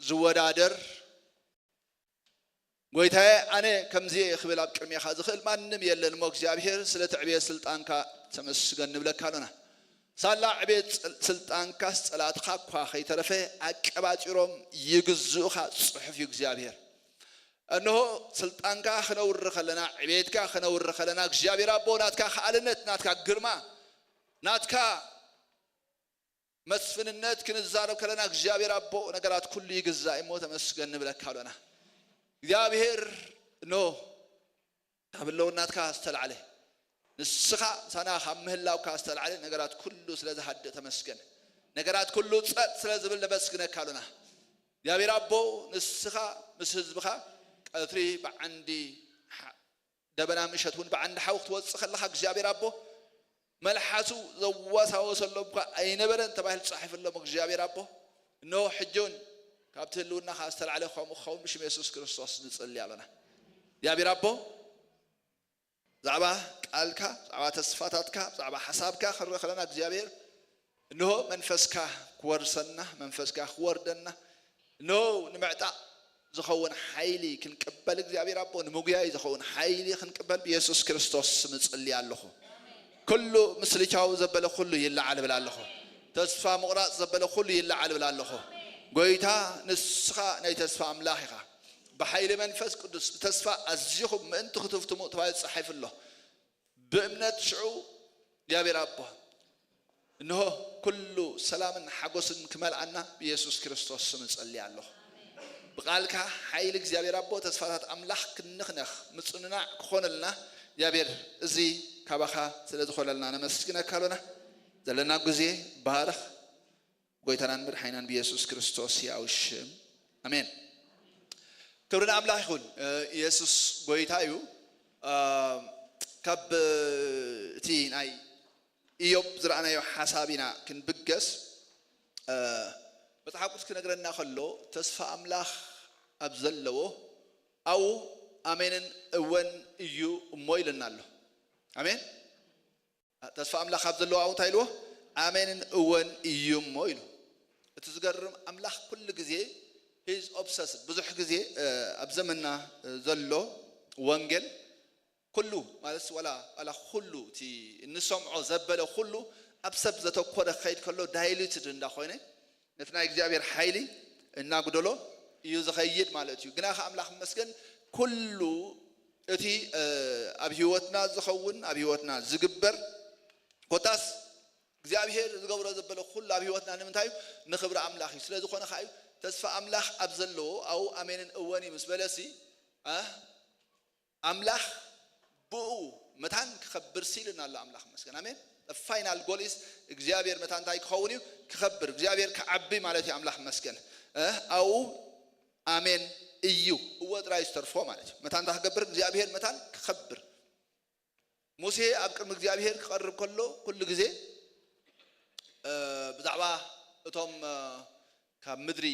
ዝወዳደር ጐይታየ፣ ኣነ ከምዚ እየ ክብል ኣብ ቅድሜኻ ዝኽእል ማንም የለን እሞ እግዚኣብሔር ስለቲ ዕብየት ስልጣንካ ተመስገን ንብለካ ኣሎና። ሳላ ዕቤት ጽል- ስልጣንካስ ጸላእትኻ እኳ ከይተረፈ ኣቀባጺሮም ይግዝኡኻ ጽሑፍ እዩ እግዚኣብሔር። እንሆ ስልጣንካ ክነውሪ ከለና፣ ዕቤትካ ክነውሪ ከለና እግዚኣብሔር ኣቦ ናትካ ከኣልነት፣ ናትካ ግርማ፣ ናትካ መስፍንነት ክንዛረብ ከለና እግዚኣብሔር ኣቦ ነገራት ኩሉ ይግዛእ እሞ ተመስገን ንብለካ ኣሎና። እግዚኣብሔር እንሆ ካብ ህልውናትካ ዝተላዕለ ንስኻ ምሳና ካብ ምህላውካ ዝተላዕለ ነገራት ኩሉ ስለ ዝሃድእ ተመስገን። ነገራት ኩሉ ጸጥ ስለ ዝብል ነመስግነካ ኣሎና። እግዚኣብሔር ኣቦ ንስኻ ምስ ህዝብኻ ቀትሪ ብዓንዲ ሓ- ደበና ምሸት እውን ብዓንዲ ሓዊ ክትወጽእ ከለኻ እግዚኣብሔር ኣቦ መልሓሱ ዘዋሳወሰሎም እኳ ኣይነበረን ተባሂሉ ተጻሒፉሎም እግዚኣብሔር ኣቦ እንሆ ሕጂ እውን ካብቲ ህልውናኻ ዝተላዕለ ከምኡ ክኸውን ብሽም የሱስ ክርስቶስ ንጽሊ ኣሎና። እግዚኣብሔር ኣቦ ብዛዕባ ቃልካ፣ ብዛዕባ ተስፋታትካ፣ ብዛዕባ ሓሳብካ ክንርኢ ከለና እግዚኣብሔር እንሆ መንፈስካ ክወርሰና፣ መንፈስካ ክወርደና፣ እንሆ ንምዕጣቕ ዝኸውን ሓይሊ ክንቅበል እግዚኣብሔር ኣቦ ንምጉያይ ዝኸውን ሓይሊ ክንቅበል ብየሱስ ክርስቶስ ስም እጽሊ ኣለኹ። ኩሉ ምስልቻው ዘበለ ኩሉ ይለዓል እብል ኣለኹ። ተስፋ ምቑራጽ ዘበለ ኩሉ ይለዓል እብል ኣለኹ። ጎይታ ንስኻ ናይ ተስፋ ኣምላኽ ኢኻ። ብሓይሊ መንፈስ ቅዱስ ብተስፋ ኣዚኹም ምእንቲ ክትፍትሙ ተባሂሉ ተጻሒፉ ኣሎ። ብእምነት ሽዑ እግዚኣብሔር ኣቦ እንሆ ኩሉ ሰላምን ሓጎስን ክመልኣና ብየሱስ ክርስቶስ ስም እጸሊ ኣለኹ። ብቓልካ ሓይሊ እግዚኣብሔር ኣቦ ተስፋታት ኣምላኽ ክንኽነኽ ምጽንናዕ ክኾነልና እግዚኣብሔር እዚ ካባኻ ስለ ዝኾነልና ነመስግነካ ኣሎና። ዘለና ግዜ ባርኽ። ጎይታናን መድሓኒናን ብየሱስ ክርስቶስ ሕያው ሽም ኣሜን። ክብሪ ንኣምላኽ ይኹን። የሱስ ጎይታ እዩ። ካብ እቲ ናይ ኢዮብ ዝረኣናዮ ሓሳብ ኢና ክንብገስ። መጽሓፍ ቅዱስ ክነግረና ከሎ ተስፋ ኣምላኽ ኣብ ዘለዎ ኣብኡ ኣሜንን እወን እዩ እሞ ኢለና ኣሎ። ኣሜን። ተስፋ ኣምላኽ ኣብ ዘለዎ ኣብኡ እንታይ ኢልዎ? ኣሜንን እወን እዩ እሞ ኢሉ። እቲ ዝገርም ኣምላኽ ኩሉ ግዜ he's obsessed። ብዙሕ ግዜ ኣብ ዘመንና ዘሎ ወንጌል ኩሉ ማለት ዋላ ዋላ ኩሉ እቲ እንሰምዖ ዘበለ ኩሉ ኣብ ሰብ ዘተኮረ ክኸይድ ከሎ diluted እንዳኾይነ ነቲ ናይ እግዚኣብሔር ሓይሊ እናጉደሎ እዩ ዝኸይድ ማለት እዩ። ግና ከ ኣምላኽ ይመስገን ኩሉ እቲ ኣብ ህይወትና ዝኸውን ኣብ ህይወትና ዝግበር ኮታስ እግዚኣብሔር ዝገብሮ ዘበለ ኩሉ ኣብ ህይወትና ንምንታይ እዩ? ንኽብሪ ኣምላኽ እዩ። ስለ ዝኾነ ከዓ እዩ ተስፋ ኣምላኽ ኣብ ዘለዎ ኣብኡ ኣሜንን እወን እዩ ምስ በለሲ ኣምላኽ ብኡ መታን ክኸብር ሲልና ኣሎ። ኣምላኽ መስገን ኣሜን። ፋይናል ጎል ኢስ እግዚኣብሔር መታን እንታይ ክኸውን እዩ? ክኸብር እግዚኣብሔር ክዓቢ ማለት እዩ። ኣምላኽ መስገን ኣብኡ ኣሜን እዩ እወ ጥራይ ዝተርፎ ማለት እዩ። መታን እንታይ ክገብር እግዚኣብሔር መታን ክኸብር ሙሴ ኣብ ቅድሚ እግዚኣብሔር ክቐርብ ከሎ ኩሉ ግዜ ብዛዕባ እቶም ካብ ምድሪ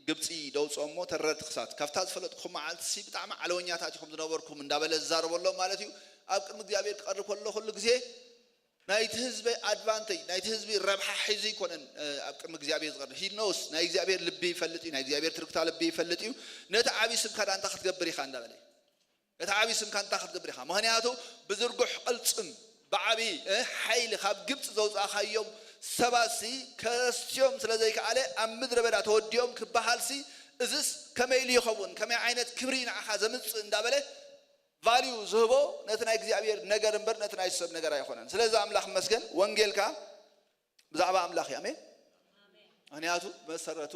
ግብፂ ደውፅኦሞ ተረርቲ ክሳት ካብታ ዝፈለጥኩ መዓልትሲ ብጣዕሚ ዓለወኛታት ኢኹም ዝነበርኩም እንዳበለ ዝዛረበሎም ማለት እዩ። ኣብ ቅድሚ እግዚኣብሔር ክቐርብ ከሎ ኩሉ ግዜ ናይቲ ህዝቢ ኣድቫንቴጅ ናይቲ ህዝቢ ረብሓ ሒዙ ኣይኮነን ኣብ ቅድሚ እግዚኣብሔር ዝቐርብ። ሂ ኖውስ ናይ እግዚኣብሔር ልቢ ይፈልጥ እዩ። ናይ እግዚኣብሔር ትርክታ ልቢ ይፈልጥ እዩ። ነቲ ዓብዪ ስምካ ዳንታ ክትገብር ኢኻ እንዳበለ እዩ። እቲ ዓብዪ ስምካ እንታይ ክትገብር ኢኻ? ምኽንያቱ ብዝርጉሕ ቅልጽም ብዓብዪ ሓይሊ ካብ ግብፂ ዘውፃእኻዮም ሰባትሲ ከረስትዮም ስለ ዘይከኣለ ኣብ ምድረ በዳ ተወዲኦም ክበሃልሲ እዝስ ከመይ ኢሉ ይኸውን፣ ከመይ ዓይነት ክብሪ ንዓኻ ዘምጽእ እንዳበለ ቫልዩ ዝህቦ ነቲ ናይ እግዚኣብሔር ነገር እምበር ነቲ ናይ ሰብ ነገር ኣይኮነን። ስለዚ ኣምላኽ መስገን ወንጌልካ ብዛዕባ ኣምላኽ እዩ። ኣሜን። ምክንያቱ መሰረቱ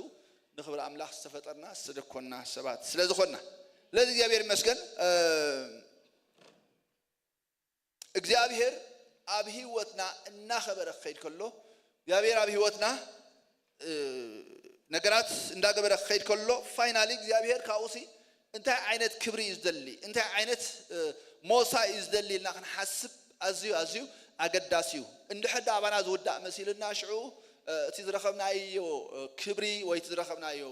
ንኽብሪ ኣምላኽ ዝተፈጠርና ዝተደኮና ሰባት ስለ ዝኾንና፣ ስለዚ እግዚኣብሔር ይመስገን። እግዚኣብሔር ኣብ ህይወትና እናኸበረ ክኸይድ ከሎ፣ እግዚኣብሔር ኣብ ህይወትና ነገራት እንዳገበረ ክኸይድ ከሎ፣ ፋይናሊ እግዚኣብሔር ካብኡሲ እንታይ ዓይነት ክብሪ እዩ ዝደሊ፣ እንታይ ዓይነት ሞሳ እዩ ዝደሊ ኢልና ክንሓስብ ኣዝዩ ኣዝዩ ኣገዳሲ እዩ። እንድሕር ዳ ኣባና ዝውዳእ መሲልና፣ ሽዑ እቲ ዝረኸብናዮ ክብሪ ወይ እቲ ዝረኸብናዮ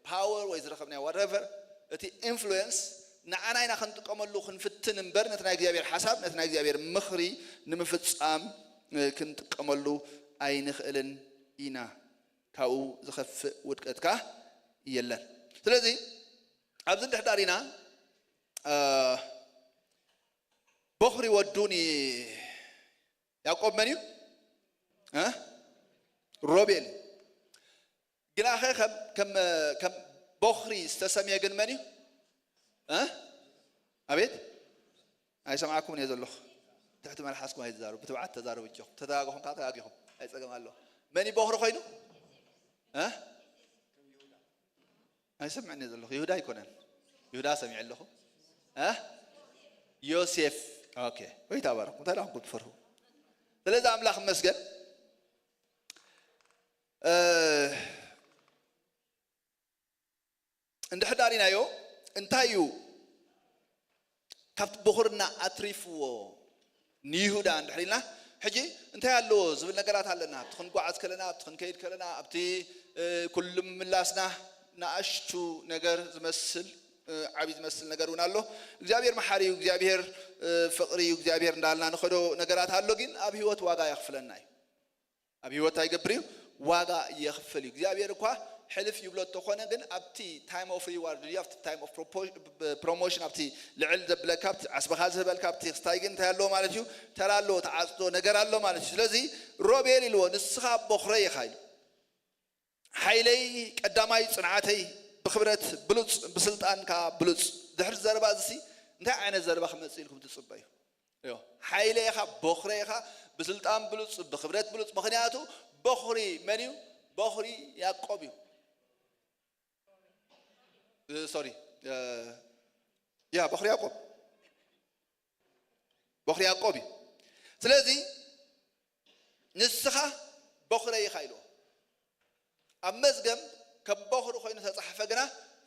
ፓወር ወይ ዝረኸብናዮ ዋትቨር፣ እቲ ኢንፍሉዌንስ ንዓና ኢና ክንጥቀመሉ ክንፍትን እምበር፣ ነቲ ናይ እግዚኣብሔር ሓሳብ፣ ነቲ ናይ እግዚኣብሔር ምኽሪ ንምፍጻም ክንጥቀመሉ ኣይንኽእልን ኢና። ካብኡ ዝኸፍእ ውድቀት ከኣ የለን። ስለዚ ኣብዚ እንድሕዳር ኢና፣ በኹሪ ወዱ ንያዕቆብ መን እዩ? ሮቤል። ግናኸ ከም ከም ከም በኹሪ ዝተሰምየ ግን መን እዩ? ኣቤት፣ ኣይሰምዓኩምን እየ ዘለኹ። ትሕቲ መልሓስኩም ኣይትዛረቡ፣ ብትብዓት ተዛረቡ። እጆኹም ተተጋገኹም ከዓ ተጋጊኹም፣ ኣይፀገም ኣለዎ። መን እዩ በኹሪ ኮይኑ? ኣይሰምዕን እየ ዘለኹ። ይሁዳ ኣይኮነን። ይሁዳ ሰሚዐ ኣለኹ። ዮሴፍ። ኦኬ። ወይ ታባረኹም፣ እንታይ ደኣ ትፈርሁ? ስለዚ ኣምላኽ ይመስገን። እንድሕዳር ኢናዮ እንታይ እዩ ካብቲ በኹርና ኣትሪፍዎ ንይሁዳ እንድሕር ኢልና፣ ሕጂ እንታይ ኣለዎ ዝብል ነገራት ኣለና። ኣብቲ ክንጓዓዝ ከለና፣ ኣብቲ ክንከይድ ከለና፣ ኣብቲ ኩሉ ምምላስና ንኣሽቱ ነገር ዝመስል፣ ዓብዪ ዝመስል ነገር እውን ኣሎ። እግዚኣብሔር መሓሪ እዩ፣ እግዚኣብሔር ፍቕሪ እዩ፣ እግዚኣብሔር እንዳልና ንኸዶ ነገራት ኣሎ፣ ግን ኣብ ህይወት ዋጋ የኽፍለና እዩ። ኣብ ህይወት እንታይ ይገብር እዩ? ዋጋ የኽፍል እዩ። እግዚኣብሔር እኳ ሕልፍ ይብሎ እንተኾነ፣ ግን ኣብቲ ታይም ኦፍ ሪዋርድ እዩ፣ ኣብቲ ታይም ኦፍ ፕሮሞሽን፣ ኣብቲ ልዕል ዘብለካ፣ ኣብቲ ዓስብኻ ዝህበልካ፣ ኣብቲ ክስታይ ግን እንታይ ኣለዎ ማለት እዩ? ተራ ኣለዎ፣ ተዓፅዶ ነገር ኣሎ ማለት እዩ። ስለዚ ሮቤል ኢልዎ፣ ንስኻ በኹረይ ኢኻ ኢሉ። ሓይለይ፣ ቀዳማይ ጽንዓተይ፣ ብኽብረት ብሉጽ፣ ብስልጣን ከኣ ብሉጽ። ድሕሪ ዘረባ እዚሲ እንታይ ዓይነት ዘረባ ክመጽእ ኢልኩም ትጽበዩ? እዮ፣ ሓይለ ኢኻ፣ በኹረ ኢኻ፣ ብስልጣን ብሉጽ፣ ብኽብረት ብሉጽ። ምኽንያቱ በኹሪ መን እዩ? በኹሪ ያዕቆብ እዩ። እ፣ ሶሪ፣ እ፣ ያ፣ በኹሪ ያዕቆብ፣ በኹሪ ያዕቆብ እዩ። ስለዚ ንስኻ በኹረ ኢኻ ኢልዎ። ኣብ መዝገብ ከም በኹሪ ኮይኑ ተጻሕፈ፣ ግና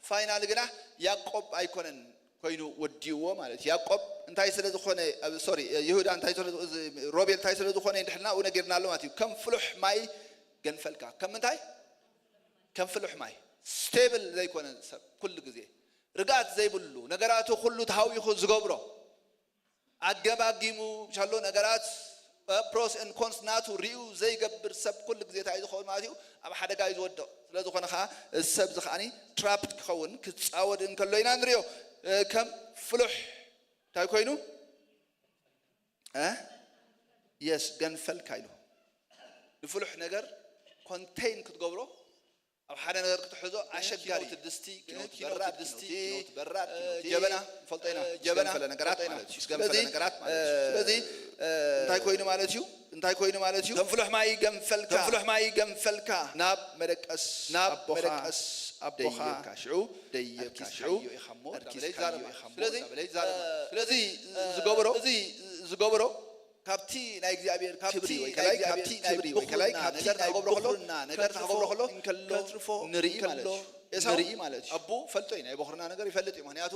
ፋይናል ግና ያዕቆብ ኣይኮነን ኮይኑ ወዲእዎ ማለት እዩ። ያዕቆብ እንታይ ስለ ዝኾነ፣ እ፣ ሶሪ፣ እ፣ ይሁዳ እንታይ ስለ፣ እዚ ሮቤል እንታይ ስለ ዝኾነ እንድሕር ናብኡ ነጊርና ኣሎ ማለት እዩ። ከም ፍሉሕ ማይ ገንፈልካ። ከም ምንታይ? ከም ፍሉሕ ማይ። ስቴብል ዘይኮነ ሰብ፣ ኩሉ ግዜ ርግኣት ዘይብሉ፣ ነገራቱ ኩሉ ተሃዊኹ ዝገብሮ፣ ኣገማጊሙ ሻሎ ነገራት፣ እ፣ ፕሮስ ኤንድ ኮንስ ናቱ ሪኡ ዘይገብር ሰብ ኩሉ ግዜ እንታይ እዩ ዝኸውን ማለት እዩ? ኣብ ሓደጋ እዩ ዝወድቕ። ስለ ዝኾነ ኸዓ እዚ ሰብ እዚ ኸዓኒ ትራፕድ ክኸውን ክጻወድ እንከሎ ኢና ንሪኦ። እ፣ ከም ፍሉሕ እንታይ ኮይኑ? እ? የስ፣ ገንፈልካ ኢሉ። ንፍሉሕ ነገር ኮንቴይን ክትገብሮ፣ ኣብ ሓደ ነገር ክትሕዞ ኣሸጋሪ። ኪኖት ድስቲ፣ ኪኖት ኪኖት በራድ፣ ኪኖት ድስቲ፣ ኪኖት በራድ፣ እ፣ ኪኖት ጀበና፣ ንፈልጦ ኢና። እ፣ ምስ ጀበና፣ ገንፈለ ነገራት ንፈልጦ ኢና። ማለት እዩ። ምስ ገንፈለ ስለዚ፣ ነገራት ማለት እዩ። እ፣ ስለዚ፣ እ፣ እንታይ ኮይኑ ማለት እዩ? እንታይ ኮይኑ ማለት እዩ? ከም ፍሉሕ ማይ ገንፈልካ። ከም ፍሉሕ ማይ ገንፈልካ። ናብ መደቀስ ናብ ኣቦኻ መደቀስ ኣቦኻ ደይብካ። ሽዑ ደይብካ። ኣርኪስካዮ ሽዑ ኢኻ እሞ፣ ኣርኪስካዮ እንዳበለ ይዛረብ ኢኻ ማለት እሞ፣ ስለዚ፣ እንዳበለ ይዛረብ ማለት እ፣ ስለዚ፣ እዚ፣ እ፣ ዝገብሮ፣ እዚ ዝገብሮ ካብቲ ናይ እግዚኣብሔር ክብሪ ካብቲ ወይ ናይ ከላይ፣ እግዚኣብሔር ካብቲ ናይ ክብሪ ወይ ከላይ፣ ብኹርና ካብቲ ነገር፣ ናይ ክገብሮ ከሎ፣ ብኹርና ነገር ከትርፎ ክገብሮ ከሎ፣ እንከሎ ከትርፎ ንርኢ እንከሎ ማለት እዩ። ንርኢ ማለት እዩ። ኣቦ ፈልጦ እዩ፣ ናይ ብኹርና ነገር ይፈልጥ እዩ። ምኽንያቱ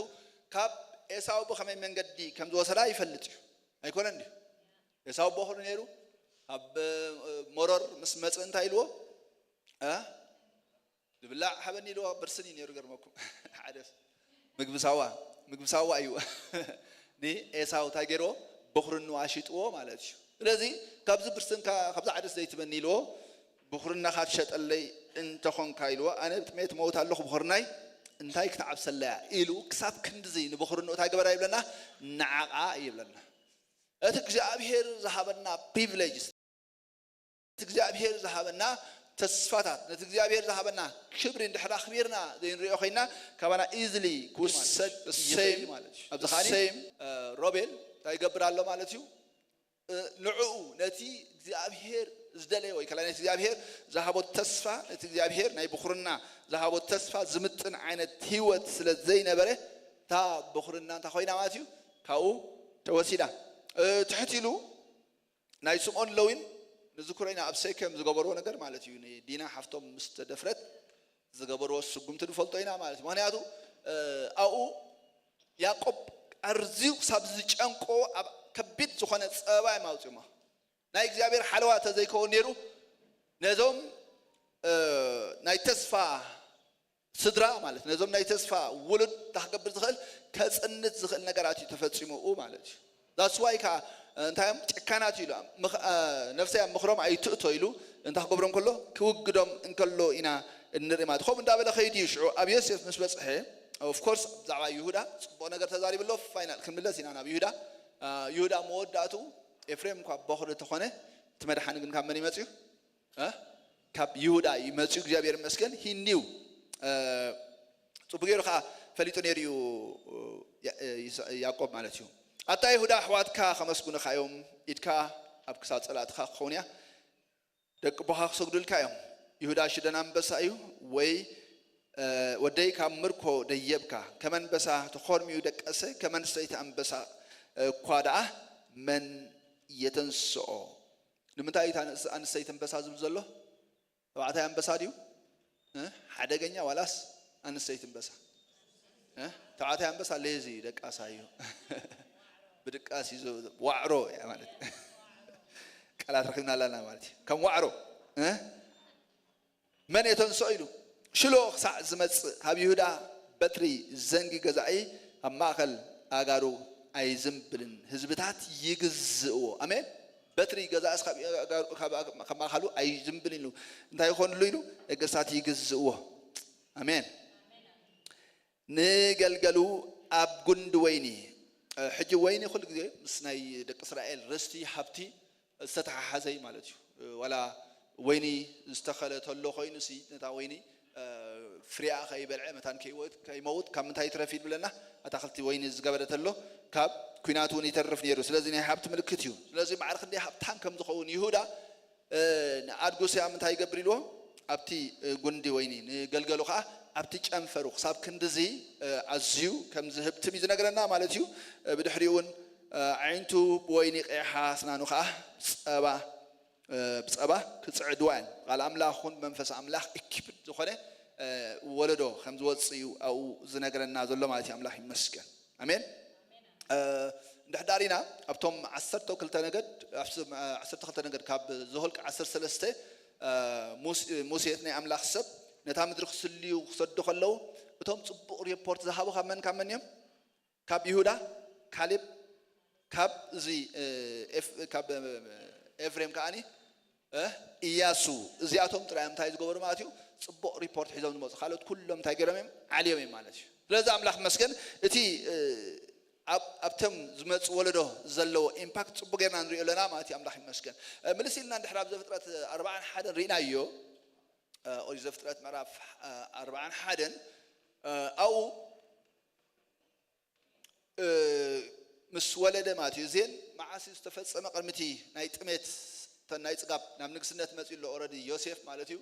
ካብ ኤሳው ብኸመይ መንገዲ ከም ዝወሰዳ ይፈልጥ እዩ። ኣይኮነን ድዩ? ኤሳው በኹሪ ነይሩ። ኣብ፣ እ፣ መሮር ምስ መጸ እንታይ ኢልዎ? እ? ዝብላዕ ሃበኒ ኢልዎ። ብርስን እዩ ነይሩ፣ ገርመኩም። ሓደ ምግቢ ሳዋ፣ ምግቢ ሳዋ እዩ። ንኤሳው እንታይ ገይርዎ? በኹርኑ ኣሽጥዎ ማለት እዩ። ስለዚ ካብዚ ብርስንካ፣ ካብዚ ዓደስ ዘይትበኒ ኢልዎ። በኹርናኻ ትሸጠለይ እንተኾንካ ኢልዎ፣ ኣነ ብጥሜት መውት ኣለኹ፣ በኹርናይ እንታይ ክትዓብሰለያ ኢሉ ክሳብ ክንድዚ ንበኹርኑ እንታይ ገበራ ይብለና? ንዓቓ ይብለና። እቲ እግዚኣብሔር ዝሃበና ፕሪቪሌጅ፣ እቲ እግዚኣብሔር ዝሃበና ተስፋታት፣ ነቲ እግዚኣብሔር ዝሃበና ክብሪ እንድሕር ኣኽቢርና ዘይንሪኦ ኮይና፣ ካባና ኢዝሊ ክውሰድ ይኽእል ማለት እዩ። ኣብዚ ከኣ ሮቤል እንታይ ይገብር ኣሎ ማለት እዩ? ንዕኡ ነቲ እግዚኣብሔር ዝደለየ ወይ ከላ ነቲ እግዚኣብሔር ዝሃቦ ተስፋ፣ ነቲ እግዚኣብሔር ናይ ብኹርና ዝሃቦ ተስፋ ዝምጥን ዓይነት ህይወት ስለ ዘይነበረ፣ እታ ብኹርና እንታይ ኮይና ማለት እዩ? ካብኡ ተወሲዳ። ትሕት ኢሉ ናይ ስምኦን ለዊን ንዝክሮ ኢና፣ ኣብ ሴኬም ዝገበርዎ ነገር ማለት እዩ። ንዲና ሓፍቶም ምስ ተደፍረት ዝገበርዎ ስጉምቲ ንፈልጦ ኢና ማለት እዩ። ምክንያቱ ኣብኡ ያዕቆብ ኣርዝዩ ክሳብ ዝጨንቆ ኣብ ከቢድ ዝኾነ ጸበባ እዮም ኣውፅሞ። ናይ እግዚኣብሔር ሓለዋ ተዘይከውን ነይሩ ነዞም ናይ ተስፋ ስድራ ማለት ነዞም ናይ ተስፋ ውሉድ እንታይ ክገብር ዝኽእል ከጽንት ዝኽእል ነገራት እዩ ተፈጺሙ ማለት እዩ። ዛስዋይ ከዓ እንታይ እዮም ጨካናት ኢሉ ነፍሰይ ኣብ ምኽሮም ኣይትእቶ ኢሉ እንታይ ክገብሮም ከሎ ክውግዶም እንከሎ ኢና እንርኢ ማለት። ከምኡ እንዳበለ ከይድ እዩ ሽዑ ኣብ ዮሴፍ ምስ በጽሐ ኦፍኮርስ ብዛዕባ ይሁዳ ጽቡቕ ነገር ተዛሪቡ ኣሎ። ፋይናል ክንምለስ ኢና ናብ ይሁዳ። ይሁዳ መወዳእትኡ ኤፍሬም እኳ በኹሪ ተኾነ እቲ መድሓኒ ግን ካብ መን ይመጽእ እዩ? ካብ ይሁዳ እዩ መጽኡ። እግዚኣብሔር ይመስገን። ሂኒው ጽቡቅ ገይሩ ከዓ ፈሊጡ ነይሩ እዩ። ያዕቆብ ማለት እዩ። ኣታ ይሁዳ ኣሕዋትካ ከመስጉንኻ እዮም፣ ኢድካ ኣብ ክሳድ ጸላእትኻ ክኸውን እያ፣ ደቂ ኣቦኻ ክሰግዱልካ እዮም። ይሁዳ ሽደን ኣንበሳ እዩ፣ ወይ ወደይ ካብ ምርኮ ደየብካ። ከም ኣንበሳ ተኾርሚዩ ደቀሰ፣ ከም ኣንስተይቲ ኣንበሳ እኳ ደኣ መን የተንስኦ? ንምንታይ እዩ ኣንስተይቲ ኣንበሳ ዝብል ዘሎ? ተባዕታይ ኣንበሳ ድዩ ሓደገኛ ዋላስ ኣንስተይቲ ኣንበሳ? ተባዕታይ ኣንበሳ ሌዚ ደቃሳ እዩ። ብድቃስ እዩ ዋዕሮ ማለት ቃላት ረኪብና ኣለና ማለት እዩ። ከም ዋዕሮ መን የተንስኦ ኢሉ ሽሎ ክሳዕ ዝመጽእ ካብ ይሁዳ በትሪ ዘንጊ ገዛኢ ኣብ ማእከል ኣእጋሩ ኣይዝንብልን፣ ህዝብታት ይግዝእዎ። ኣሜን። በትሪ ገዛእስ ካብ ማእከሉ ኣይዝንብልን ኢሉ እንታይ ይኾንሉ ኢሉ ነገስታት ይግዝእዎ። ኣሜን። ንገልገሉ ኣብ ጉንዲ ወይኒ። ሕጂ ወይኒ ኩሉ ግዜ ምስ ናይ ደቂ እስራኤል ርስቲ ሃብቲ ዝተተሓሓዘ እዩ ማለት እዩ። ዋላ ወይኒ ዝተኸለ ተሎ ኮይኑ ሲ ነታ ወይኒ ፍሬኣ ከይበልዐ መታን ከይወት ከይመውት ካብ ምንታይ ይትረፍ ይብለና? ኣታኽልቲ ወይኒ ዝገበረ ተሎ ካብ ኩናት እውን ይተርፍ ነይሩ። ስለዚ ናይ ሃብቲ ምልክት እዩ። ስለዚ ማዕረ ክንደይ ሃብታም ከም ዝኸውን ይሁዳ ንኣድጉ ስያም እንታይ ይገብር ኢልዎ? ኣብቲ ጉንዲ ወይኒ ንገልገሉ ከዓ ኣብቲ ጨንፈሩ ክሳብ ክንድዚ ኣዝዩ ከም ዝህብትም እዩ ዝነግረና ማለት እዩ። ብድሕሪኡ እውን ኣዒንቱ ብወይኒ ቀይሓ ኣስናኑ ከዓ ጸባ ብጸባ ክጽዕድዋ እየን። ቃል ኣምላኽ ኹን መንፈስ ኣምላኽ እኪፕድ ዝኾነ ወለዶ ከም ዝወጽእ እዩ ኣብኡ ዝነግረና ዘሎ ማለት እዩ። ኣምላኽ ይመስገን። ኣሜን። እንድሕዳር ኢና ኣብቶም ዓሰርተ ክልተ ነገድ ዓሰርተ ክልተ ነገድ ካብ ዘኍልቍ ዓሰርተ ሰለስተ ሙሴ እቲ ናይ ኣምላኽ ሰብ ነታ ምድሪ ክስልዩ ክሰዱ ከለዉ እቶም ጽቡቕ ሪፖርት ዝሃቡ ካብ መን ካብ መን እዮም? ካብ ይሁዳ፣ ካሌብ፣ ካብ እዚ ካብ ኤፍሬም ከዓኒ እያሱ፣ እዚኣቶም ጥራይ እንታይ ዝገበሩ ማለት እዩ? ጽቡቕ ሪፖርት ሒዞም ዝመጹ። ካልኦት ኩሎም እንታይ ገይሮም እዮም? ዓልዮም እዮም ማለት እዩ። ስለዚ ኣምላኽ መስገን እቲ ኣብቶም ዝመጹ ወለዶ ዘለዎ ኢምፓክት ጽቡቅ ጌርና ንሪኦ ኣለና ማለት እዩ። ኣምላኽ ይመስገን። ምልስ ኢልና እንድሕር ኣብ ዘፍጥረት ኣርባዓን ሓደን ርኢናዮ። ኦሪት ዘፍጥረት ምዕራፍ ኣርባዓን ሓደን ኣብኡ ምስ ወለደ ማለት እዩ። እዚን መዓስ እዩ ዝተፈጸመ? ቅድሚ እቲ ናይ ጥሜት እተን ናይ ጽጋብ ናብ ንግስነት መጺኡ ኣሎ ኦረዲ ዮሴፍ ማለት እዩ።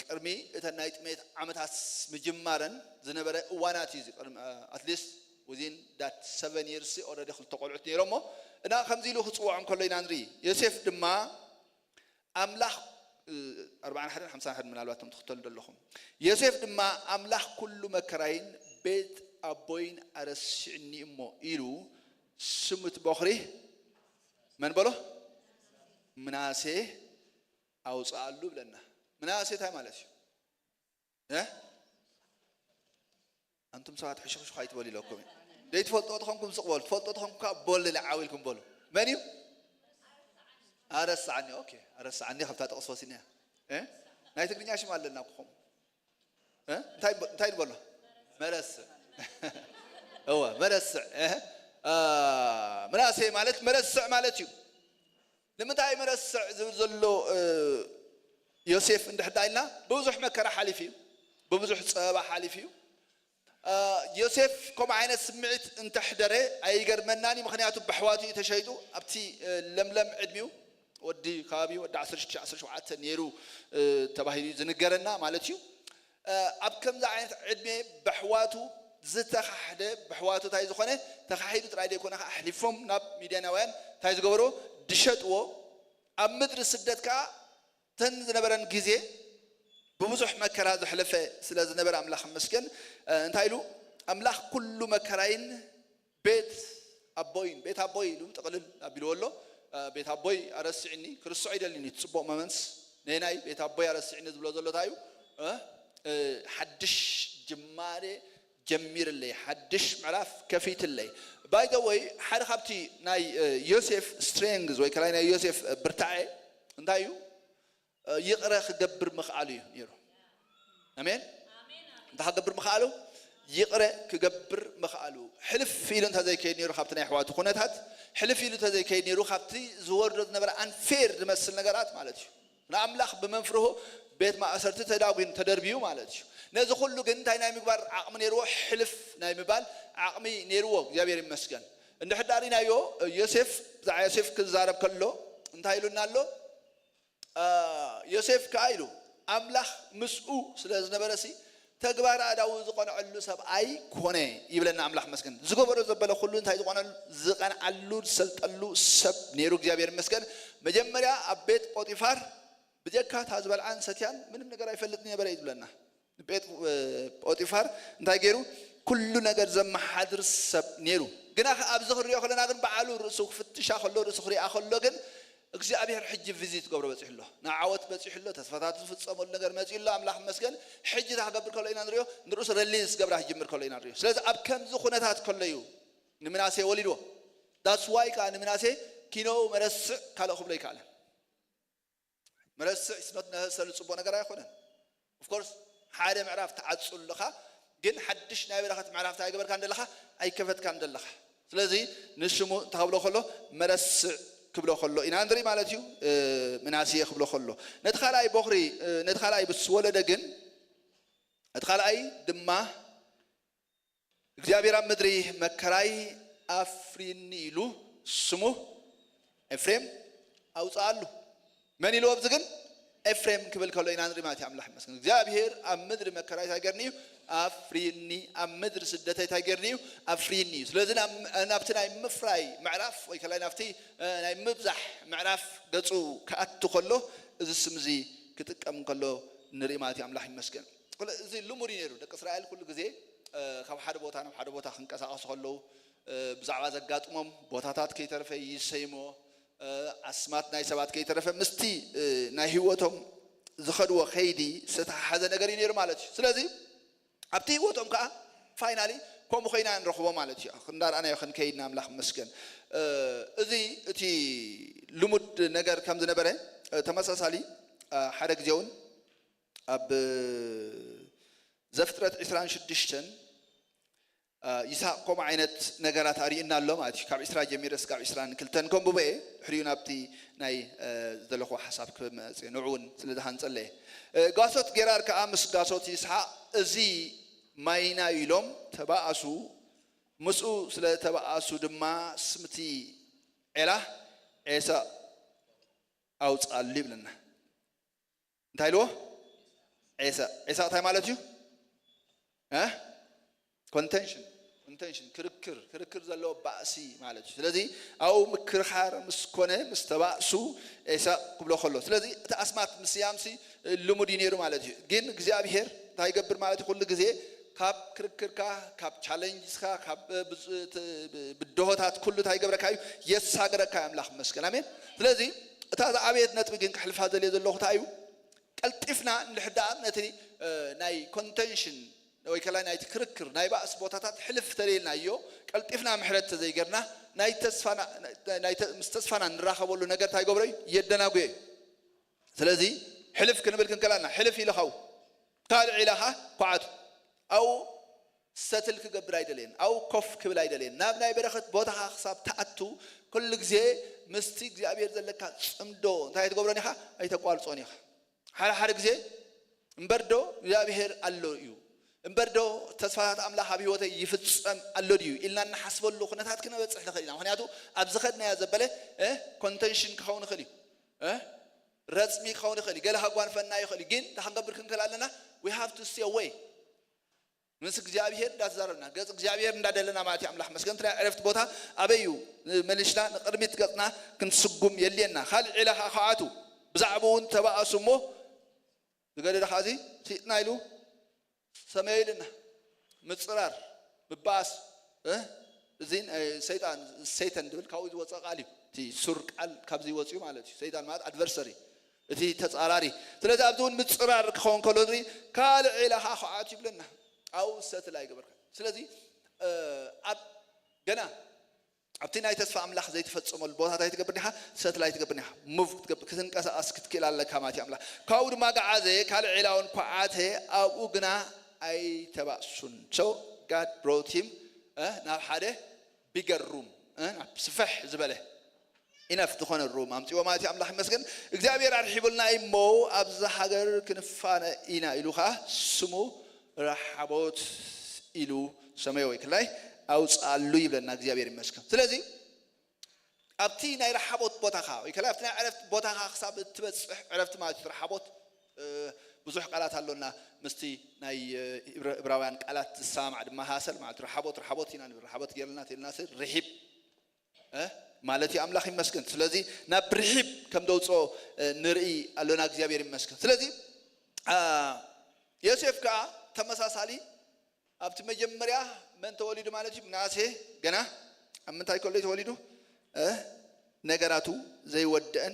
ቅድሚ እተን ናይ ጥሜት ዓመታት ምጅማረን ዝነበረ እዋናት እዩ። ኣትሊስት ዊዚን ዳት ሰቨን ይርስ ኦረዲ ክልተ ቆልዑት ነይሮሞ እና ከምዚ ኢሉ ክፅውዖም ከሎ ኢና ንርኢ። ዮሴፍ ድማ ኣምላኽ ኣርባዓን ሓደን ሓምሳን ሓደን ምናልባት ቶም ትኽተሉ ዘለኹም። ዮሴፍ ድማ ኣምላኽ ኩሉ መከራይን ቤት ኣቦይን ኣረስዕኒ እሞ ኢሉ ስም እቲ በኹሪ መን በሎ? ምናሴ ኣውፅኣሉ ብለና። ምናሴ እንታይ ማለት እዩ? ኣንቱም ሰባት ሕሹኽሹኽ ኣይትበሉ ኢለኩም። ዘይትፈልጦ ተኾንኩም ስቕ በሉ፣ ትፈልጦ ተኾንኩም ከዓ በሉ ኢለ ዓው ኢልኩም በሉ። መን እዩ? ኣረስዓኒ። ኦኬ፣ ኣረስዓኒ ካብታ ጥቕሲ ወሲድና። ናይ ትግርኛ ሽም ኣለና እኮ ከምኡ። እንታይ ንበሎ? መረስዕ። እወ፣ መረስዕ። ምናሴ ማለት መረስዕ ማለት እዩ። ንምንታይ መረስዕ ዝብል ዘሎ ዮሴፍ እንድሕር ኢልና ብብዙሕ መከራ ሓሊፉ እዩ። ብብዙሕ ፀበባ ሓሊፉ እዩ። ዮሴፍ ከምኡ ዓይነት ስምዒት እንተሕደረ ኣይገርመናን እዩ። ምክንያቱ ብኣሕዋቱ እዩ ተሸይጡ። ኣብቲ ለምለም ዕድሚኡ ወዲ ከባቢ ወዲ ዓሰርተ ሽዱሽተ ዓሰርተ ሸውዓተ ነይሩ ተባሂሉ እዩ ዝንገረና ማለት እዩ። ኣብ ከምዚ ዓይነት ዕድሜ ብኣሕዋቱ ዝተኻሕደ፣ ብኣሕዋቱ እንታይ ዝኾነ ተኻሒዱ ጥራይ ዘይኮነ ከዓ ኣሕሊፎም ናብ ሚድያናውያን እንታይ ዝገበርዎ ድሸጥዎ። ኣብ ምድሪ ስደት ከዓ ተን ዝነበረን ግዜ ብብዙሕ መከራ ዘሕለፈ ስለ ዝነበረ ኣምላኽ ይመስገን። እንታይ ኢሉ ኣምላኽ ኩሉ መከራይን ቤት ኣቦይን፣ ቤት ኣቦይ ኢሉ ጥቕልል ኣቢልዎ ኣሎ። ቤት ኣቦይ ኣረስዕኒ ክርስዖ ይደልን እዩ። እቲ ፅቡቕ መመንስ ነናይ ቤት ኣቦይ ኣረስዕኒ ዝብሎ ዘሎ እንታይ እዩ? ሓድሽ ጅማሬ ጀሚርለይ፣ ሓድሽ ምዕራፍ ከፊትለይ። ባይ ዘ ወይ ሓደ ካብቲ ናይ ዮሴፍ ስትሬንግዝ ወይ ከላይ ናይ ዮሴፍ ብርታዐ እንታይ እዩ? ይቕረ ክገብር ምኽኣሉ እዩ ነይሩ። ኣሜን። እንታይ ክገብር ምኽኣሉ? ይቕረ ክገብር ምኽኣሉ። ሕልፍ ኢሉ እንተዘይከይድ ነይሩ ካብቲ ናይ ኣሕዋቱ ኩነታት፣ ሕልፍ ኢሉ እንተዘይከይድ ነይሩ ካብቲ ዝወርዶ ዝነበረ ኣንፌር ዝመስል ነገራት ማለት እዩ። ንኣምላኽ ብመንፍርሁ ቤት ማእሰርቲ ተዳጒን ተደርብዩ ማለት እዩ። ነዚ ኩሉ ግን እንታይ ናይ ምግባር ዓቕሚ ነይርዎ? ሕልፍ ናይ ምባል ዓቕሚ ነይርዎ። እግዚኣብሔር ይመስገን። እንድሕር ዳሪናዮ ዮሴፍ፣ ብዛዕባ ዮሴፍ ክዛረብ ከሎ እንታይ ኢሉና ኣሎ? ዮሴፍ ከኣ ኢሉ ኣምላኽ ምስኡ ስለ ዝነበረሲ ተግባር ኣዳዉ ዝቐንዐሉ ሰብ ኣይኮነ ይብለና ኣምላኽ መስገን። ዝገበሮ ዘበለ ኩሉ እንታይ ዝቐነሉ ዝቐንዓሉ ዝሰልጠሉ ሰብ ነይሩ እግዚኣብሔር መስገን። መጀመርያ ኣብ ቤት ጶጢፋር ብጀካ እታ ዝበልዓን ሰትያን ምንም ነገር ኣይፈልጥ ነበረ እዩ ዝብለና። ቤት እ፣ ጶጢፋር እንታይ ገይሩ? ኩሉ ነገር ዘመሓድር ሰብ ነይሩ። ግና ከ ኣብዚ ክንሪኦ ከለና ግን በዓሉ ርእሱ ክፍትሻ ከሎ ርእሱ ክሪኣ ከሎ ግን እግዚኣብሔር ሕጂ ቪዚት ክገብሮ በፂሑ ኣሎ። ንዓወት በፂሑ ኣሎ። ተስፋታት ዝፍፀመሉ ነገር መፂኡ ኣሎ። ኣምላኽ መስገን። ሕጂ እታ ክገብር ከሎ ኢና ንሪኦ። ንርእሱ ረሊዝ ገብራ ክጅምር ከሎ ኢና ንሪኦ። ስለዚ ኣብ ከምዚ ኩነታት ከሎ እዩ ንምናሴ ወሊድዎ። ዳትስ ዋይ ከዓ ንምናሴ ኪኖ መረስዕ ካልእ ክብሎ ይከኣለን። መረስዕ ስኖት ነሰሉ ፅቡቅ ነገር ኣይኮነን። ኦፍኮርስ ሓደ ምዕራፍ ትዓፅሉ ኣለኻ፣ ግን ሓድሽ ናይ በረኸት ምዕራፍ እንታይ ገበርካ እንደለኻ? ኣይከፈትካ እንደለኻ። ስለዚ ንሽሙ እንታይ ክብሎ ከሎ? መረስዕ ክብሎ ከሎ ኢና ንርኢ ማለት እዩ። ምናስየ ክብሎ ከሎ ነቲ ካልኣይ ቦኽሪ፣ ነቲ ካልኣይ ምስ ወለደ ግን፣ ነቲ ካልኣይ ድማ እግዚኣብሔር ኣብ ምድሪ መከራይ ኣፍሪኒ ኢሉ ስሙ ኤፍሬም ኣውፅኣሉ። መን ኢሉ ኣብዚ ግን? ኤፍሬም ክብል ከሎ ኢና ንርኢ ማለት እዩ። ኣምላኽ ይመስገን። እግዚኣብሔር ኣብ ምድሪ መከራይ እንታይ ገርኒ እዩ? ኣፍሪኒ። ኣብ ምድሪ ስደተይ እንታይ ገርኒ እዩ? ኣፍሪኒ እዩ። ስለዚ ናብ- ናብቲ ናይ ምፍራይ ምዕራፍ ወይ ከላይ ናብቲ እ፣ ናይ ምብዛሕ ምዕራፍ ገፁ ክኣቱ ከሎ እዚ ስም እዚ ክጥቀም ከሎ ንርኢ ማለት እዩ። ኣምላኽ ይመስገን። ኩሉ- እዚ ልሙድ እዩ ነይሩ። ደቂ እስራኤል ኩሉ ግዜ እ፣ ካብ ሓደ ቦታ ናብ ሓደ ቦታ ክንቀሳቐሱ ከለዉ እ፣ ብዛዕባ ዘጋጥሞም ቦታታት ከይተረፈ ይሰይምዎ። ኣስማት ናይ ሰባት ከይተረፈ ምስቲ ናይ ህይወቶም ዝኸድዎ ከይዲ ዝተተሓሓዘ ነገር እዩ ነይሩ ማለት እዩ። ስለዚ ኣብቲ ህይወቶም ከዓ ፋይናሊ ከምኡ ኮይና ንረኽቦ ማለት እዩ። እንዳርኣናዮ ክንከይድ ንኣምላኽ መስገን። እዚ እቲ ልሙድ ነገር ከም ዝነበረ ተመሳሳሊ ሓደ ግዜ እውን ኣብ ዘፍጥረት ዕስራን ሽዱሽተን ይስሐቅ ከምኡ ዓይነት ነገራት ኣርእዩና ኣሎ ማለት እዩ። ካብ ዕስራ ጀሚረ እስካብ ዕስራን ክልተን ከንብቦ እየ። ድሕሪኡ ናብቲ ናይ ዝደለኹዎ ሓሳብ ክመጽእ ንዑ እውን ስለ ዝሃንጸለ እየ። ጋሶት ጌራር ከኣ ምስ ጋሶት ይስሐቅ እዚ ማይና ኢሎም ተባኣሱ፣ ምስኡ ስለ ተባኣሱ ድማ ስምቲ ዔላ ዔሳእ ኣውጽኣሉ ይብለና። እንታይ ኢልዎ? ዔሳእ። ዔሳእ እንታይ ማለት እዩ? እ? ኮንቴንሽን፣ ኮንቴንሽን፣ ክርክር፣ ክርክር ዘለዎ ባእሲ ማለት እዩ። ስለዚ ኣብኡ ምክርኻር ምስ ኮነ፣ ምስ ተባእሱ ዔሳእ ክብሎ ከሎ። ስለዚ እቲ ኣስማት ምስያምሲ ልሙድ እዩ ነይሩ ማለት እዩ። ግን እግዚኣብሔር እንታይ ይገብር ማለት እዩ? ኩሉ ግዜ ካብ ክርክርካ፣ ካብ ቻለንጅስካ፣ ካብ ብድሆታት ኩሉ እንታይ ይገብረካ እዩ? የሳግረካ እዩ። ኣምላኽ ይመስገን። ኣሜን። ስለዚ እታ ዝዓበየት ነጥቢ ግን ክሕልፋ ዘልየ ዘለኹ እንታይ እዩ? ቀልጢፍና እንድሕር ደኣ ነቲ ናይ ኮንቴንሽን ወይ ከላይ ናይቲ ክርክር ናይ ባእሲ ቦታታት ሕልፍ ተለይልናዮ፣ ቀልጢፍና ምሕረት ተዘይገርና ናይ ተስፋና ናይ ተ- ምስ ተስፋና ንራኸበሉ ነገር እንታይ ገብሮ እዩ? የደናጉዮ እዩ። ስለዚ ሕልፍ ክንብል ክንከላና ሕልፍ ኢልኻው ካልእ ኢላኻ ኳዓቱ ኣው ሰትል ክገብር ኣይደለየን፣ ኣው ኮፍ ክብል ኣይደለየን። ናብ ናይ በረኸት ቦታኻ ክሳብ ትኣቱ ኩሉ ግዜ ምስቲ እግዚኣብሔር ዘለካ ጽምዶ እንታይ ትገብሮን ኢኻ? ኣይተቋርጾን ኢኻ። ሓደ ሓደ ግዜ እምበር ዶ እግዚኣብሔር ኣሎ እዩ፣ እምበር ዶ ተስፋታት ኣምላኽ ኣብ ህይወተይ ይፍጸም ኣሎ ድዩ ኢልና እንሓስበሉ ኩነታት ክነበጽሕ ንኽእል ኢና። ምኽንያቱ ኣብ ዝኸድናዮ ዘበለ ኮንተንሽን ክኸውን ይኽእል እዩ፣ ረጽሚ ክኸውን ይኽእል እዩ፣ ገለ ሃጓንፈና ይኽእል እዩ። ግን እንታይ ክንገብር ክንክእል ኣለና? We have to stay away። ምስ እግዚኣብሔር እንዳተዛረብና፣ ገጽ እግዚኣብሔር እንዳደለና ማለት እዩ። ኣምላኽ መስገን። እቲ ናይ ዕረፍቲ ቦታ ኣበይ እዩ? መሊስና ንቕድሚት ገጽና ክንስጉም የድልየና። ካልእ ዒላ ኸዓ ክዓቱ፣ ብዛዕባኡ እውን ተባእሱ እሞ ዝገደደ ኸዓ እዚ ስይጥና ኢሉ ሰመየ ኢልና። ምጽራር፣ ምባኣስ፣ እ? እዚ ናይ ሰይጣን፣ ሰይተን ድብል ካብኡ ዝወጸ ቃል እዩ። እቲ ሱር ቃል ካብዚ ይወጽ እዩ ማለት እዩ። ሰይጣን ማለት ኣድቨርሰሪ፣ እቲ ተጻራሪ። ስለዚ ኣብዚ እውን ምጽራር ክኸውን ከሎ ንርኢ፣ ካልእ ዒላ ኸዓ ክዓቱ ይብለና። ኣብኡ ሰትል ኣይገበርካን። ስለዚ፣ እ፣ ኣብ ገና ኣብቲ ናይ ተስፋ ኣምላኽ ዘይተፈጸመሉ ቦታ እንታይ ትገብር ዲኻ? ሰትል ኣይትገብር ዲኻ? ሙቭ ክትገብር፣ ክትንቀሳቐስ ክትክእል ኣለካ ማለት እዩ ኣምላኽ። ካብኡ ድማ ገዓዘ፣ ካልእ ዒላ እውን ኳዓተ፣ ኣብኡ ግና ኣይተባእሱን። So God brought him፣ እ፣ ናብ ሓደ ቢገር ሩም፣ እ፣ ናብ ስፍሕ ዝበለ ኢነፍ ዝኾነ ሩም ኣምጽዎ ማለት እዩ። ኣምላኽ ይመስገን። እግዚኣብሔር ኣርሒቡልና እዩ እሞ፣ ኣብዛ ሃገር ክንፋነ ኢና ኢሉ ኸዓ ስሙ ረሓቦት ኢሉ ሰመዮ ወይ ክላይ ኣውፅኣሉ ይብለና። እግዚኣብሔር ይመስገን። ስለዚ ኣብቲ ናይ ረሓቦት ቦታኻ ወይ ከላይ ኣብቲ ናይ ዕረፍቲ ቦታኻ ክሳብ እትበፅሕ፣ ዕረፍቲ ማለት እዩ፣ ረሓቦት፣ እ፣ ብዙሕ ቃላት ኣሎና ምስቲ ናይ፣ እ፣ እብራውያን ቃላት ዝሰማማዕ ድማ ሃሰል ማለት እዩ። ረሓቦት፣ ረሓቦት ኢና ንብል። ረሓቦት ጌርልና ተልና ስል ርሒብ እ፣ ማለት እዩ። ኣምላኽ ይመስገን። ስለዚ ናብ ርሒብ ከም ዘውፅኦ፣ እ፣ ንርኢ ኣሎና። እግዚኣብሔር ይመስገን። ስለዚ፣ አ፣ ዮሴፍ ከዓ ተመሳሳሊ ኣብቲ መጀመርያ መን ተወሊዱ ማለት እዩ? ምናሴ ገና ኣብ ምንታይ ከሎ እዩ ተወሊዱ? እ፣ ነገራቱ ዘይወደአን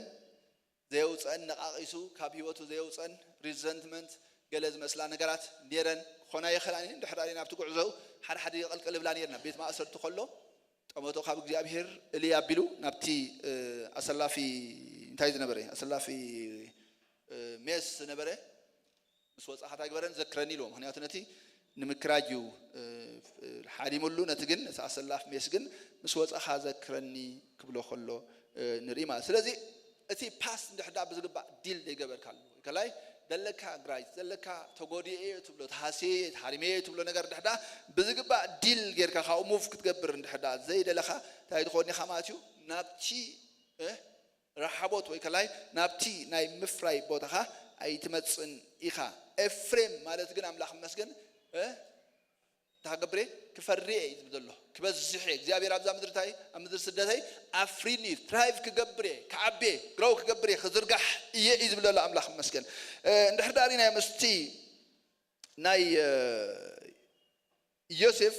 ዘየውፀአን፣ ነቃቂሱ ካብ ህይወቱ ዘየውፀን፣ ሪዘንትመንት፣ ገለ ዝመስላ ነገራት ነይረን ክኾና ይኽእላ እየን። ድሕር ናብቲ ጉዕዞ ሓደ ሓደ ይቕልቅል ይብላ ነይረን። ኣብ ቤት ማእሰርቲ ከሎ ጠመቶ ካብ እግዚኣብሔር እልይ ኣቢሉ ናብቲ፣ እ፣ ኣሰላፊ፣ እንታይ ዝነበረ? ኣሰላፊ፣ እ፣ ሜስ ዝነበረ ምስ ወጻኻ እንታይ ግበረን ዘክረኒ ኢልዎ። ምኽንያቱ ነቲ ንምክራጅ እዩ፣ እ፣ ሓዲሙሉ፣ ነቲ ግን፣ ነቲ ኣሰላፍ ሜስ ግን ምስ ወጻኻ ዘክረኒ ክብሎ ከሎ፣ እ፣ ንርኢ ማለት። ስለዚ እቲ ፓስት እንድሕር ደኣ ብዝግባእ ዲል ዘይገበርካሉ፣ ከላይ ዘለካ ግራጅ፣ ዘለካ ተጎዲኤ እየ ትብሎ፣ ተሃስየ እየ፣ ተሃሪመ እየ ትብሎ ነገር እንድሕር ደኣ ብዝግባእ ዲል ጌርካ ካብኡ ሙቭ ክትገብር እንድሕር ደኣ ዘይደለኻ፣ እንታይ ትኸውን ኢኻ ማለት እዩ? ናብቲ፣ እ፣ ረሓቦት ወይ ከላይ ናብቲ ናይ ምፍራይ ቦታኻ ኣይትመጽእን ኢኻ። ኤፍሬም ማለት ግን ኣምላኽ ይመስገን፣ እ፣ እንታይ ክገብር እየ? ክፈሪ እየ እዩ ዝብል ዘሎ። ክበዝሕ እየ። እግዚኣብሔር ኣብዛ ምድሪ እንታይ? ኣብ ምድሪ ስደተይ ኣፍሪኒ እዩ። ትራይቭ ክገብር እየ፣ ክዓቢ እየ፣ ግሮው ክገብር እየ፣ ክዝርጋሕ እየ እዩ ዝብል ዘሎ። ኣምላኽ ይመስገን። እ፣ እንድሕር ደኣ ሪእናዮ ምስቲ ናይ፣ እ፣ ዮሴፍ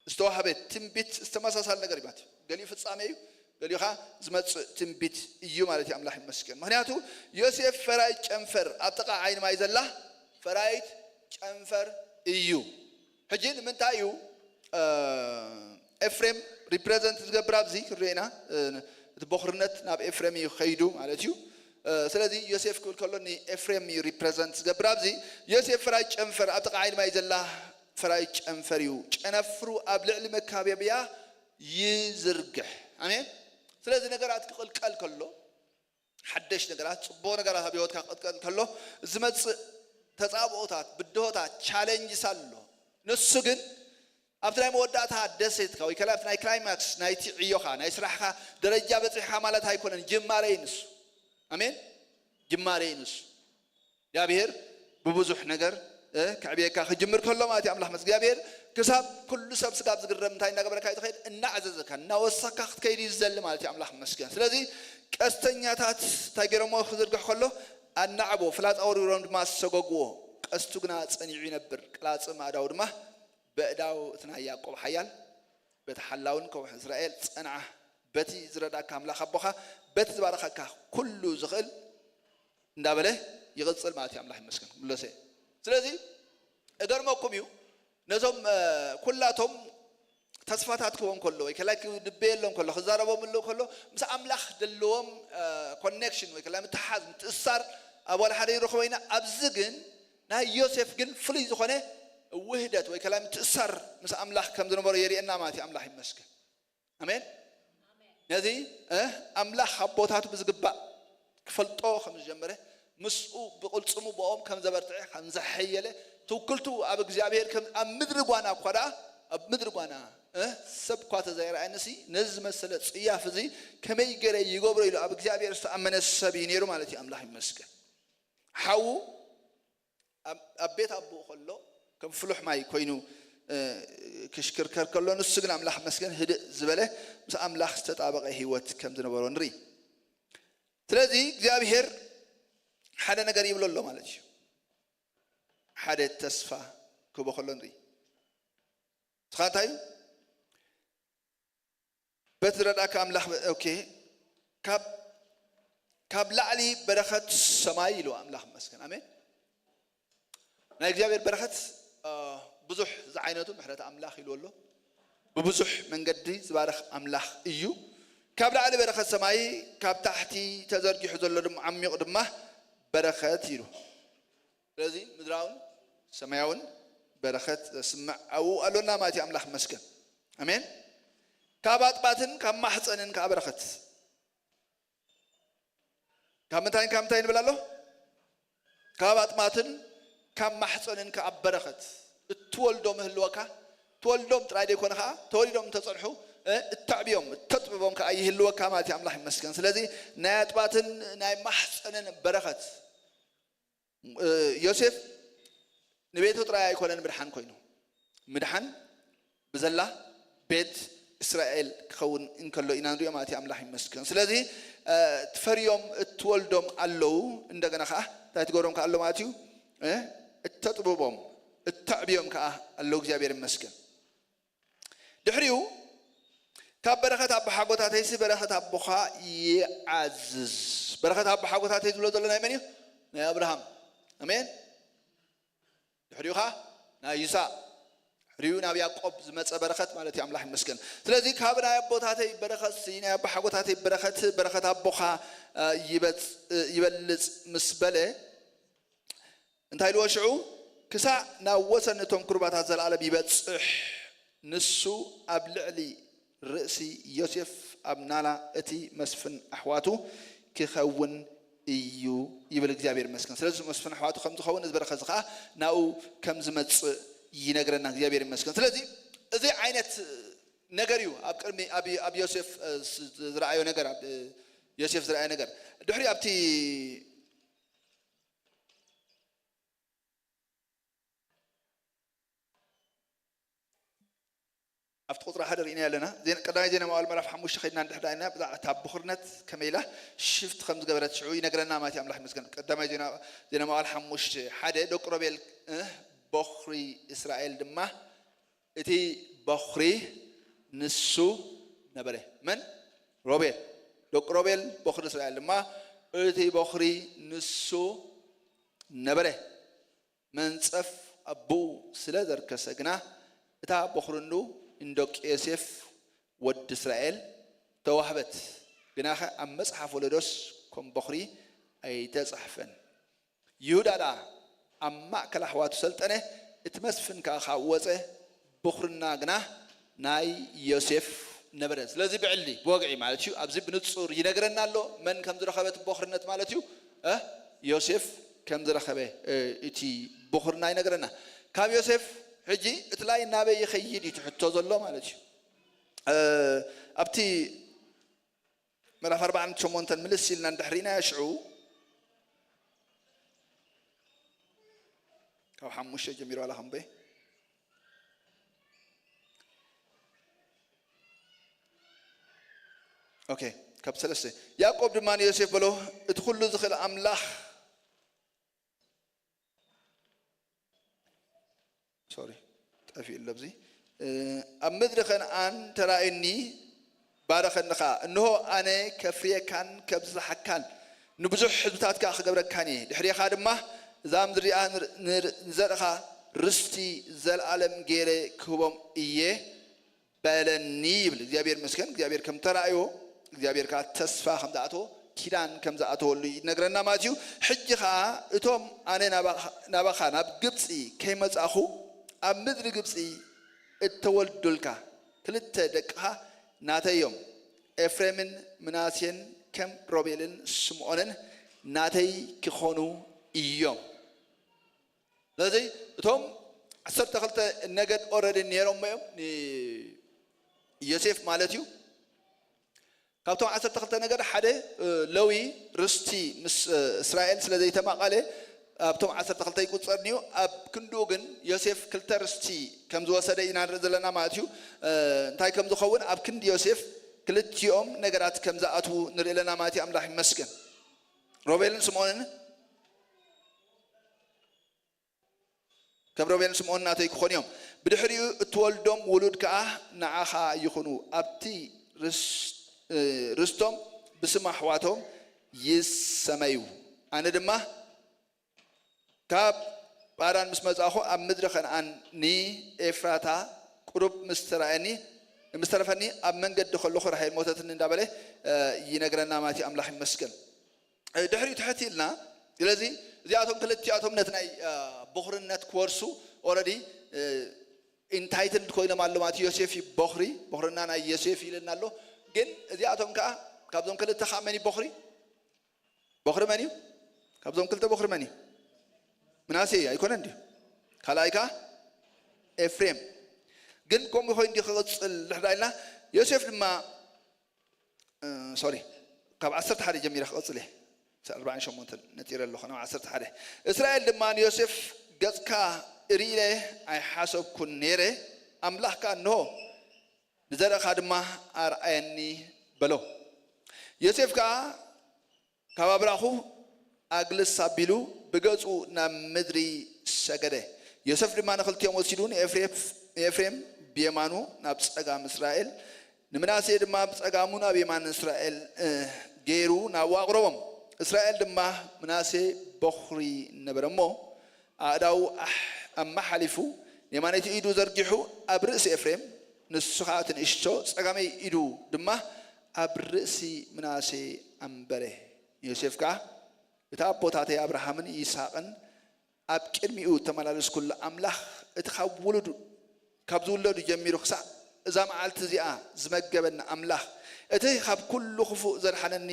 ዝተዋህበ ትንቢት ዝተመሳሳል ነገር እዩ ማለት እዩ። ገሊኡ ፍጻሜ እዩ፣ ገሊኡ ኸዓ ዝመጽእ ትንቢት እዩ ማለት እዩ። ኣምላኽ ይመስገን። ምኽንያቱ ዮሴፍ ፈራይት ጨንፈር፣ ኣብ ጥቓ ዓይኒ ማይ ዘላ ፈራይት ጨንፈር እዩ። ሕጂ ንምንታይ እዩ፣ እ፣ ኤፍሬም ሪፕሬዘንት ዝገብር ኣብዚ ክንሪኦ ኢና። እ፣ እቲ ቦኽርነት ናብ ኤፍሬም እዩ ከይዱ ማለት እዩ። እ፣ ስለዚ ዮሴፍ ክብል ከሎ ንኤፍሬም እዩ ሪፕሬዘንት ዝገብር ኣብዚ። ዮሴፍ ፈራይት ጨንፈር፣ ኣብ ጥቓ ዓይኒ ማይ ዘላ ፈራይት ጨንፈር እዩ። ጨነፍሩ ኣብ ልዕሊ መካበብያ ይዝርግሕ። ኣሜን። ስለዚ ነገራት ክቕልቀል ከሎ፣ ሓደሽ ነገራት፣ ጽቡቕ ነገራት ኣብ ህይወትካ ክቕልቀል ከሎ፣ ዝመጽእ ተጻብኦታት፣ ብድሆታት፣ ቻለንጅስ ኣሎ። ንሱ ግን ኣብቲ ናይ መወዳእታ ደሴትካ ወይ ከላ ኣብቲ ናይ ክላይማክስ ናይቲ ዕዮኻ፣ ናይ ስራሕኻ ደረጃ በጺሕካ ማለት ኣይኮነን። ጅማሬ እዩ ንሱ። ኣሜን። ጅማሬ እዩ ንሱ። እግዚኣብሔር ብብዙሕ ነገር፣ እ፣ ከዕብየካ ክጅምር ከሎ ማለት እዩ። ኣምላኽ መስ እግዚኣብሔር ክሳብ ኩሉ ሰብ ስጋብ ዝግረም እንታይ እናገበረካ እዩ ዝኸይድ? እናዕዘዘካ፣ እናወሰኽካ ክትከይድ እዩ ዝደሊ ማለት እዩ። ኣምላኽ መስገን። ስለዚ ቀስተኛታት እንታይ ገይሮሞ ክዝርግሕ ከሎ? ኣናዕቦ፣ ፍላጻ ወርዊሮም ድማ ሰጎግዎ። ቀስቱ ግና ጸኒዑ ይነብር፣ ቅላጽም ኣእዳዉ ድማ በእዳው እቲ ናይ ያዕቆብ ሓያል፣ በቲ ሓላውን ከውሒ እስራኤል ጸንዓ። በቲ ዝረዳእካ ኣምላኽ ኣቦኻ፣ በቲ ዝባረኸካ ኩሉ ዝኽእል እንዳበለ ይቕጽል ማለት እዩ። ኣምላኽ ይመስገን። ምለሰ። ስለዚ እገርመኩም እዩ፣ ነዞም፣ እ፣ ኩላቶም ተስፋታት ክህቦም ከሎ ወይ ከላይ ክድበየሎም ከሎ፣ ክዛረቦም ኣሎ ከሎ፣ ምስ ኣምላኽ ዘለዎም፣ እ፣ ኮኔክሽን ወይ ከላይ ምትሓዝ፣ ምትእሳር ኣብ ዋላ ሓደ ይረኽቦ ኢና። ኣብዚ ግን ናይ ዮሴፍ ግን ፍሉይ ዝኾነ ውህደት ወይ ከላይ ምትእሳር ምስ ኣምላኽ ከም ዝነበሮ የርእየና ማለት እዩ። ኣምላኽ ይመስገን። ኣሜን። ነዚ፣ እ፣ ኣምላኽ ኣቦታቱ ብዝግባእ ክፈልጦ ከም ዝጀመረ፣ ምስኡ ብቕልጽሙ ብኦም ከም ዘበርትዐ፣ ከም ዘሐየለ፣ ትውክልቱ ኣብ እግዚኣብሔር ከም፣ ኣብ ምድሪ ጓና እኳ ደኣ፣ ኣብ ምድሪ ጓና፣ እ፣ ሰብ እኳ ተዘይረኣየንሲ፣ ነዚ ዝመሰለ ጽያፍ እዚ ከመይ ገይረ ይገብሮ ኢሉ ኣብ እግዚኣብሔር ዝተኣመነ ሰብ እዩ ነይሩ ማለት እዩ። ኣምላኽ ይመስገን። ሓዉ ኣብ፣ ኣብ ቤት ኣቦኡ ከሎ ከም ፍሉሕ ማይ ኮይኑ፣ እ፣ ክሽክርከር ከሎ፣ ንሱ ግን ኣምላኽ ይመስገን ህድእ ዝበለ፣ ምስ ኣምላኽ ዝተጣበቐ ህይወት ከም ዝነበሮ ንርኢ። ስለዚ እግዚኣብሔር ሓደ ነገር ይብሎ ኣሎ ማለት እዩ። ሓደ ተስፋ ክህቦ ከሎ ንርኢ። ንስኻ እንታይ እዩ? በቲ ዝረዳእካ ኣምላኽ በ-፣ ኦኬ። ካብ፣ ካብ ላዕሊ በረኸት ሰማይ ኢሉ ኣምላኽ ይመስገን። ኣሜን። ናይ እግዚኣብሔር በረኸት፣ እ፣ ብዙሕ ዝዓይነቱ ምሕረት ኣምላኽ ኢሉ ኣሎ። ብብዙሕ መንገዲ ዝባርኽ ኣምላኽ እዩ። ካብ ላዕሊ በረኸት ሰማይ፣ ካብ ታሕቲ ተዘርጊሑ ዘሎ ድማ ዓሚቕ ድማ በረኸት ኢሉ። ስለዚ ምድራውን ሰማያውን በረኸት ዘስምዕ ኣብኡ ኣሎና ማለት እዩ። ኣምላኽ ይመስገን። ኣሜን። ካብ ኣጥባትን ካብ ማሕፀንን ከዓ በረኸት። ካብ ምንታይን ካብ ምንታይ ንብል ኣሎ? ካብ ኣጥባትን ካብ ማሕፀንን ከዓ በረኸት። እትወልዶ ምህልወካ፣ ትወልዶም ጥራይ ዘይኮነ ከዓ፣ ተወሊዶም እንተፀንሑ፣ እ፣ እተዕብዮም፣ እተጥብቦም ከዓ ይህልወካ ማለት እዩ። ኣምላኽ ይመስገን። ስለዚ ናይ ኣጥባትን ናይ ማሕፀንን በረኸት፣ እ፣ ዮሴፍ ንቤቱ ጥራይ ኣይኮነን ምድሓን ኮይኑ፣ ምድሓን ብዘላ ቤት እስራኤል ክኸውን እንከሎ ኢና ንሪኦ ማለት እዩ። ኣምላኽ ይመስገን። ስለዚ፣ እ፣ ትፈርዮም እትወልዶም ኣለዉ፣ እንደገና ከዓ እንታይ ትገብሮም ከዓ ኣሎ ማለት እዩ? እ፣ እተጥብቦም፣ እተዕብዮም ከዓ ኣለዉ። እግዚኣብሔር ይመስገን። ድሕሪኡ፣ ካብ በረኸት ኣቦሓጎታተይሲ በረኸት ኣቦኻ ይዓዝዝ። በረኸት ኣቦሓጎታተይ ዝብሎ ዘሎ ናይ መን እዩ? ናይ ኣብርሃም። ኣሜን። ድሕሪኡ ኸዓ ናይ ይስሐቅ። ድሕሪኡ ናብ ያዕቆብ ዝመጸ በረኸት ማለት እዩ። ኣምላኽ ይመስገን። ስለዚ ካብ ናይ ኣቦታተይ በረኸትሲ፣ ናይ ኣቦሓጎታተይ በረኸት፣ በረኸት ኣቦኻ፣ እ፣ ይበጽ-፣ እ፣ ይበልጽ ምስ በለ፣ እንታይ ኢልዎ ሽዑ? ክሳዕ ናብ ወሰን እቶም ቁሩባታት ዘለኣለም ይበጽሕ፣ ንሱ ኣብ ልዕሊ ርእሲ ዮሴፍ ኣብ ናላ እቲ መስፍን ኣሕዋቱ ክኸውን እዩ ይብል። እግዚኣብሔር ይመስገን። ስለዚ መስፍን ኣሕዋቱ ከም ዝኸውን፣ እዚ በረኸት እዚ ኸዓ ናብኡ ከም ዝመጽእ ይነግረና። እግዚኣብሔር ይመስገን። ስለዚ እዚ ዓይነት ነገር እዩ ኣብ ቅድሚ፣ ኣብ፣ ኣብ ዮሴፍ፣ እ፣ ስ-፣ ዝረኣዮ ነገር፣ ኣብ፣ እ፣ ዮሴፍ ዝረኣዮ ነገር። ድሕሪ ኣብቲ ኣብቲ ቁጽሪ ሓደ ርኢና ኣለና። ዜና፣ ቀዳማይ ዜና መዋዕል ምዕራፍ ሓሙሽተ ከይድና እንድሕር ደኣ ኢልና፣ ብዛዕባ እታ ብኹርነት ከመይ ኢላ ሽፍት ከም ዝገበረት ሽዑ ይነግረና ማለት እዩ። ኣምላኽ ይመስገን። ቀዳማይ ዜና፣ ዜና መዋዕል ሓሙሽተ ሓደ፣ ደቂ ሮቤል፣ እ፣ በኹሪ እስራኤል ድማ፣ እቲ በኹሪ ንሱ ነበረ። መን? ሮቤል። ደቂ ሮቤል በኹሪ እስራኤል ድማ፣ እቲ በኹሪ ንሱ ነበረ። መንጸፍ ኣቦኡ ስለ ዘርከሰ ግና፣ እታ በኹርንኡ ንደቂ ዮሴፍ ወዲ እስራኤል ተዋህበት። ግናኸ ኣብ መጽሓፍ ወለዶስ ከም በኹሪ ኣይተጻሕፈን። ይሁዳ ደኣ ኣብ ማእከል ኣሕዋቱ ሰልጠነ፣ እቲ መስፍን ከኣ ካብኡ ወጸ፣ ብኹርና ግና ናይ ዮሴፍ ነበረ። ስለዚ ብዕሊ፣ ብወግዒ ማለት እዩ፣ ኣብዚ ብንጹር ይነግረና ኣሎ፣ መን ከም ዝረኸበ እቲ ቦኽርነት ማለት እዩ፣ እ፣ ዮሴፍ ከም ዝረኸበ፣ እ፣ እቲ ቦኽርና ይነግረና። ካብ ዮሴፍ ሕጂ እቲ ላይ ናበይ ይኸይድ እዩ እቲ ሕቶ ዘሎ ማለት እዩ። እ፣ ኣብቲ ምዕራፍ ኣርባዓን ሸሞንተን ምልስ ኢልና እንድሕር ርኢናዮ፣ ሽዑ ካብ ሓሙሽተ ጀሚሩ ዋላ ከንበ። ኦኬ፣ ካብ ሰለስተ። ያዕቆብ ድማ ንዮሴፍ በሎ፣ "እቲ ኩሉ ዝኽእል ኣምላኽ" ሶሪ፣ ጠፊኡ ኣሎ ኣብዚ። እ፣ "ኣብ ምድሪ ከነኣን ተራእዩኒ፣ ባረኸኒ ኸኣ። እንሆ፣ ኣነ ከፍርየካን ከብዝሓካን፣ ንብዙሕ ህዝብታት ከኣ ክገብረካን እየ። ድሕሬኻ ድማ እዛ ምድሪ እዚኣ ንር-፣ ንር-፣ ንዘርእኻ ርስቲ ዘለኣለም ገይረ ክህቦም እየ" በለኒ ይብል። እግዚኣብሔር ይመስገን። እግዚኣብሔር ከም ተራእዮ፣ እግዚኣብሔር ከዓ ተስፋ ከም ዝኣተዎ፣ ኪዳን ከም ዝኣተወሉ ይነግረና ማለት እዩ። ሕጂ ከዓ እቶም ኣነ ናባኻ፣ ናባኻ ናብ ግብፂ ከይመጻኹ ኣብ ምድሪ ግብፂ እተወልዱልካ ክልተ ደቅኻ ናተይ እዮም። ኤፍሬምን ምናሴን ከም ሮቤልን ስምዖንን ናተይ ክኾኑ እዮም። ስለዚ እቶም ዓሰርተ ክልተ ነገድ ኦረዲ ነይሮም እዮም፣ ዮሴፍ ማለት እዩ። ካብቶም ዓሰርተ ክልተ ነገድ ሓደ ለዊ ርስቲ ምስ እስራኤል ስለ ዘይተማቐለ ኣብቶም ዓሰርተ ክልተ ይቁፀር ድዩ። ኣብ ክንድኡ ግን ዮሴፍ ክልተ ርስቲ ከም ዝወሰደ ኢና ንርኢ ዘለና ማለት እዩ። እንታይ ከም ዝኸውን ኣብ ክንዲ ዮሴፍ ክልቲኦም ነገራት ከም ዝኣትዉ ንርኢ ኣለና ማለት እዩ። ኣምላኽ ይመስገን። ሮቤልን ስምዖንን ከም ሮቤልን ስምዖን ናተይ ክኾኑ እዮም። ብድሕሪኡ እትወልዶም ውሉድ ከኣ ንዓኻ ይኹኑ። ኣብቲ ርስቶም ብስም ኣሕዋቶም ይሰመዩ። ኣነ ድማ ካብ ጳራን ምስ መጻእኹ ኣብ ምድሪ ከነኣን ንኤፍራታ ቁሩብ ምስ ተራእየኒ ምስ ተረፈኒ ኣብ መንገዲ ከለኹ ራሄል ሞተትኒ እንዳበለ ይነግረና ማለት እዩ። ኣምላኽ ይመስገን። ድሕሪኡ ትሕት ኢልና ስለዚ እዚኣቶም ክልቲኣቶም ነቲ ናይ ቦኽርነት ክወርሱ ኦረዲ ኢንታይትልድ ኮይኖም ኣሎ ማለት ዮሴፍ እዩ ቦኽሪ ቦኽርና ናይ ዮሴፍ ኢልና ኣሎ። ግን እዚኣቶም ከዓ ካብዞም ክልተ ከዓ መን እዩ ቦኽሪ? ቦኽሪ መን እዩ? ካብዞም ክልተ ቦኽሪ መን እዩ? ምናሴ እዩ ኣይኮነን ድዩ? ካልኣይ ከዓ ኤፍሬም። ግን ከምኡ ኮይኑ ድዩ ክቕፅል ድሕዳ ኢልና ዮሴፍ ድማ ሶሪ ካብ ዓሰርተ ሓደ ጀሚረ ክቐፅል እየ። ኣርባዓን ሸሞንተን ነፂረ ኣለኹ ናብ ዓሰርተ ሓደ። እስራኤል ድማ ንዮሴፍ ገፅካ እርኢለ ኣይሓሰብኩን ነይረ፣ ኣምላኽካ እንሆ ንዘርእኻ ድማ ኣርኣየኒ በሎ። ዮሴፍ ከዓ ካብ ኣብራኹ ኣግልስ ኣቢሉ ብገጹ ናብ ምድሪ ሰገደ። ዮሴፍ ድማ ንኽልቲኦም ወሲዱ ንኤፍሬም ብየማኑ ናብ ጸጋም እስራኤል ንምናሴ ድማ ብጸጋሙ ናብ የማን እስራኤል ገይሩ ናብኡ ኣቕረቦም። እስራኤል ድማ ምናሴ በኹሪ ነበረ እሞ ኣእዳዉ ኣመሓሊፉ የማነይቲ ኢዱ ዘርጊሑ ኣብ ርእሲ ኤፍሬም ንሱ ኸኣ እቲ ንእሽቶ ጸጋመይ ኢዱ ድማ ኣብ ርእሲ ምናሴ ኣንበረ። ዮሴፍ ከኣ እቲ ኣቦታተይ ኣብርሃምን ይስሓቅን ኣብ ቅድሚኡ እተመላለስኩሉ ኣምላኽ እቲ ካብ ውሉዱ ካብ ዝውለዱ ጀሚሩ ክሳዕ እዛ መዓልቲ እዚኣ ዝመገበኒ ኣምላኽ እቲ ካብ ኩሉ ክፉእ ዘድሓነኒ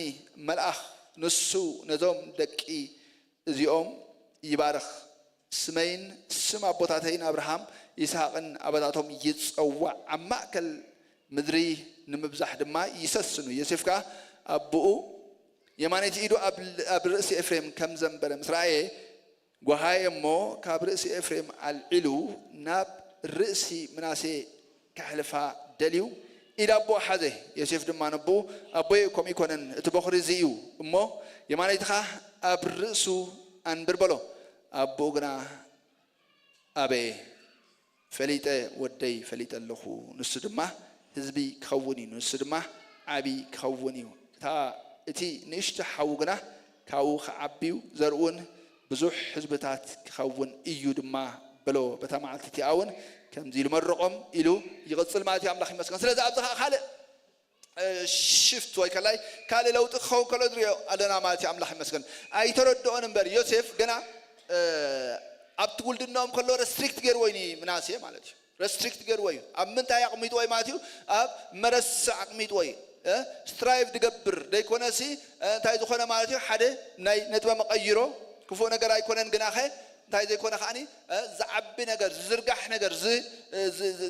መልኣኽ ንሱ ነዞም ደቂ እዚኦም ይባርኽ፣ ስመይን ስም ኣቦታተይን ኣብርሃም ይስሃቅን ኣባታቶም ይጸዋዕ፣ ኣብ ማእከል ምድሪ ንምብዛሕ ድማ ይሰስኑ። ዮሴፍ ከኣ ኣቦኡ የማነይቲ ኢዱ ኣብ ርእሲ ኤፍሬም ከም ዘንበረ ምስ ረኣየ፣ ጓሃየ እሞ ካብ ርእሲ ኤፍሬም ኣልዒሉ ናብ ርእሲ ምናሴ ከሕልፋ ደልዩ፣ ኢድ ኣቦኡ ሓዘ። ዮሴፍ ድማ ነቦኡ፣ ኣቦየ፣ ከምኡ ኣይኮነን፣ እቲ በኹሪ እዚ እዩ እሞ፣ የማነይትኻ ኣብ ርእሱ ኣንብር በሎ። ኣቦኡ ግና ኣበየ፣ ፈሊጠ፣ ወደይ ፈሊጠ ኣለኹ፣ ንሱ ድማ ህዝቢ ክኸውን እዩ፣ ንሱ ድማ ዓቢ ክኸውን እዩ። እታ እቲ ንእሽቶ ሓዉ ግና ካብኡ ክዓቢ እዩ፣ ዘርኡን ብዙሕ ህዝብታት ክኸውን እዩ ድማ በሎ። በታ መዓልቲ እቲኣ እውን ከምዚ ኢሉ መረቖም ኢሉ ይቕጽል ማለት እዩ። ኣምላኽ ይመስገን። ስለዚ ኣብዚ ኸዓ ካልእ ሽፍት ወይ ከላይ ካልእ ለውጢ ክኸውን ከሎ ንሪኦ ኣለና ማለት እዩ። ኣምላኽ ይመስገን። ኣይተረድኦን እምበር ዮሴፍ ገና ኣብቲ ውልድናኦም ከሎ ረስትሪክት ገይርዎ እዩ ምናሴ ማለት እዩ። ረስትሪክት ገይርዎ እዩ። ኣብ ምንታይ ኣቕሚጥዎ እዩ ማለት እዩ? ኣብ መረሳ ኣቕሚጥዎ እዩ። ስትራይቭ ድገብር ደይኮነሲ እንታይ ዝኾነ ማለት እዩ? ሓደ ናይ ነጥበ መቐይሮ ክፉእ ነገር ኣይኮነን። ግናኸ እንታይ ዘይኮነ ከዓኒ ዝዓቢ ነገር ዝዝርጋሕ ነገር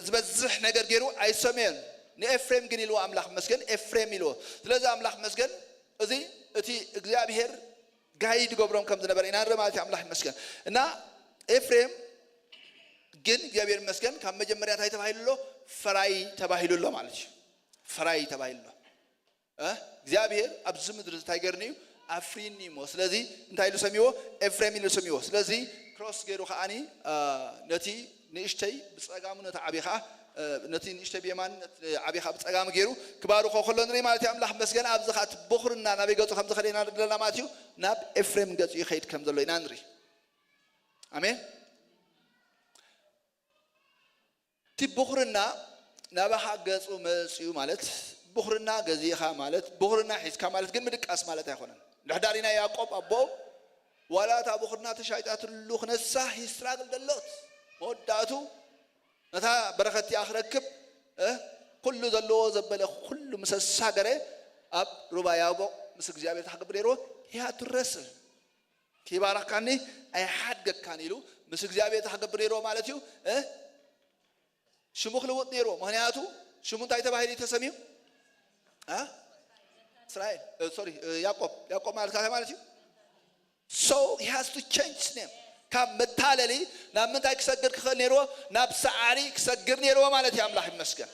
ዝበዝሕ ነገር ገይሩ ኣይሰመዮን። ንኤፍሬም ግን ኢልዎ ኣምላኽ መስገን ኤፍሬም ኢልዎ። ስለዚ ኣምላኽ መስገን እዚ እቲ እግዚኣብሄር ጋይድ ገብሮም ከም ዝነበረ ኢና ንርኢ ማለት እዩ። ኣምላኽ ይመስገን። እና ኤፍሬም ግን እግዚኣብሔር ይመስገን ካብ መጀመርያ እንታይ ተባሂሉ ኣሎ? ፈራይ ተባሂሉ ኣሎ ማለት እዩ። ፈራይ ተባሂሉ ኣሎ። እግዚኣብሔር ኣብዚ ምድሪ እንታይ ገርኒ እዩ? ኣፍሪኒ እሞ ስለዚ እንታይ ኢሉ ሰሚዎ? ኤፍሬም ኢሉ ሰሚዎ። ስለዚ ክሮስ ገይሩ ከዓኒ ነቲ ንእሽተይ ብፀጋሙ ነቲ ዓብኻ ነቲ ንእሽተይ ብየማን ዓብኻ ብፀጋሙ ገይሩ ክባርኮ ከሎ ንርኢ ማለት እዩ። ኣምላኽ መስገን ኣብዚ ከዓ እቲ ቦኽርና ናበይ ገፁ ከም ዝኸደ ኢና ዘለና ማለት እዩ። ናብ ኤፍሬም ገፁ ይኸይድ ከም ዘሎ ኢና ንርኢ። ኣሜን። እቲ ቦኽርና ናባኻ ገፁ መፅኡ ማለት ቦኽርና ገዚእኻ ማለት ቦኽርና ሒዝካ ማለት ግን ምድቃስ ማለት ኣይኮነን። ድሕዳሪ ናይ ያዕቆብ ኣቦ ዋላ እታ ቦኽርና ተሻይጣትሉ ክነሳ ሂስትራግል ደሎት መወዳእቱ ነታ በረኸት እቲኣ ክረክብ ኩሉ ዘለዎ ዘበለ ኩሉ ምስ ኣሳገረ ኣብ ሩባ ያቦቕ ምስ እግዚኣብሔር እንታይ ክገብር ነይርዎ? He had to wrestle. ከይባረኽካኒ ኣይሓድገካን ኢሉ ምስ እግዚኣብሔር እንታይ ክገብር ነይርዎ ማለት እዩ እ? ሽሙ ክልውጥ ነይርዎ። ምክንያቱ ሽሙ እንታይ ተባሂሉ እዩ ተሰሚዩ? እ? እስራኤል እ፣ ሶሪ እ፣ ያዕቆብ ያዕቆብ ማለት እንታይ ማለት እዩ? So he has to change his name. ካብ መታለሊ ናብ ምንታይ ክሰግር ክኽእል ነይርዎ? ናብ ሰዓሪ ክሰግር ነይርዎ ማለት እዩ። ኣምላኽ ይመስገን።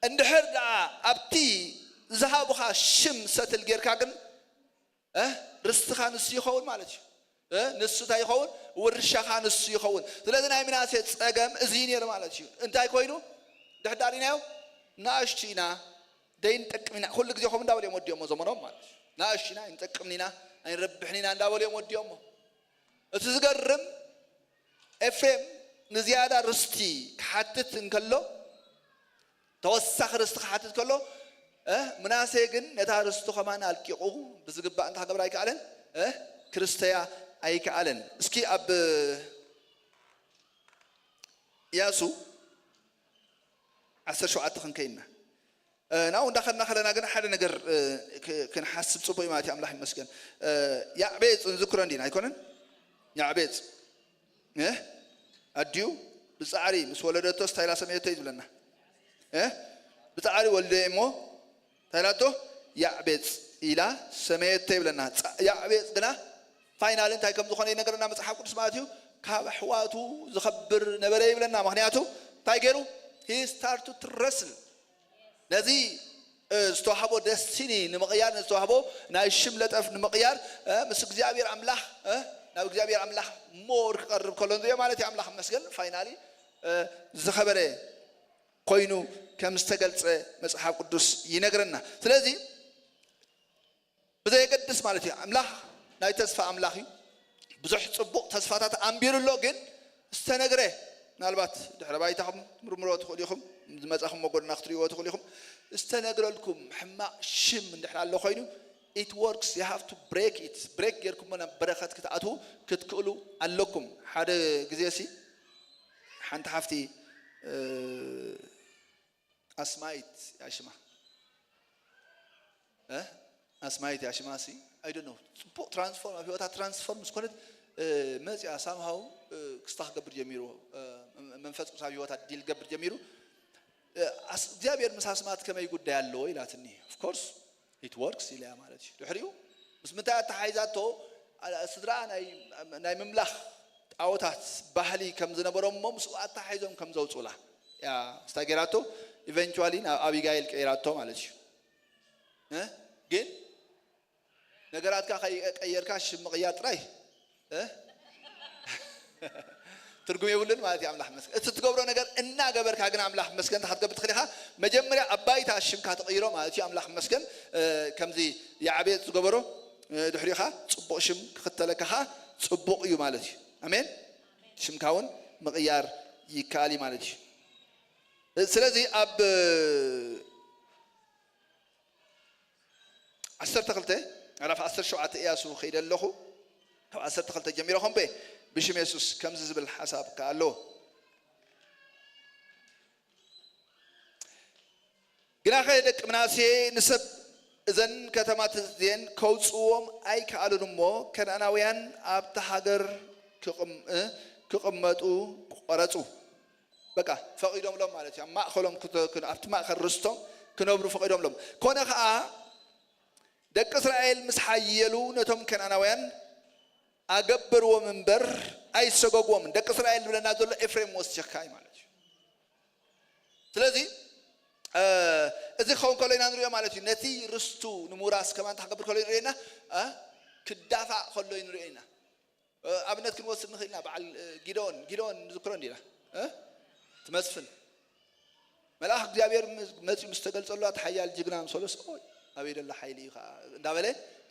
እንድሕር ደኣ ኣብቲ ዝሃቡኻ ሽም ሰትል ጌርካ ግን እ ርስትኻ ንሱ ይኸውን ማለት እዩ። እ ንሱ እንታይ ይኸውን? ውርሻኻ ንሱ ይኸውን። ስለዚ ናይ ምናሴ ጸገም እዚ እዩ ነይሩ ማለት እዩ። እንታይ ኮይኑ? ድሕዳሪናዮ ንኣሽቱ ኢና ደይንጠቅም ኢና ኩሉ ግዜ ከም እንዳበሉ እዮም ወዲኦሞ ዘመኖም ማለት እዩ። ንኣሽቱ ኢና ኣይንጠቅምን ኢና ኣይንረብሕን ኢና እንዳበሉ እዮም ወዲኦሞ። እቲ ዝገርም ኤፍሬም ንዝያዳ ርስቲ ክሓትት እንከሎ ተወሳኺ ርስቲ ክሓትት ከሎ እ ምናሴ ግን ነታ ርስቱ ከማን ኣልቂቑ ብዝግባእ እንታይ ክገብር ኣይከኣለን እ ክርስተያ ኣይከኣለን። እስኪ ኣብ ያሱ ዓሰርተ ሸውዓተ ክንከይና ናው እንዳኸድና ከለና ግን ሓደ ነገር ክንሓስብ ፅቡቅ ማለት ኣምላኽ ይመስገን። ያዕቤፅ ንዝክሮ እንዲና ኣይኮነን? ያዕቤፅ ኣዲኡ ብፃዕሪ ምስ ወለደቶ ስታይላ ሰመየቶ እዩ ዝብለና። ብፃዕሪ ወልደ እሞ እንታይ ኢላቶ? ያዕቤፅ ኢላ ሰመየቶ ይብለና። ያዕቤፅ ግና ፋይናል እንታይ ከም ዝኾነ ይነገረና መፅሓፍ ቅዱስ ማለት እዩ። ካብ ኣሕዋቱ ዝኸብር ነበረ ይብለና። ምክንያቱ እንታይ ገይሩ? He start to wrestle ነዚ ዝተዋህቦ ደስቲኒ ንምቕያር ነዚ ዝተዋህቦ ናይ ሽም ለጠፍ ንምቕያር ምስ እግዚኣብሔር ኣምላኽ ናብ እግዚኣብሔር ኣምላኽ ሞር ክቐርብ ከሎ ንሪኦ ማለት እዩ። ኣምላኽ መስገን ፋይናሊ ዝኸበረ ኮይኑ ከም ዝተገልጸ መጽሓፍ ቅዱስ ይነግረና። ስለዚ ብዘየገድስ ማለት እዩ ኣምላኽ ናይ ተስፋ ኣምላኽ እዩ። ብዙሕ ጽቡቕ ተስፋታት ኣንቢሩ ኣሎ። ግን ዝተነግረ ምናልባት ድሕረ ባይታኹም ትምርምሮ ትኽእሉ ኢኹም፣ ዝመጻኹም መጎድና ክትሪእዎ ትኽእሉ ኢኹም። ዝተነግረልኩም ሕማቕ ሽም እንድሕር ኣሎ ኮይኑ it works, you have to break it. ብሬክ ጌርኩሞ ናብ በረኸት ክትኣትዉ ክትክእሉ ኣለኩም። ሓደ ግዜ ሲ ሓንቲ ሓፍቲ ኣስማይት ያሽማ ኣስማይት ያሽማ ሲ I don't know ጽቡቕ ትራንስፎርም ኣብ ህይወታ ትራንስፎርም ምስ ኮነት መፅያ ሳምሃው ክስታ ክገብር ጀሚሩ መንፈስ ቅዱስ ኣብ ህይወታ ዲል ገብር ጀሚሩ እግዚኣብሔር ምስ ኣስማት ከመይ ጉዳይ ኣለዎ ኢላትኒ። Of course it works ኢለያ ማለት እዩ። ድሕሪኡ ምስ ምንታይ ኣተሓሒዛቶ ስድራ ናይ ምምላኽ ጣዖታት ባህሊ ከም ዝነበሮም እሞ ምስኡ ኣተሓሒዞም ከም ዘውፅኡላ እያ ስታ ገይራቶ ኢቨንቹዋሊ ናብ ኣቢጋይል ቀይራቶ ማለት እዩ። ግን ነገራትካ ከይቀየርካ ሽም ምቕያር ጥራይ ትርጉም የብሉን ማለት እዩ። ኣምላኽ መስገን እቲ ትገብሮ ነገር እናገበርካ ግን ኣምላኽ መስገን ክትገብር ትኽእል ኢኻ። መጀመርያ ኣብ ባይታ ሽምካ ትቕይሮ ማለት እዩ። ኣምላኽ መስገን ከምዚ የዓብየት ዝገበሮ ድሕሪኻ ጽቡቕ ሽም ክኽተለካ ኸዓ ጽቡቕ እዩ ማለት እዩ። ኣሜን። ሽምካ እውን ምቕያር ይከኣል እዩ ማለት እዩ። ስለዚ ኣብ ዓሰርተ ክልተ ምዕራፍ ዓሰርተ ሸውዓተ እያሱ ኸይደ ኣለኹ። ካብ ዓሰርተ ክልተ ጀሚረ ኸምበ ብሽም የሱስ ከምዚ ዝብል ሓሳብ ከኣ ኣለዎ። ግናኸ ደቂ ምናሴ ንሰብ እዘን ከተማታት እዚአን ከውፅዎም ኣይከኣሉን እሞ ከነኣናውያን ኣብቲ ሃገር ክቕመጡ ቆረፁ። በቃ ፈቒዶምሎም ማለት እዩ። ኣብ ማእኸሎም ኣብቲ ማእኸል ርስቶም ክነብሩ ፈቒዶምሎም። ኮነ ኸዓ ደቂ እስራኤል ምስ ሓየሉ ነቶም ከነኣናውያን ኣገበርዎም እምበር ኣይሰጎግዎምን። ደቂ እስራኤል ዝብለና ዘሎ ኤፍሬም ወሲኽካ እዩ ማለት እዩ። ስለዚ እዚ ክኸውን ከሎ ኢና ንሪኦ ማለት እዩ። ነቲ ርስቱ ንምውራስ ከማን እንታይ ክገብር ከሎ ንሪኦ ኢና? ክዳፋእ ከሎ ንሪኦ ኢና። ኣብነት ክንወስድ ንኽእል ኢና። በዓል ጊደዎን ጊደዎን ንዝክሮ እንዲና ትመስፍን መልኣኽ እግዚኣብሔር መፂኡ ምስ ተገልፀሉ ኣቲ ሓያል ጅግና ምሰሎስ ኦይ ኣበይ ደሎ ሓይሊ እዩ ከዓ እንዳበለ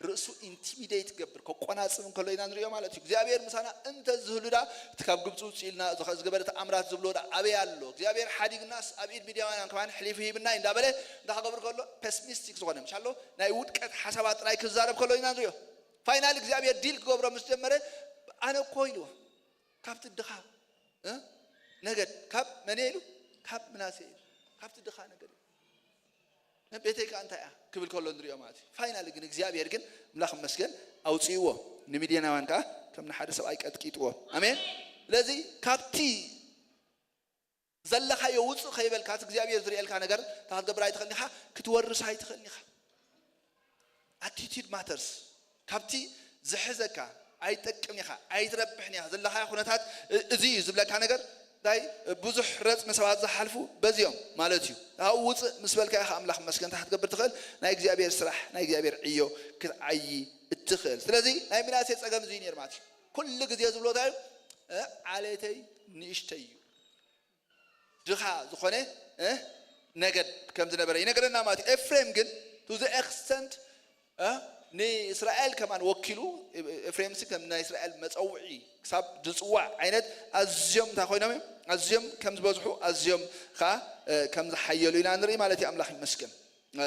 ርእሱ ኢንቲሚዴት ገብር ከቆናፅብ እንከሎ ኢና ንሪኦ ማለት እዩ። እግዚኣብሔር ምሳና እንተ ዝህሉ ዳ እቲ ካብ ግብፂ ውፅእ ኢልና ዝገበረ ተኣምራት ዝብሎ ዳ ኣበይ ኣሎ? እግዚኣብሔር ሓዲግናስ ኣብ ኢድ ሚድያውያን ከማን ሕሊፉ ሂብና እዩ እንዳበለ እንታይ ክገብር ከሎ ፔስሚስቲክ ዝኾነ ምሻሎ ናይ ውድቀት ሓሳባት ጥራይ ክዛረብ ከሎ ኢና ንሪኦ። ፋይናል እግዚኣብሔር ዲል ክገብሮ ምስ ጀመረ ኣነ እኮ ኢልዎ ካብቲ ድኻ ነገድ ካብ መን ኢሉ ካብ ምናሴ ኢሉ ካብቲ ድኻ ነገድ ቤተይ ከኣ እንታይ እያ ክብል ከሎ ንሪኦ ማለት እዩ። ፋይናሊ ግን እግዚኣብሔር ግን ኣምላኽ ይመስገን ኣውፅእዎ። ንሚድያናውያን ከኣ ከም ንሓደ ሰብኣይ ቀጥቂጥዎ። ኣሜን። ስለዚ ካብቲ ዘለኻዮ ውፅእ ከይበልካ እቲ እግዚኣብሔር ዝርእየልካ ነገር እንታይ ክትገብር ኣይትኽእልን ኢኻ፣ ክትወርስ ኣይትኽእልን ኢኻ። ኣቲቲድ ማተርስ። ካብቲ ዝሕዘካ ኣይጠቅም ኢኻ ኣይትረብሕን ኢኻ ዘለኻዮ ኩነታት እ- እዚ እዩ ዝብለካ ነገር እንታይ ብዙሕ ረጽሚ ሰባት ዝሓልፉ በዚኦም ማለት እዩ። ኣብኡ ውፅእ ምስ በልካ ኢኻ ኣምላኽ መስገን እንታይ ክትገብር ትኽእል? ናይ እግዚኣብሔር ስራሕ ናይ እግዚኣብሔር ዕዮ ክትዓዪ እትኽእል። ስለዚ ናይ ምናሴ ጸገም እዚ ነይሩ ማለት እዩ። ኩሉ ግዜ ዝብሎ እንታይ እዩ? እ፣ ዓሌተይ ንእሽተይ እዩ። ድኻ ዝኾነ እ፣ ነገድ ከም ዝነበረ ይነግረና ማለት እዩ። ኤፍሬም ግን to the extent እ፣ ንእስራኤል ከማን ወኪሉ ኤፍሬምሲ ከም ናይ እስራኤል መፀውዒ ክሳብ ዝፅዋዕ ዓይነት ኣዝዮም እንታይ ኮይኖም እዮም? ኣዝዮም ከም ዝበዝሑ ኣዝዮም ከዓ እ፣ ከም ዝሓየሉ ኢና ንርኢ ማለት እዩ። ኣምላኽ ይመስገን። እ፣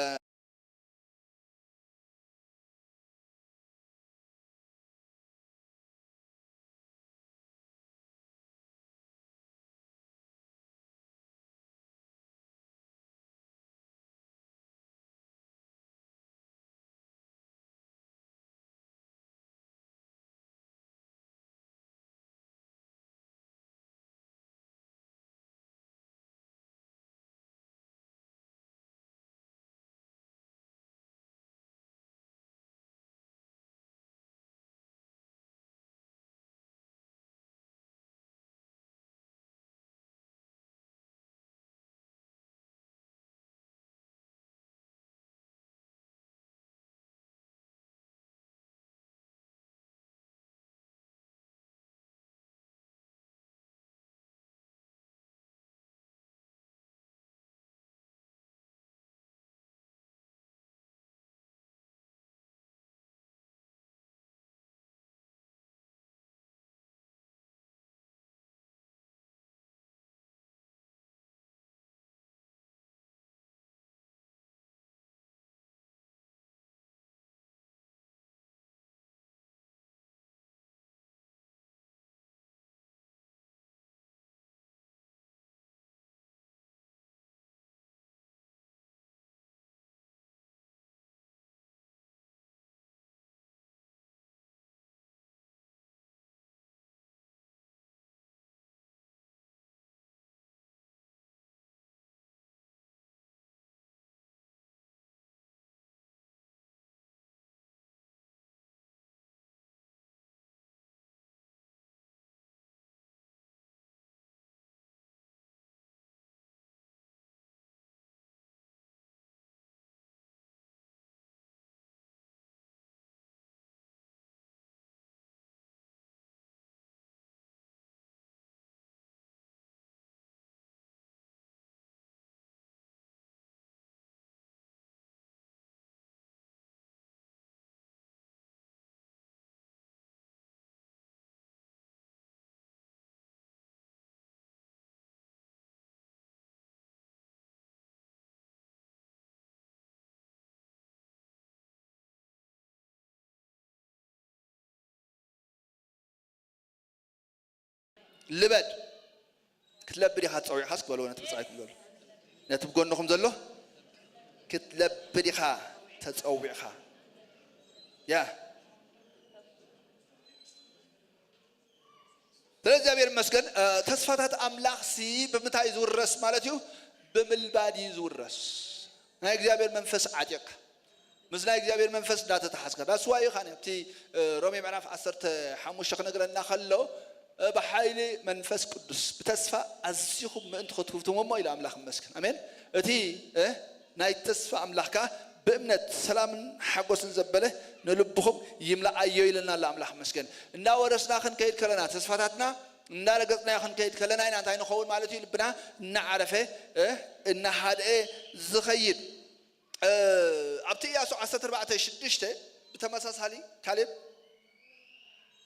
ልበድ። ክትለብድ ኢኻ ተጸዊዕኻስ በልዎ ነቲ ብጻይኩም ዘሎ። ነቲ ብጎንኹም ዘሎ ክትለብድ ኢኻ ተጸዊዕኻ። ያ። ስለ እግዚኣብሔር ይመስገን። እ፣ ተስፋታት ኣምላኽ ሲ ብምንታይ እዩ ዝውረስ ማለት እዩ? ብምልባድ እዩ ዝውረስ። ናይ እግዚኣብሔር መንፈስ ዓጢቕካ፣ ምስ ናይ እግዚኣብሔር መንፈስ እንዳተተሓዝካ። ዳስዋ እዩ ኻነ ኣብቲ እ፣ ሮሜ ምዕራፍ ዓሰርተ ሓሙሽተ ክነግረና ከሎ እ፣ ብሓይሊ መንፈስ ቅዱስ ብተስፋ ኣዚኹም ምእንቲ ክትፍትሙ እሞ ኢሉ ኣምላኽ ይመስገን። ኣሜን። እቲ እ፣ ናይ ተስፋ ኣምላኽ ከኣ ብእምነት ሰላምን ሓጎስን ዘበለ ንልብኹም ይምላኣዮ ኢለና ኣሎ ኣምላኽ ይመስገን። እናወረስና ክንከይድ ከለና ተስፋታትና እናረገጽናዮ ክንከይድ ከለና ኢና እንታይ ንኸውን ማለት እዩ? ልብና እናዓረፈ እ፣ እናሃድአ ዝኸይድ። እ፣ ኣብቲ ኢያሱ ዓሰርተ ኣርባዕተ ሽዱሽተ ብተመሳሳሊ ካሌብ፣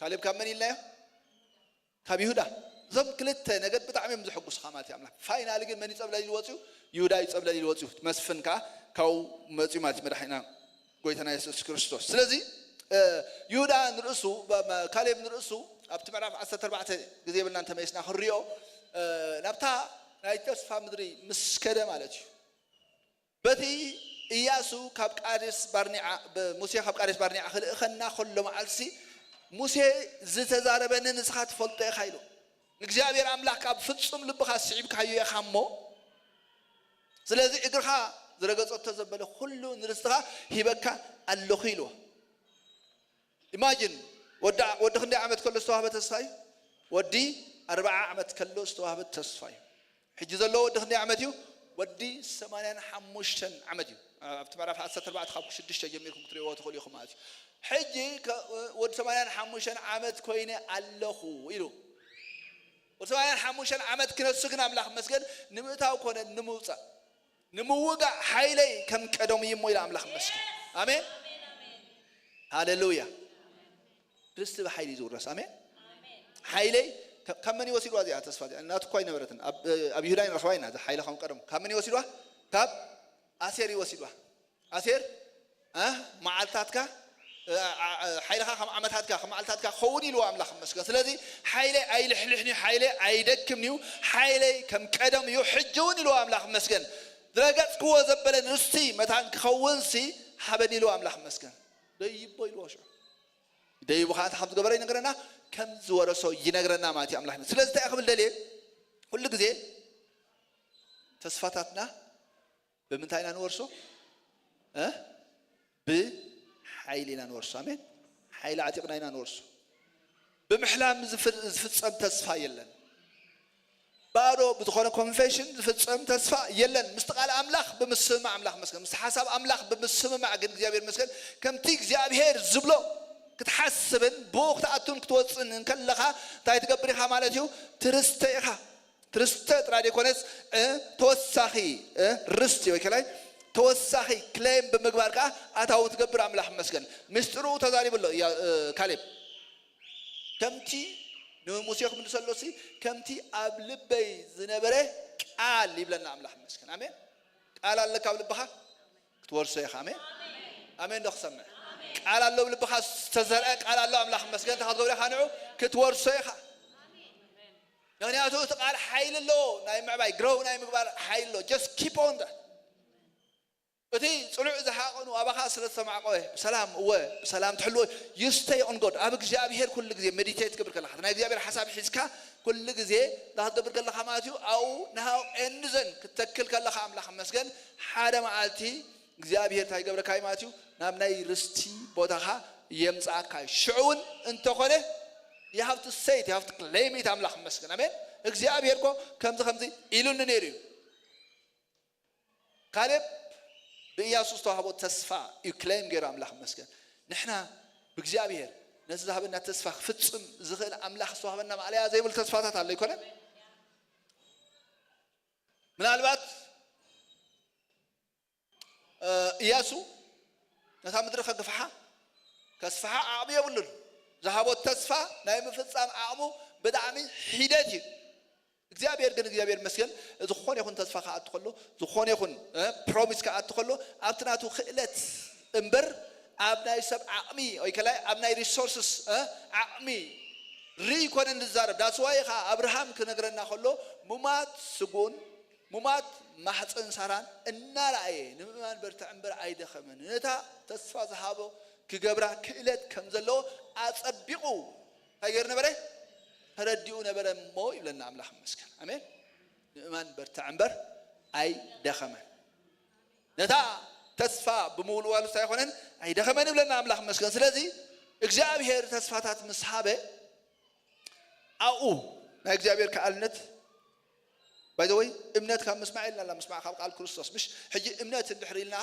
ካሌብ ካብ መን ኢልናዮ? ካብ ይሁዳ። እዞም ክልተ ነገድ ብጣዕሚ እዮም ዘሐጉሱኻ ማለት እዩ ኣምላኽ። ፋይናሊ ግን መን እዩ ጸብለል ኢሉ ወጺኡ? ይሁዳ እዩ ጸብለል ኢሉ ወጺኡ። እቲ መስፍን ከኣ ካብኡ መጺኡ ማለት እዩ መድሓኒና ጎይታና የሱስ ክርስቶስ። ስለዚ እ፣ ይሁዳ ንርእሱ፣ በ-፣ መ-፣ ካሌብ ንርእሱ ኣብቲ ምዕራፍ ዓሰርተ ኣርባዕተ ግዜ ብልና እንተመሊስና ክንሪኦ እ፣ ናብታ ናይ ተስፋ ምድሪ ምስ ከደ ማለት እዩ። በቲ ኢያሱ ካብ ቃዴስ ባርኔዓ፣ ብ-፣ ሙሴ ካብ ቃዴስ ባርኔዓ ክልእኸና ከሎ መዓልሲ፣ "ሙሴ ዝተዛረበኒ ንስኻ ትፈልጦ ኢኻ" ኢሉ። "እግዚኣብሔር ኣምላኽ ካብ ፍጹም ልብኻ ስዒብካዮ ኢኻ እሞ፣ ስለዚ እግርኻ ዝረገጸቶ ዘበለ ኩሉ ንርስትኻ ሂበካ ኣለኹ" ኢልዎ። ኢማጂን፣ ወዲ፣ ወዲ ክንደይ ዓመት ከሎ ዝተዋህበ ተስፋ እዩ? ወዲ ኣርብዓ ዓመት ከሎ ዝተዋህበ ተስፋ እዩ። ሕጂ ዘሎ ወዲ ክንደይ ዓመት እዩ? ወዲ ሰማንያን ሓሙሽተን ዓመት እዩ። ኣብቲ ምዕራፍ ዓሰርተ ኣርባዕተ ካብ ሽዱሽተ ጀሚርኩም ክትሪእዎ ትኽእሉ ኢኹም ማለት እዩ። ሕጂ ከ-፣ ወዲ ሰማንያን ሓሙሽተን ዓመት ኮይነ ኣለኹ ኢሉ። ወዲ ሰማንያን ሓሙሽተን ዓመት ክነሱ ግን ኣምላኽ መስገን ንምእታው ኮነ ንምውፃእ ንምውጋእ ሓይለይ ከም ቀደሙ እዩ እሞ ኢሉ ኣምላኽ መስገን። ኣሜን። ሃሌሉያ። ርስቲ ብሓይሊ እዩ ዝውረስ። ኣሜን። ሓይለይ ከ-፣ ካብ መን እዩ ወሲድዋ እዚኣ ተስፋ እዚኣ? ናቱ እኳ ኣይነበረትን። ኣብ፣ ኣብ ይሁዳ ንረኽባ ኢና። እዚ ሓይሊ ከም ቀደሙ። ካብ መን እዩ ወሲድዋ? ካብ ኣሴር እዩ ወሲድዋ። ኣሴር፣ እ፣ መዓልታትካ፣ እ፣ ኣ-፣ ኣ-፣ ሓይልኻ ከም ዓመታትካ፣ ከም መዓልታትካ ክኸውን ኢልዎ ኣምላኽ መስገን። ስለዚ ሓይለይ ኣይልሕልሕን እዩ፣ ሓይለይ ኣይደክምን እዩ፣ ሓይለይ ከም ቀደም እዩ፣ ሕጂ እውን ኢልዎ ኣምላኽ መስገን። ዝረገጽክዎ ዘበለን ርስቲ መታን ክኸውንሲ ሃበኒ ኢልዎ ኣምላኽ መስገን። ደይቦ ኢልዎ ሽዑ። ደይቡ ኸዓ እንታይ ከም ዝገበረ ይነግረና፣ ከም ዝወረሶ ይነግረና ማለት እዩ ኣምላኽ። ስለዚ እንታይ ክብል ደልየ፣ ኩሉ ግዜ ተስፋታትና ብምንታይ ኢና ንወርሶ? እ? ብሓይሊ ኢና ንወርሶ። ኣሜን። ሓይሊ ዓጢቕና ኢና ንወርሶ። ብምሕላም ዝፍ-፣ ዝፍጸም ተስፋ የለን። ባዶ ብዝኾነ ኮንፌሽን ዝፍጸም ተስፋ የለን። ምስቲ ቃል ኣምላኽ ብምስምማዕ ኣምላኽ መስገን። ምስቲ ሓሳብ ኣምላኽ ብምስምማዕ ግን እግዚኣብሔር መስገን። ከምቲ እግዚኣብሔር ዝብሎ ክትሓስብን ብኡ ክትኣቱን ክትወጽን እንከለኻ እንታይ ትገብር ኢኻ ማለት እዩ? ትርስተ ኢኻ። ትርስተ ጥራይ ዘይኮነስ፣ እ፣ ተወሳኺ፣ እ፣ ርስቲ ወይ ከላይ ተወሳኺ ክሌም ብምግባር ከኣ ኣታዊ ትገብር ኣምላኽ መስገን። ምስጢሩ ተዛሪቡ ኣሎ እያ፣ እ፣ ካሌብ። ከምቲ ንሙሴ ክምልሰሎ ሲ፣ ከምቲ ኣብ ልበይ ዝነበረ ቃል ይብለና ኣምላኽ መስገን። ኣሜን። ቃል ኣለካ ኣብ ልብኻ ክትወርሶ ኢኻ። ኣሜን። ኣሜን ዶ ክሰምዕ? ቃል ኣሎ ኣብ ልብኻ ዝተዘርአ ቃል ኣሎ ኣምላኽ መስገን። እንታይ ክትገብር ኢኻ ንዑ? ክትወርሶ ኢኻ። ምኽንያቱ እቲ ቃል ሓይሊ ኣለዎ፣ ናይ ምዕባይ ግረው ናይ ምግባር ሓይሊ ኣለዎ። Just keep on that። እቲ ጽኑዕ ዝሓቐኑ ኣባኻ ስለ ዝተማዕቆ ብሰላም፣ እወ፣ ብሰላም ትሕልዎ። You stay on God። ኣብ እግዚኣብሔር ኩሉ ግዜ ሜዲቴት ትገብር ከለኻ፣ ናይ እግዚኣብሔር ሓሳብ ሒዝካ ኩሉ ግዜ እንታይ ክትገብር ከለኻ ማለት እዩ? ኣብኡ now and then ክትተክል ከለኻ ኣምላኽ መስገን፣ ሓደ መዓልቲ እግዚኣብሔር እንታይ ይገብረካ እዩ ማለት እዩ? ናብ ናይ ርስቲ ቦታኻ የምጽኣካ እዩ። ሽዑ እውን እንተኾነ you have to say it, you have to claim it። ኣምላኽ መስገን። ኣሜን። እግዚኣብሔር እኮ ከምዚ ከምዚ ኢሉኒ ነይሩ እዩ። ካሌብ ብኢያሱ ዝተዋህቦ ተስፋ እዩ ክሌም ገይሩ ኣምላኽ መስገን። ንሕና ብእግዚኣብሔር ነቲ ዝሃበና ተስፋ ክፍጽም ዝኽእል ኣምላኽ ዝተዋህበና ማእለያ ዘይብሉ ተስፋታት ኣሎ ኣይኮነን? ምናልባት፣ እ፣ ኢያሱ ነታ ምድሪ ከግፍሓ፣ ከስፍሓ ዓቕሚ የብሉን። ዝሃቦ ተስፋ ናይ ምፍጻም ዓቕሙ ብጣዕሚ ሒደት እዩ። እግዚኣብሔር ግን፣ እግዚኣብሔር ይመስገን፣ ዝኾነ ይኹን ተስፋ ክኣቱ ከሎ፣ ዝኾነ ይኹን፣ እ፣ ፕሮሚስ ክኣቱ ከሎ፣ ኣብቲ ናቱ ክእለት እምበር ኣብ ናይ ሰብ ዓቕሚ ወይ ከላይ ኣብ ናይ ሪሶርስስ፣ እ፣ ዓቕሚ ርእይ ኮነ ንዛረብ። ዳስዋይ ኸዓ ኣብርሃም ክነግረና ከሎ፣ ሙማት ስጉን ሙማት ማሕፀን ሳራን እናረኣየ ንምእማን በርትዕ እምበር ኣይደኸመን። ነታ ተስፋ ዝሃቦ ክገብራ ክእለት ከም ዘለዎ ኣጸቢቑ እንታይ ገይሩ ነበረ? ተረዲኡ ነበረ እሞ ይብለና ኣምላኽ ይመስገን። ኣሜን። ምእማን በርትዕ እምበር ኣይደኸመን። ነታ ተስፋ ብምውልዋሉ እንታይ ኣይኮነን? ኣይደኸመን ይብለና ኣምላኽ ይመስገን። ስለዚ እግዚኣብሔር ተስፋታት ምስ ሃበ ኣብኡ ናይ እግዚኣብሔር ከኣልነት ባይ ዘ ወይ እምነት ካብ ምስማዕ ኢልና ኣላ ምስማዕ ካብ ቃል ክርስቶስ ምሽ። ሕጂ እምነት እንድሕር ኢልና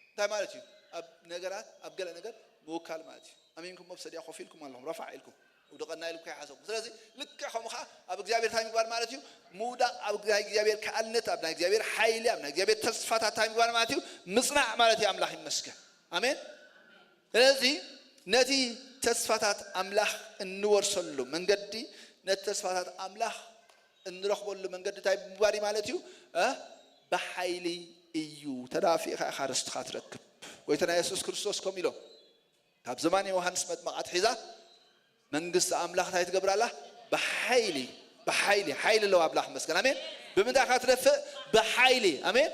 እንታይ ማለት እዩ? ኣብ ነገራት ኣብ ገለ ነገር ምውካል ማለት እዩ። ኣሚንኩም ኣብ ሰዲያ ኮፍ ኢልኩም ኣለኹም ረፋዕ ኢልኩም ውድቐና ኢልኩም ከይሓሰብኩም። ስለዚ ልክዕ ከምኡ ከዓ ኣብ እግዚኣብሔር እንታይ ምግባር ማለት እዩ? ምውዳቕ ኣብ ናይ እግዚኣብሔር ከኣልነት ኣብ ናይ እግዚኣብሔር ሓይሊ ኣብ ናይ እግዚኣብሔር ተስፋታት እንታይ ምግባር ማለት እዩ? ምጽናዕ ማለት እዩ። ኣምላኽ ይመስገን። ኣሜን። ስለዚ ነቲ ተስፋታት ኣምላኽ እንወርሰሉ መንገዲ ነቲ ተስፋታት ኣምላኽ እንረኽበሉ መንገዲ እንታይ ብምግባር እዩ ማለት እዩ? እ? ብሓይሊ እዩ። ተዳፊእካ ኢኻ ርስትኻ ትረክብ። ጎይታና የሱስ ክርስቶስ ከምኡ ኢሎም ካብ ዘማን ዮሃንስ መጥመቕ ኣትሒዛ መንግስቲ ኣምላኽ እንታይ ትገብር ኣላ? ብሓይሊ፣ ብሓይሊ፣ ሓይሊ ኣለዋ ኣምላኽ መስገን። ኣሜን። ብምንታይ ኢኻ ትደፍእ? ብሓይሊ። ኣሜን።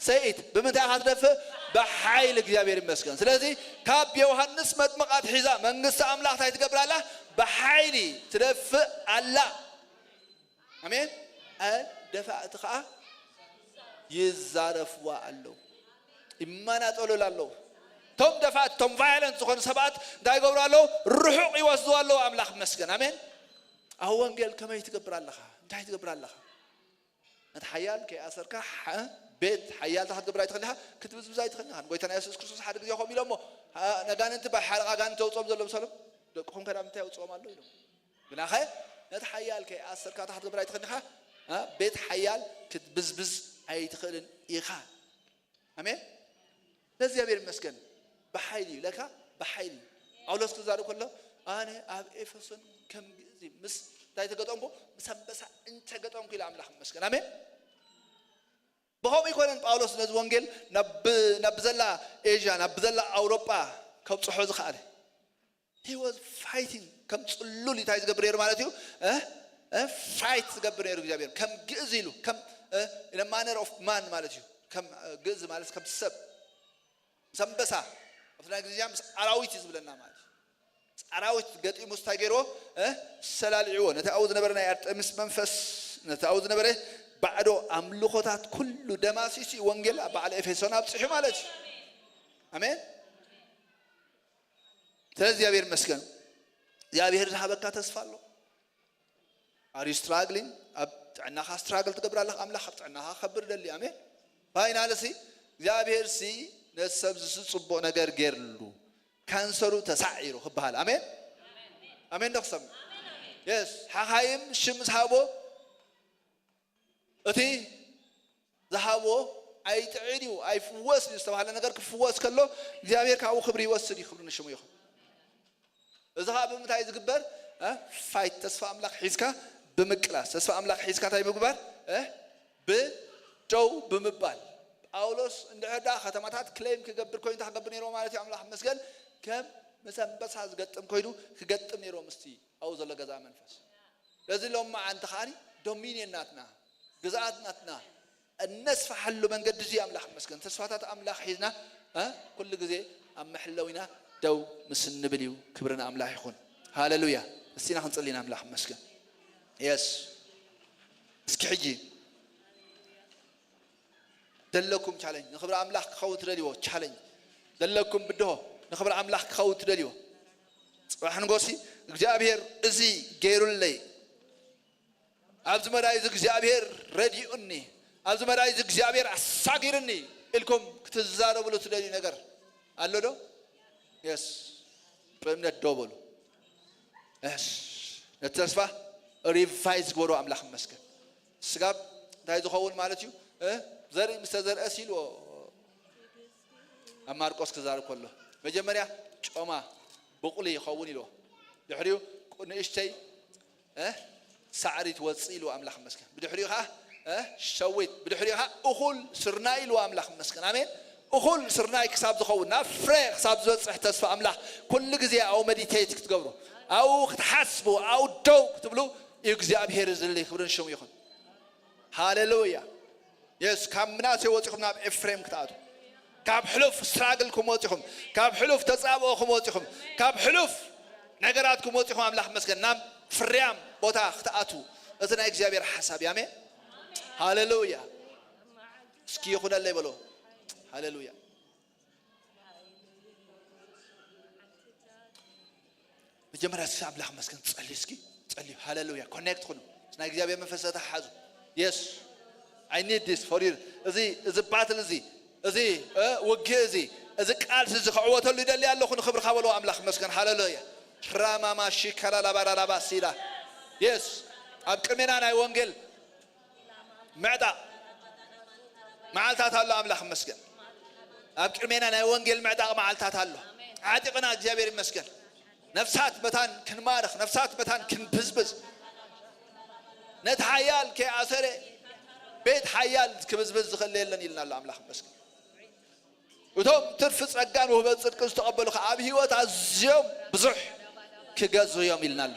ሰይት ብምንታይ ኢኻ ትደፍእ? ብሓይሊ። እግዚኣብሔር ይመስገን። ስለዚ ካብ ዮሃንስ መጥምቕ ኣትሒዛ መንግስቲ ኣምላኽ እንታይ ትገብር ኣላ? ብሓይሊ ትደፍእ ኣላ። ኣሜን። እ፣ ደፋእቲ ኸዓ ይዛረፍዋ ኣለዉ፣ ይመናጠሉላ ኣለዉ። እቶም ደፋእቲ፣ እቶም ቫዮለንት ዝኾኑ ሰባት እንታይ ይገብሩ ኣለዉ? ርሑቕ ይወስድዋ ኣለዉ። ኣምላኽ ይመስገን። ኣሜን። ኣብ ወንጌል ከመይ ትገብር ኣለኻ? እንታይ ትገብር ኣለኻ? ነቲ ሓያል ከይኣሰርካ፣ ሓ-፣ ቤት ሓያል እንታይ ክትገብር ኣይትኽእልን ኢኻ? ክትብዝብዝ ኣይትኽእልን ኢኻ። ንጎይታና የሱስ ክርስቶስ ሓደ ግዜ ከምኡ ኢሎሞ፣ ኣ-፣ ነጋንንቲ ብሓለቓ ኣጋንንቲ ተውፅኦም ዘሎ ምሰሎም፣ ደቅኹም ከ ናብ ምንታይ ኣውፅኦም ኣሎ ኢሎም። ግናኸ ነቲ ሓያል ከይኣሰርካ እንታይ ክትገብር ኣይትኽእልን ኢኻ? ኣ፣ ቤት ሓያል ክትብዝብዝ ኣይትኽእልን ኢኻ። ኣሜን። ነዚ እግዚኣብሔር ይመስገን። ብሓይሊ እዩ ለካ፣ ብሓይሊ እዩ። ጳውሎስ ክዛረብ ከሎ፣ ኣነ ኣብ ኤፌሶን ከም ግእዚ ምስ እንታይ ተገጠምኩ? ምስ ኣንበሳ እንተገጠምኩ ኢለ ኣምላኽ ይመስገን። ኣሜን። ብኸምኡ ኣይኮነን ጳውሎስ ነዚ ወንጌል ናብ፣ ናብ ብዘላ ኤዥያ፣ ናብ ብዘላ ኣውሮጳ ከብጽሖ ዝኸኣለ። He was fighting፣ ከም ጽሉል እንታይ ዝገብር ነይሩ ማለት እዩ? እ? እ? ፋይት ዝገብር ነይሩ እግዚኣብሔር። ከም ግእዝ ኢሉ፣ ከም፣ እ? In a manner of man ማለት እዩ። ከም፣ እ፣ ግእዝ ማለት ከም ሰብ። ምስ ኣንበሳ፣ ኣብቲ ናይ እንግሊዝኛ ምስ ኣራዊት እዩ ዝብለና ማለት እዩ። ምስ ኣራዊት ገጢሙ እንታይ ገይርዎ? እ? ሰላሊዕዎ። ነቲ ኣብኡ ዝነበረ ናይ ኣርጤምስ መንፈስ፣ ነቲ ኣብኡ ዝነበረ ባዕዶ ኣምልኾታት ኩሉ ደማሲሱ እዩ ወንጌል ኣብ በዓል ኤፌሶን ኣብጺሑ ማለት እዩ። ኣሜን። ስለዚ እግዚኣብሔር ይመስገን። እግዚኣብሔር ዝሃበካ ተስፋ ኣሎ። Are you struggling? ኣብ ጥዕናኻ ስትራግል ትገብር ኣለኻ። ኣምላኽ ኣብ ጥዕናኻ ከብር ደሊ። ኣሜን። ፋይናልሲ እግዚኣብሔር ሲ ነቲ ሰብ ዝስ ጽቡቕ ነገር ገይርሉ ካንሰሩ ተሳዒሩ ክበሃል። ኣሜን። ኣሜን ዶ ክሰምዕ? የስ። ሓኻይም ሽም ዝሃቦ እቲ ዝሃቦ ኣይጥዕን እዩ፣ ኣይፍወስን እዩ ዝተባህለ ነገር ክፍወስ ከሎ እግዚኣብሔር ካብኡ ክብሪ ይወስድ እዩ። ክብሪ ንሽሙ ይኹን። እዚ ኸዓ ብምንታይ እዩ ዝግበር? እ? ፋይት፣ ተስፋ ኣምላኽ ሒዝካ ብምቅላስ፣ ተስፋ ኣምላኽ ሒዝካ እንታይ ምግባር? እ? ብደው ብምባል። ጳውሎስ እንድሕር ደኣ ከተማታት ክሌም ክገብር ኮይኑ እንታይ ክገብር ነይርዎ ማለት እዩ? ኣምላኽ ይመስገን፣ ከም ምስ ኣንበሳ ዝገጥም ኮይኑ ክገጥም ነይርዎ ምስቲ ኣብኡ ዘሎ ገዛ መንፈስ። ስለዚ ሎማዓንቲ ከዓኒ ዶሚንየን ናትና፣ ግዝኣት ናትና እነስፍሓሉ መንገዲ እዚ ኣምላኽ ይመስገን። ተስፋታት ኣምላኽ ሒዝና፣ እ፣ ኩሉ ግዜ ኣብ መሐለዊና ደው ምስ እንብል እዩ። ክብሪ ንኣምላኽ ይኹን። ሃሌሉያ። እስቲ ኢና ክንጽሊ ኢና፣ ኣምላኽ ይመስገን። የስ። እስኪ ሕጂ ዘለኩም ቻለንጅ፣ ንኽብሪ ኣምላኽ ክኸውን ትደልይዎ ቻለንጅ፣ ዘለኩም ብድሆ ንኽብሪ ኣምላኽ ክኸውን ትደልይዎ፣ ጽባሕ ንጎሲ እግዚኣብሔር እዚ ገይሩለይ፣ ኣብዚ መዳይ እዚ እግዚኣብሔር ረዲኡኒ፣ ኣብዚ መዳይ እዚ እግዚኣብሔር ኣሳጊርኒ ኢልኩም ክትዛረብሉ ትደልዩ ነገር ኣሎ ዶ? የስ። ብእምነት ደው በሉ። የስ። ነቲ ተስፋ ሪቫይዝ ግበሩ። ኣምላኽ ይመስገን። ስጋብ እንታይ ዝኸውን ማለት እዩ? እ? ዘርኢ ምስ ተዘርአስ ኢልዎ ኣብ ማርቆስ ክዛረብ ከሎ፣ መጀመርያ ጮማ ብቑሊ ይኸውን ኢልዎ። ድሕሪኡ ንእሽተይ፣ እ፣ ሳዕሪ ትወፅእ ኢልዎ ኣምላኽ ይመስገን። ብድሕሪኡ ኸዓ፣ እ፣ ሸዊት፣ ብድሕሪኡ ኸዓ እኹል ስርናይ ኢልዎ ኣምላኽ ይመስገን። ኣሜን። እኹል ስርናይ ክሳብ ዝኸውን፣ ናብ ፍረ ክሳብ ዝበፅሕ ተስፋ ኣምላኽ ኩሉ ግዜ ኣብኡ መዲቴት ክትገብሩ፣ ኣብኡ ክትሓስቡ፣ ኣብኡ ደው ክትብሉ እዩ እግዚኣብሔር ዝደሊ። ክብሪ ንሽሙ ይኹን። ሃሌሉያ። የስ፣ ካብ ምናሴ ወፂኹም ናብ ኤፍሬም ክትኣቱ፣ ካብ ሕሉፍ ስትራግልኩም ወፂኹም፣ ካብ ሕሉፍ ተፃብኦኹም ወፂኹም፣ ካብ ሕሉፍ ነገራትኩም ወፂኹም፣ ኣምላኽ መስገን፣ ናብ ፍርያም ቦታ ክትኣቱ፣ እቲ ናይ እግዚኣብሔር ሓሳብ እዩ። ኣሜን። ሃሌሉያ። እስኪ ይኹነለይ በሎ። ሃሌሉያ። መጀመርያ እስኪ ኣምላኽ መስገን፣ ጸልዩ እስኪ፣ ጸልዩ። ሃሌሉያ። ኮኔክት ኩኑ። ናይ እግዚኣብሔር መንፈስ ተተሓሓዙ። የስ። I need this for you። እዚ፣ እዚ ባትል እዚ፣ እዚ፣ እ፣ ውግእ እዚ፣ እዚ ቃልሲ እዚ ክዕወተሉ ይደሊ ኣለኹ፣ ንኽብርኻ በልዎ። ኣምላኽ መስገን። ሃሌሉያ። ራማማ ሺካላ ላባራ ላባ ሲላ። የስ። ኣብ ቅድሜና ናይ ወንጌል ምዕጣቕ መዓልታት ኣሎ። ኣምላኽ ይመስገን። ኣብ ቅድሜና ናይ ወንጌል ምዕጣቕ መዓልታት ኣሎ። ዓጢቕና፣ እግዚኣብሔር ይመስገን። ነፍሳት መታን ክንማርኽ፣ ነፍሳት መታን ክንብዝብዝ፣ ነቲ ሓያል ከይኣሰረ ቤት ሓያል ክብዝብዝ ዝኽእል የለን ኢልና ኣሎ። ኣምላኽ ይመስገን። እቶም ትርፊ ጸጋን ውህበት ጽድቅን ዝተቐበሉ ኸኣ ኣብ ህይወት ኣዝዮም ብዙሕ ክገዝኡ እዮም ኢልና ኣሎ።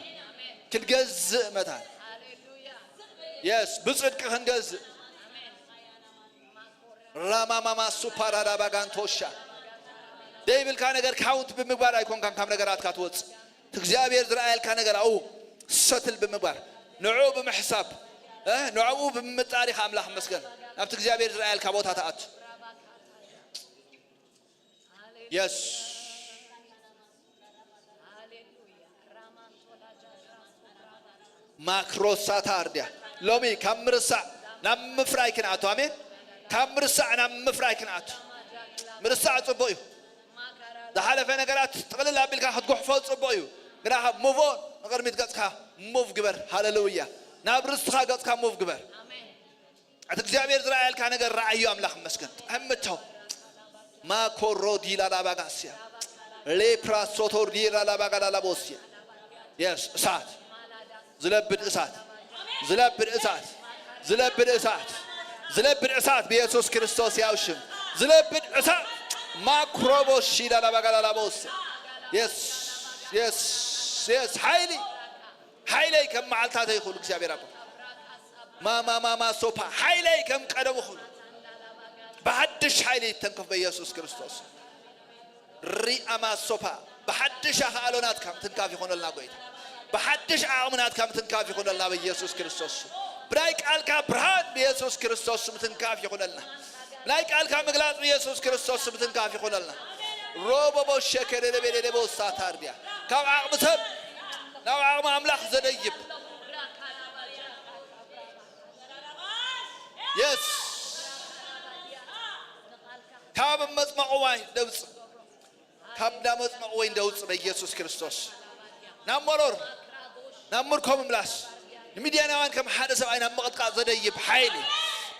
ክንገዝእ መታን። የስ፣ ብጽድቂ ክንገዝእ። ራማማማ ሱፓራዳ ባጋንቶሻ ዘይብልካ ነገር ካውንት ብምግባር ኣይኮንካን ካብ ነገራትካ ትወፅእ። እቲ እግዚኣብሔር ዝረኣየልካ ነገር ኣብኡ ሰትል ብምግባር፣ ንዕኡ ብምሕሳብ፣ እ፣ ንዕኡ ብምምጣር ኢኻ ኣምላኽ መስገን ናብቲ እግዚኣብሔር ዝረኣየልካ ቦታ ትኣቱ። የስ ማክሮሳታ ኣርድያ ሎሚ ካብ ምርሳዕ ናብ ምፍራይ ክንኣቱ። ኣሜን። ካብ ምርሳዕ ናብ ምፍራይ ክንኣቱ። ምርሳዕ ጽቡቕ እዩ። ዝሓለፈ ነገራት ጥቕልል ኣቢልካ ክትጉሕፎ ጽቡቕ እዩ። ግና ካብ ሙቭ ኦን ንቕድሚት ገጽካ ሙቭ ግበር። ሃለሉያ። ናብ ርስትኻ ገጽካ ሙቭ ግበር። እቲ እግዚኣብሔር ዝረኣየልካ ነገር ረኣዮ። ኣምላኽ ይመስገን። ጠምቶ ማኮሮ ዲላ ላባጋስያ ሌፕራ ሶቶር ዲላ ላባጋዳ ላቦስያ የስ እሳት ዝለብድ እሳት ዝለብድ እሳት ዝለብድ እሳት ዝለብድ እሳት ብየሱስ ክርስቶስ ያው ሽም ዝለብድ እሳት ማክሮቦ ሺዳ ላባጋዳ ላቦስያ የስ የስ የስ ሓይሊ ሓይለይ ከም መዓልታተይ ይኹን እግዚኣብሔር ኣቦ ማማማማ ሶፓ ሓይለይ ከም ቀደሙ ይኹን ብሓድሽ ሓይሊ ይተንክፍ በኢየሱስ ክርስቶስ። ሪኣማ ሶፓ ብሓድሽ ኣኽኣሎ ናትካ ምትንካፍ ይኹነልና ጎይታ። ብሓድሽ ዓቕሚ ናትካ ምትንካፍ ይኹነልና በኢየሱስ ክርስቶስ። ብናይ ቃልካ ብርሃን ብኢየሱስ ክርስቶስ ምትንካፍ ይኹነልና። ብናይ ቃልካ ምግላጽ ብኢየሱስ ክርስቶስ ምትንካፍ ይኹነልና። ሮቦቦ ሸከደደቤደደቦ ሳታርድያ ካብ ዓቕሚ ሰብ ናብ ዓቕሚ ኣምላኽ ዘደይብ የስ ካብ መጽመቕ ዋይ ደውጽ ካብ እንዳመጽመቕ ወይ ደውጽ በኢየሱስ ክርስቶስ ናብ መሮር ናብ ምርኮ ምምላስ ንሚድያናውያን ከም ሓደ ሰብኣይ ናብ ምቕጥቃጥ ዘደይብ ሓይሊ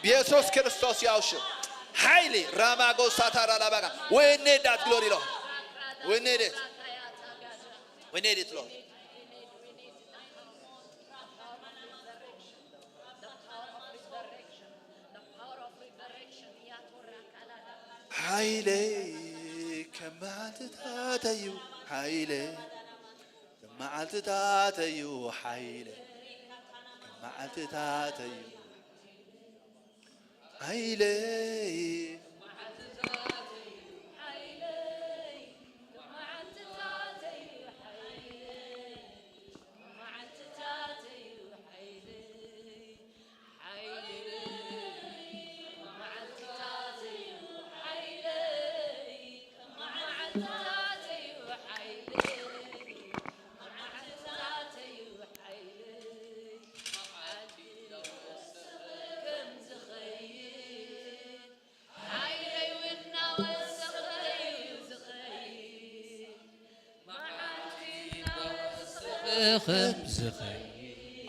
ብየሱስ ክርስቶስ ያውሽ ሓይሊ ራማጎ ሳታራ ላባጋ ወይኔ ዳት ግሎሪ ሎ ወይኔ ዴት ወይኔ ዴት ሎ ሓይለይ ከም መዓልትታተይ እዩ ሓይለይ ከም መዓልትታተይ እዩ ሓይለይ ከም መዓልትታተይ እዩ ሓይለይ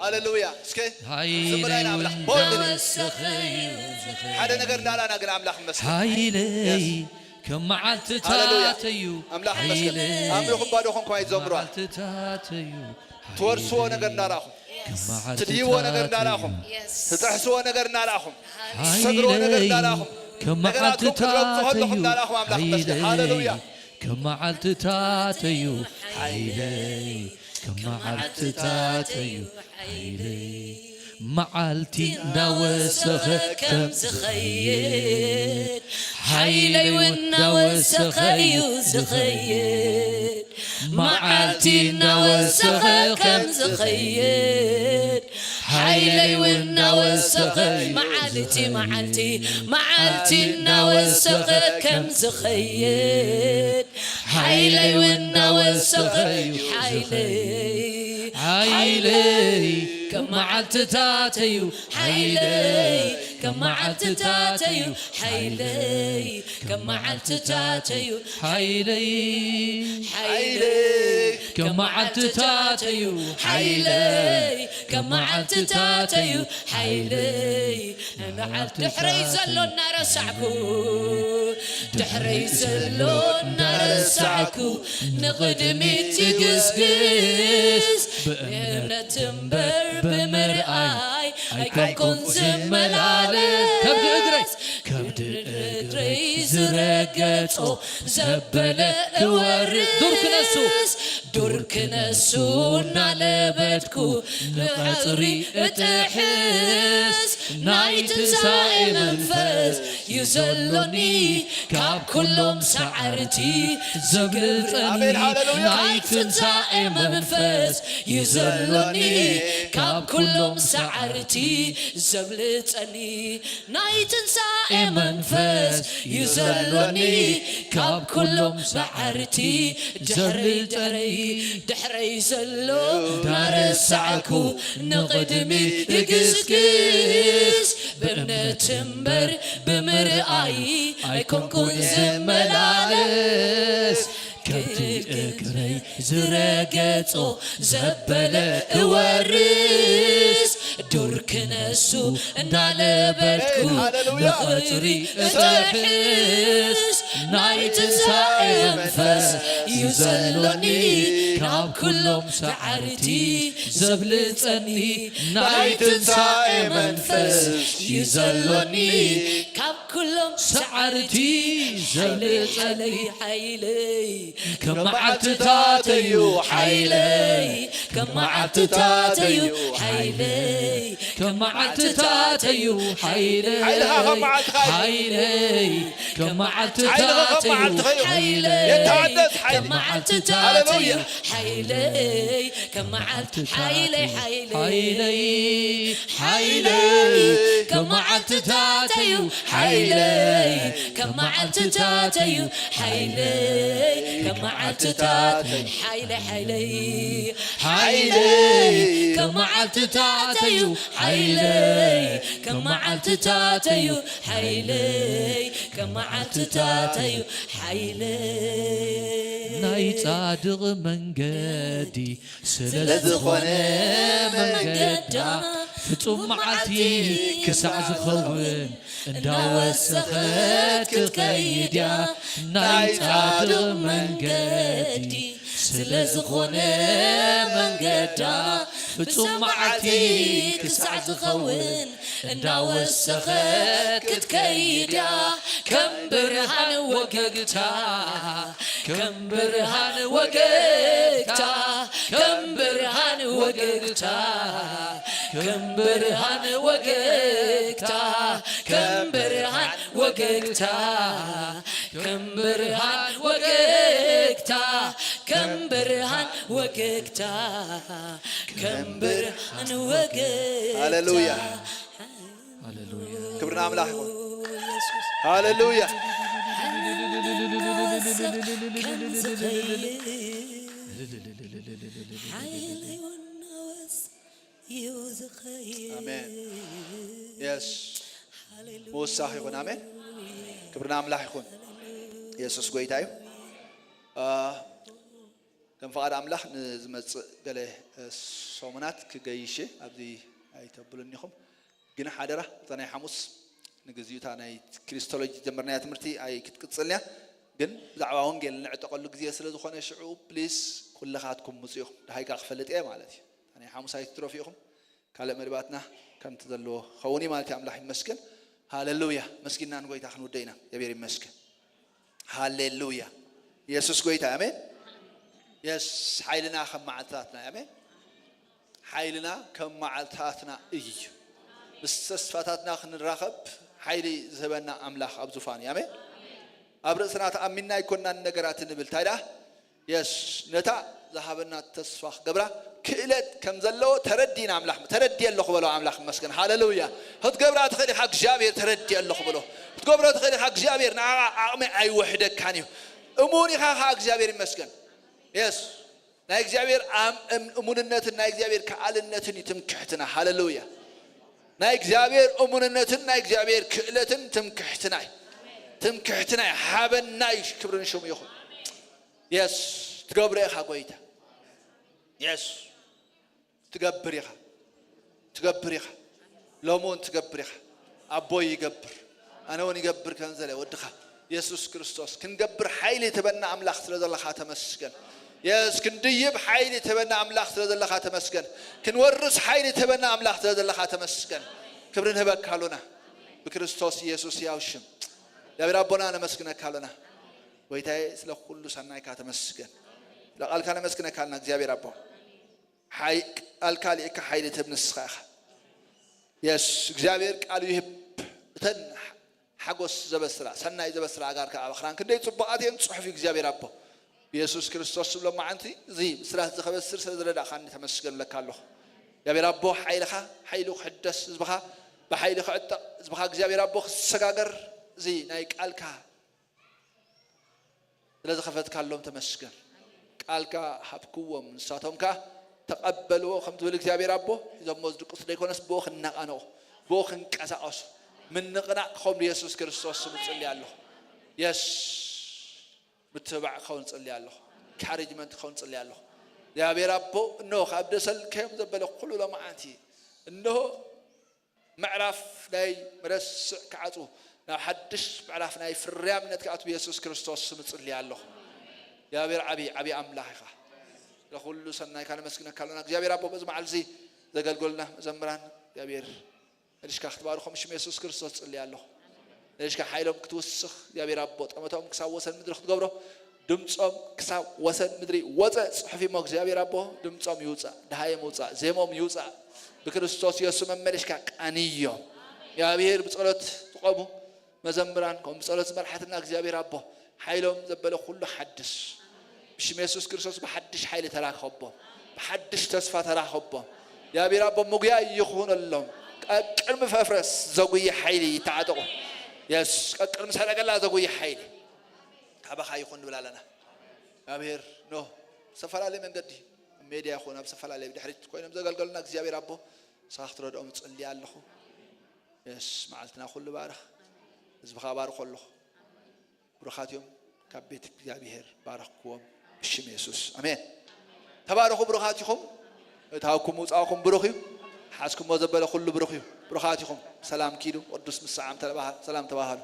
ሃሌሉያ። እስከ ዝምራይና ኣምላኽ ቦልድ ሓደ ነገር እንዳላና ግን ኣምላኽ መስገን። ሓይለይ ከም መዓልትታተዩ ኣምላኽ መስገን። ኣእምሮኹም ባዶ ኾንኩም ኣይትዘምሩ። መዓልትታተዩ ትወርስዎ ነገር እንዳላኹም ትድይዎ ነገር እንዳላኹም ትጥሕስዎ ነገር እንዳላኹም ትሰግርዎ ነገር እንዳላኹም ከም መዓልትታተዩ እንዳላኹም ኣምላኽ መስገን። ሃሌሉያ። ከም መዓልትታተዩ ሓይለይ ከም መዓልትታተዩ ሓይለይ መዓልቲ እንዳወሰኸ ከም ዝኸይድ ሓይለይ እውን እንዳወሰኸ እዩ ዝኸይድ መዓልቲ እናወሰኸ ከም ዝኸይድ ሓይለይ እውን እናወሰኸ እዩ መዓልቲ መዓልቲ መዓልቲ እናወሰኸ ከም ዝኸይድ ሓይለይ እውን እናወሰኸ እዩ ሓይለይ ሓይለይ ከም መዓልትታተዩ ሓይለይ ከም መዓልትታተዩ ሓይለይ ከም መዓልትታተዩ ሓይለይ ሓይለይ ከም መዓልትታተዩ ሓይለይ ከም መዓልትታተዩ ሓይለይ ንዓል ድሕረይ ዘሎ እናረሳዕኩ ድሕረይ ዘሎ እናረሳዕኩ ንቕድሚት ትግስግስ ብእምነት እምበር ብምርኣይ ኣይኮንኩን ዝመላለስ ከብዲ እግረይ ከብዲ እግረይ ዝረገጾ ዘበለ እወርድ ዱር ክነሱ ዱር ክነሱ እናለበድኩ ንቐጽሪ እጥሕስ ናይ ትንሳኤ መንፈስ እዩ ዘሎኒ ካብ ኩሎም ሰዓርቲ ዘብልጸኒ ኣሜን፣ ሃሌሉያ። ናይ ትንሳኤ መንፈስ እዩ ዘሎኒ ካብ ኩሎም ሰዓርቲ ዘብልጸኒ ናይ ትንሳኤ መንፈስ እዩ ዘሎኒ ካብ ኩሎም ሰዓርቲ ድሕረይ ድሕረይ ድሕረይ ዘሎ እናረሳዕኩ ንቕድሚ ይግስግስ ብእምነት እምበር ብምርኣይ ኣይኮንኩን ዝመላለስ ከምቲ እግረይ ዝረገጾ ዘበለ እወርስ ዱር ክነሱ እንዳለበድኩ ሃሌሉያ። ንቐጽሪ እጥሕስ ናይ ትንሳኤ መንፈስ እዩ ዘሎኒ ካብ ኩሎም ሰዓርቲ ዘብልጸኒ ናይ ትንሳኤ መንፈስ እዩ ዘሎኒ ካብ ኩሎም ሰዓርቲ ዘብልጸኒ ሓይለይ ከም መዓልትታተዩ ሓይለይ ከም መዓልትታተዩ ሓይለይ ከም መዓልትታተዩ ሓይለይ ሓይልኻ ከም መዓልትኻ እዩ። ሓይለይ ከም መዓልትታተዩ ሓይልኻ ከም መዓልትኻ እዩ። ሓይለይ የተሓደስ ሓይሊ። ከም መዓልትታተዩ ሃሌሉያ። ሓይለይ ከም መዓልቲ ሓይለይ ሓይለይ ሓይለይ ሓይለይ ከም መዓልትታተዩ ሓይለይ ከም መዓልትታተዩ ሓይለይ ከም መዓልትታት ሓይለይ ሓይለይ ሓይለይ ከም መዓልትታተዩ ሓይለይ ከም መዓልትታተዩ ሓይለይ ከም መዓልትታተዩ ሓይለይ ናይ ጻድቕ መንገዲ ስለ ዝኾነ መንገዳ ፍጹም መዓልቲ ክሳዕ ዝኸውን እንዳወሰኸት ክትከይድ እያ ናይ ጻድቕ መንገዲ ስለ ዝኾነ መንገዳ ፍጹም መዓልቲ ክሳዕ ዝኸውን እንዳወሰኸት ክትከይድ እያ ከም ብርሃን ወገግታ ከም ብርሃን ወገግታ ከም ብርሃን ወገግታ ከም ብርሃን ወገግታ ከም ብርሃን ወገግታ ከም ብርሃን ወገግታ ከም ብርሃን ወገግታ ከም ብርሃን ወገግታ ሃሌሉያ። ሃሌሉያ። ክብሪ ንኣምላኽ ይኹን። ኢየሱስ ሃሌሉያ። ሓይለይ እናወስ እዩ ዝኸይድ። ኣሜን። የስ። ሃሌሉያ። ምውሳኽ ይኹን። ኣሜን። ክብሪ ንኣምላኽ ይኹን። ኢየሱስ ጎይታ እዩ። አ፣ ከም ፍቓድ ኣምላኽ ንዝመጽእ ገለ፣ እ፣ ሰሙናት ክገይሽ እየ። ኣብዚ ኣይተብሉኒ ኢኹም። ግን ሓደራ፣ እታ ናይ ሓሙስ ንግዚኡ እታ ናይ ክሪስቶሎጂ ዝጀመርናያ ትምህርቲ ኣይክትቅጽልን እያ። ግን ብዛዕባ ወንጌል ንዕጠቐሉ ግዜ ስለ ዝኾነ ሽዑ ፕሊስ ኩልኻትኩም ምጹ ኢኹም። ደሃይካ ክፈልጥ እየ ማለት እዩ። እታ ናይ ሓሙስ ኣይትትረፉ ኢኹም። ካልእ መደባትና ከምቲ ዘለዎ ክኸውን እዩ ማለት እዩ። ኣምላኽ ይመስገን። ሃሌሉያ። መስጊድና ንጎይታ ክንውደ ኢና። እግዚኣብሔር ይመስገን። ሃሌሉያ። ኢየሱስ ጎይታ። ኣሜን። የስ፣ ሓይልና ከም መዓልትታትና። ኣሜን። ሓይልና ከም መዓልትታትና እዩ። ምስ ተስፋታትና ክንራኸብ ሓይሊ ዝህበና ኣምላኽ ኣብ ዙፋን እዩ። ኣሜን። ኣብ ርእስና ተኣሚንና ኣይኮንናን ነገራት እንብል። እንታይ ደኣ? የስ፣ ነታ ዝሃበና ተስፋ ክገብራ ክእለት ከም ዘለዎ ተረዲና ኣምላኽ፣ ተረድየ ኣለኹ በሎ። ኣምላኽ ይመስገን። ሃሌሉያ። ክትገብራ ትኽእል ኢኻ፣ እግዚኣብሔር ተረድየ ኣለኹ በሎ። ክትገብሮ ትኽእል ኢኻ፣ እግዚኣብሔር ንዓኻ ዓቕሚ ኣይወሕደካን እዩ። እሙን ኢኻ ኸዓ፣ እግዚኣብሔር ይመስገን። የስ፣ ናይ እግዚኣብሔር ኣም-፣ እም-፣ እሙንነትን ናይ እግዚኣብሔር ከኣልነትን እዩ ትምክሕትና። ሃሌሉያ። ናይ እግዚኣብሔር እሙንነትን ናይ እግዚኣብሔር ክእለትን ትምክሕትና እዩ። ትምክሕትና እዩ። ሓበና እዩ። ክብሪ ንሽሙ ይኹን። የስ፣ ትገብሮ ኢኻ ጎይታ። የስ፣ ትገብር ኢኻ። ትገብር ኢኻ። ሎሚ እውን ትገብር ኢኻ። ኣቦይ ይገብር። ኣነ እውን ይገብር ከም ዘለ ወድኻ የሱስ ክርስቶስ። ክንገብር ሓይሊ ትበና ኣምላኽ ስለ ዘለኻ ተመስገን። የስ፣ ክንድይብ ሓይሊ ትበና ኣምላኽ ስለ ዘለኻ ተመስገን። ክንወርስ ሓይሊ ትበና ኣምላኽ ስለ ዘለኻ ተመስገን። ክብሪ ንህበካ ኣሎና። ብክርስቶስ የሱስ ያው ሽም። እግዚኣብሔር ኣቦና ነመስግነካ ኣሎና። ጎይታዬ ስለ ኩሉ ሰናይካ ተመስገን። ስለ ቃልካ ነመስግነካ ኣሎና እግዚኣብሔር ኣቦ። ሓይ-፣ ቃልካ ልኢካ ሓይሊ ትህብ ንስኻ ኢኻ። የስ፣ እግዚኣብሔር ቃሉ ይህብ። እተን ሓጎስ ዘበስራ፣ ሰናይ ዘበስራ ኣጋር ከኣ ኣባኽራን ክንደይ ጽቡቓት እየን ጽሑፍ እዩ እግዚኣብሔር ኣቦ። ብየሱስ ክርስቶስ ስም ሎማዓንቲ እዚ ብስራት እዚ ከበስር ስለ ዝረዳእኻኒ ተመስገን እብለካ ኣለኹ። እግዚኣብሔር ኣቦ ሓይልኻ፣ ሓይሉ ክሕደስ፣ ህዝብኻ ብሓይሊ ክዕጠቕ፣ ህዝብኻ እግዚኣብሔር ኣቦ ክሰጋገር፣ እዚ ናይ ቃልካ ስለ ዝኸፈትካሎም ተመስገን። ቃልካ ሃብክዎም፣ ንሳቶም ከኣ ተቐበልዎ ከም ትብል እግዚኣብሔር ኣቦ፣ ሒዞሞ ዝድቅሱ ዘይኮነስ ብኡ ክነቓነቑ፣ ብኡ ክንቀሳቐሱ፣ ምንቕናቕ ክኸውን ብየሱስ ክርስቶስ ስም እጽሊ ኣለኹ። የስ ምትብባዕ ክኸውን እጽሊ ኣለኹ። ኢንካሬጅመንት ክኸውን እጽሊ ኣለኹ። እግዚኣብሔር ኣቦ፣ እንሆ ካብ ደሰልከዮም ዘበለ ኩሉ ሎማዓንቲ፣ እንሆ ምዕራፍ ናይ መረስዕ ክዓጹ፣ ናብ ሓድሽ ምዕራፍ ናይ ፍርያምነት ክኣትዉ ብየሱስ ክርስቶስ ስም እጽሊ ኣለኹ። እግዚኣብሔር ዓቢ፣ ዓቢ ኣምላኽ ኢኻ። ስለኹሉ ሰናይካ ነመስግነካ ኣለና። እግዚኣብሔር ኣቦ በዚ መዓልቲ እዚ ዘገልገሉና መዘምራን እግዚኣብሔር መሊስካ ክትባርኾም ብሽም የሱስ ክርስቶስ እጽሊ ኣለኹ። መሊስካ ሓይሎም ክትውስኽ እግዚኣብሔር ኣቦ ጠመቶም ክሳብ ወሰን ምድሪ ክትገብሮ ድምጾም ክሳብ ወሰን ምድሪ ወጸ ጽሑፍ እሞ እግዚኣብሔር ኣቦ ድምጾም ይውጻእ፣ ደሃዮም ይውጻእ፣ ዜሞም ይውጻእ። ብክርስቶስ የሱስ መመሊስካ ቃንዮም። እግዚኣብሔር ብጸሎት ዝቆሙ መዘምራን፣ ከምኡ ብጸሎት ዝመርሓትና እግዚኣብሔር ኣቦ፣ ሓይሎም ዘበለ ኩሉ ሓድስ። ብሽም የሱስ ክርስቶስ ብሓድሽ ሓይሊ ተራኸቦም፣ ብሓድሽ ተስፋ ተራኸቦም። እግዚኣብሔር ኣቦ፣ ምጉያይ ይኹነሎም። ቀቅድሚ ፈፍረስ ዘጉይ ሓይሊ ይተዓጠቑ። የስ፣ ቀቅድሚ ሰረገላ ዘጉይ ሓይሊ ካባኻ ይኹን ንብል ኣለና። እግዚኣብሔር ኖ፣ ዝተፈላለየ መንገዲ፣ ኣብ ሜድያ ይኹን ኣብ ዝተፈላለየ ድሕሪት ኮይኖም ዘገልገሉና እግዚኣብሔር ኣቦ፣ ንስኻ ክትረድኦም እጽሊ ኣለኹ። የስ፣ መዓልትና ኩሉ ባርኽ። ህዝብኻ ባርኾ ኣለኹ። ብሩኻት እዮም። ካብ ቤት እግዚኣብሔር ባረኽክዎም ብሽም የሱስ። ኣሜን። ተባረኹ፣ ብሩኻት ኢኹም። እታውኩም ውጻእኹም ብሩኽ እዩ። ሓዝኩሞ ዘበለ ኩሉ ብሩኽ እዩ። ብሩኻት ኢኹም። ሰላም ኪዱ፣ ቅዱስ ምሰዓም ተባሃ-፣ ሰላም ተባሃሉ።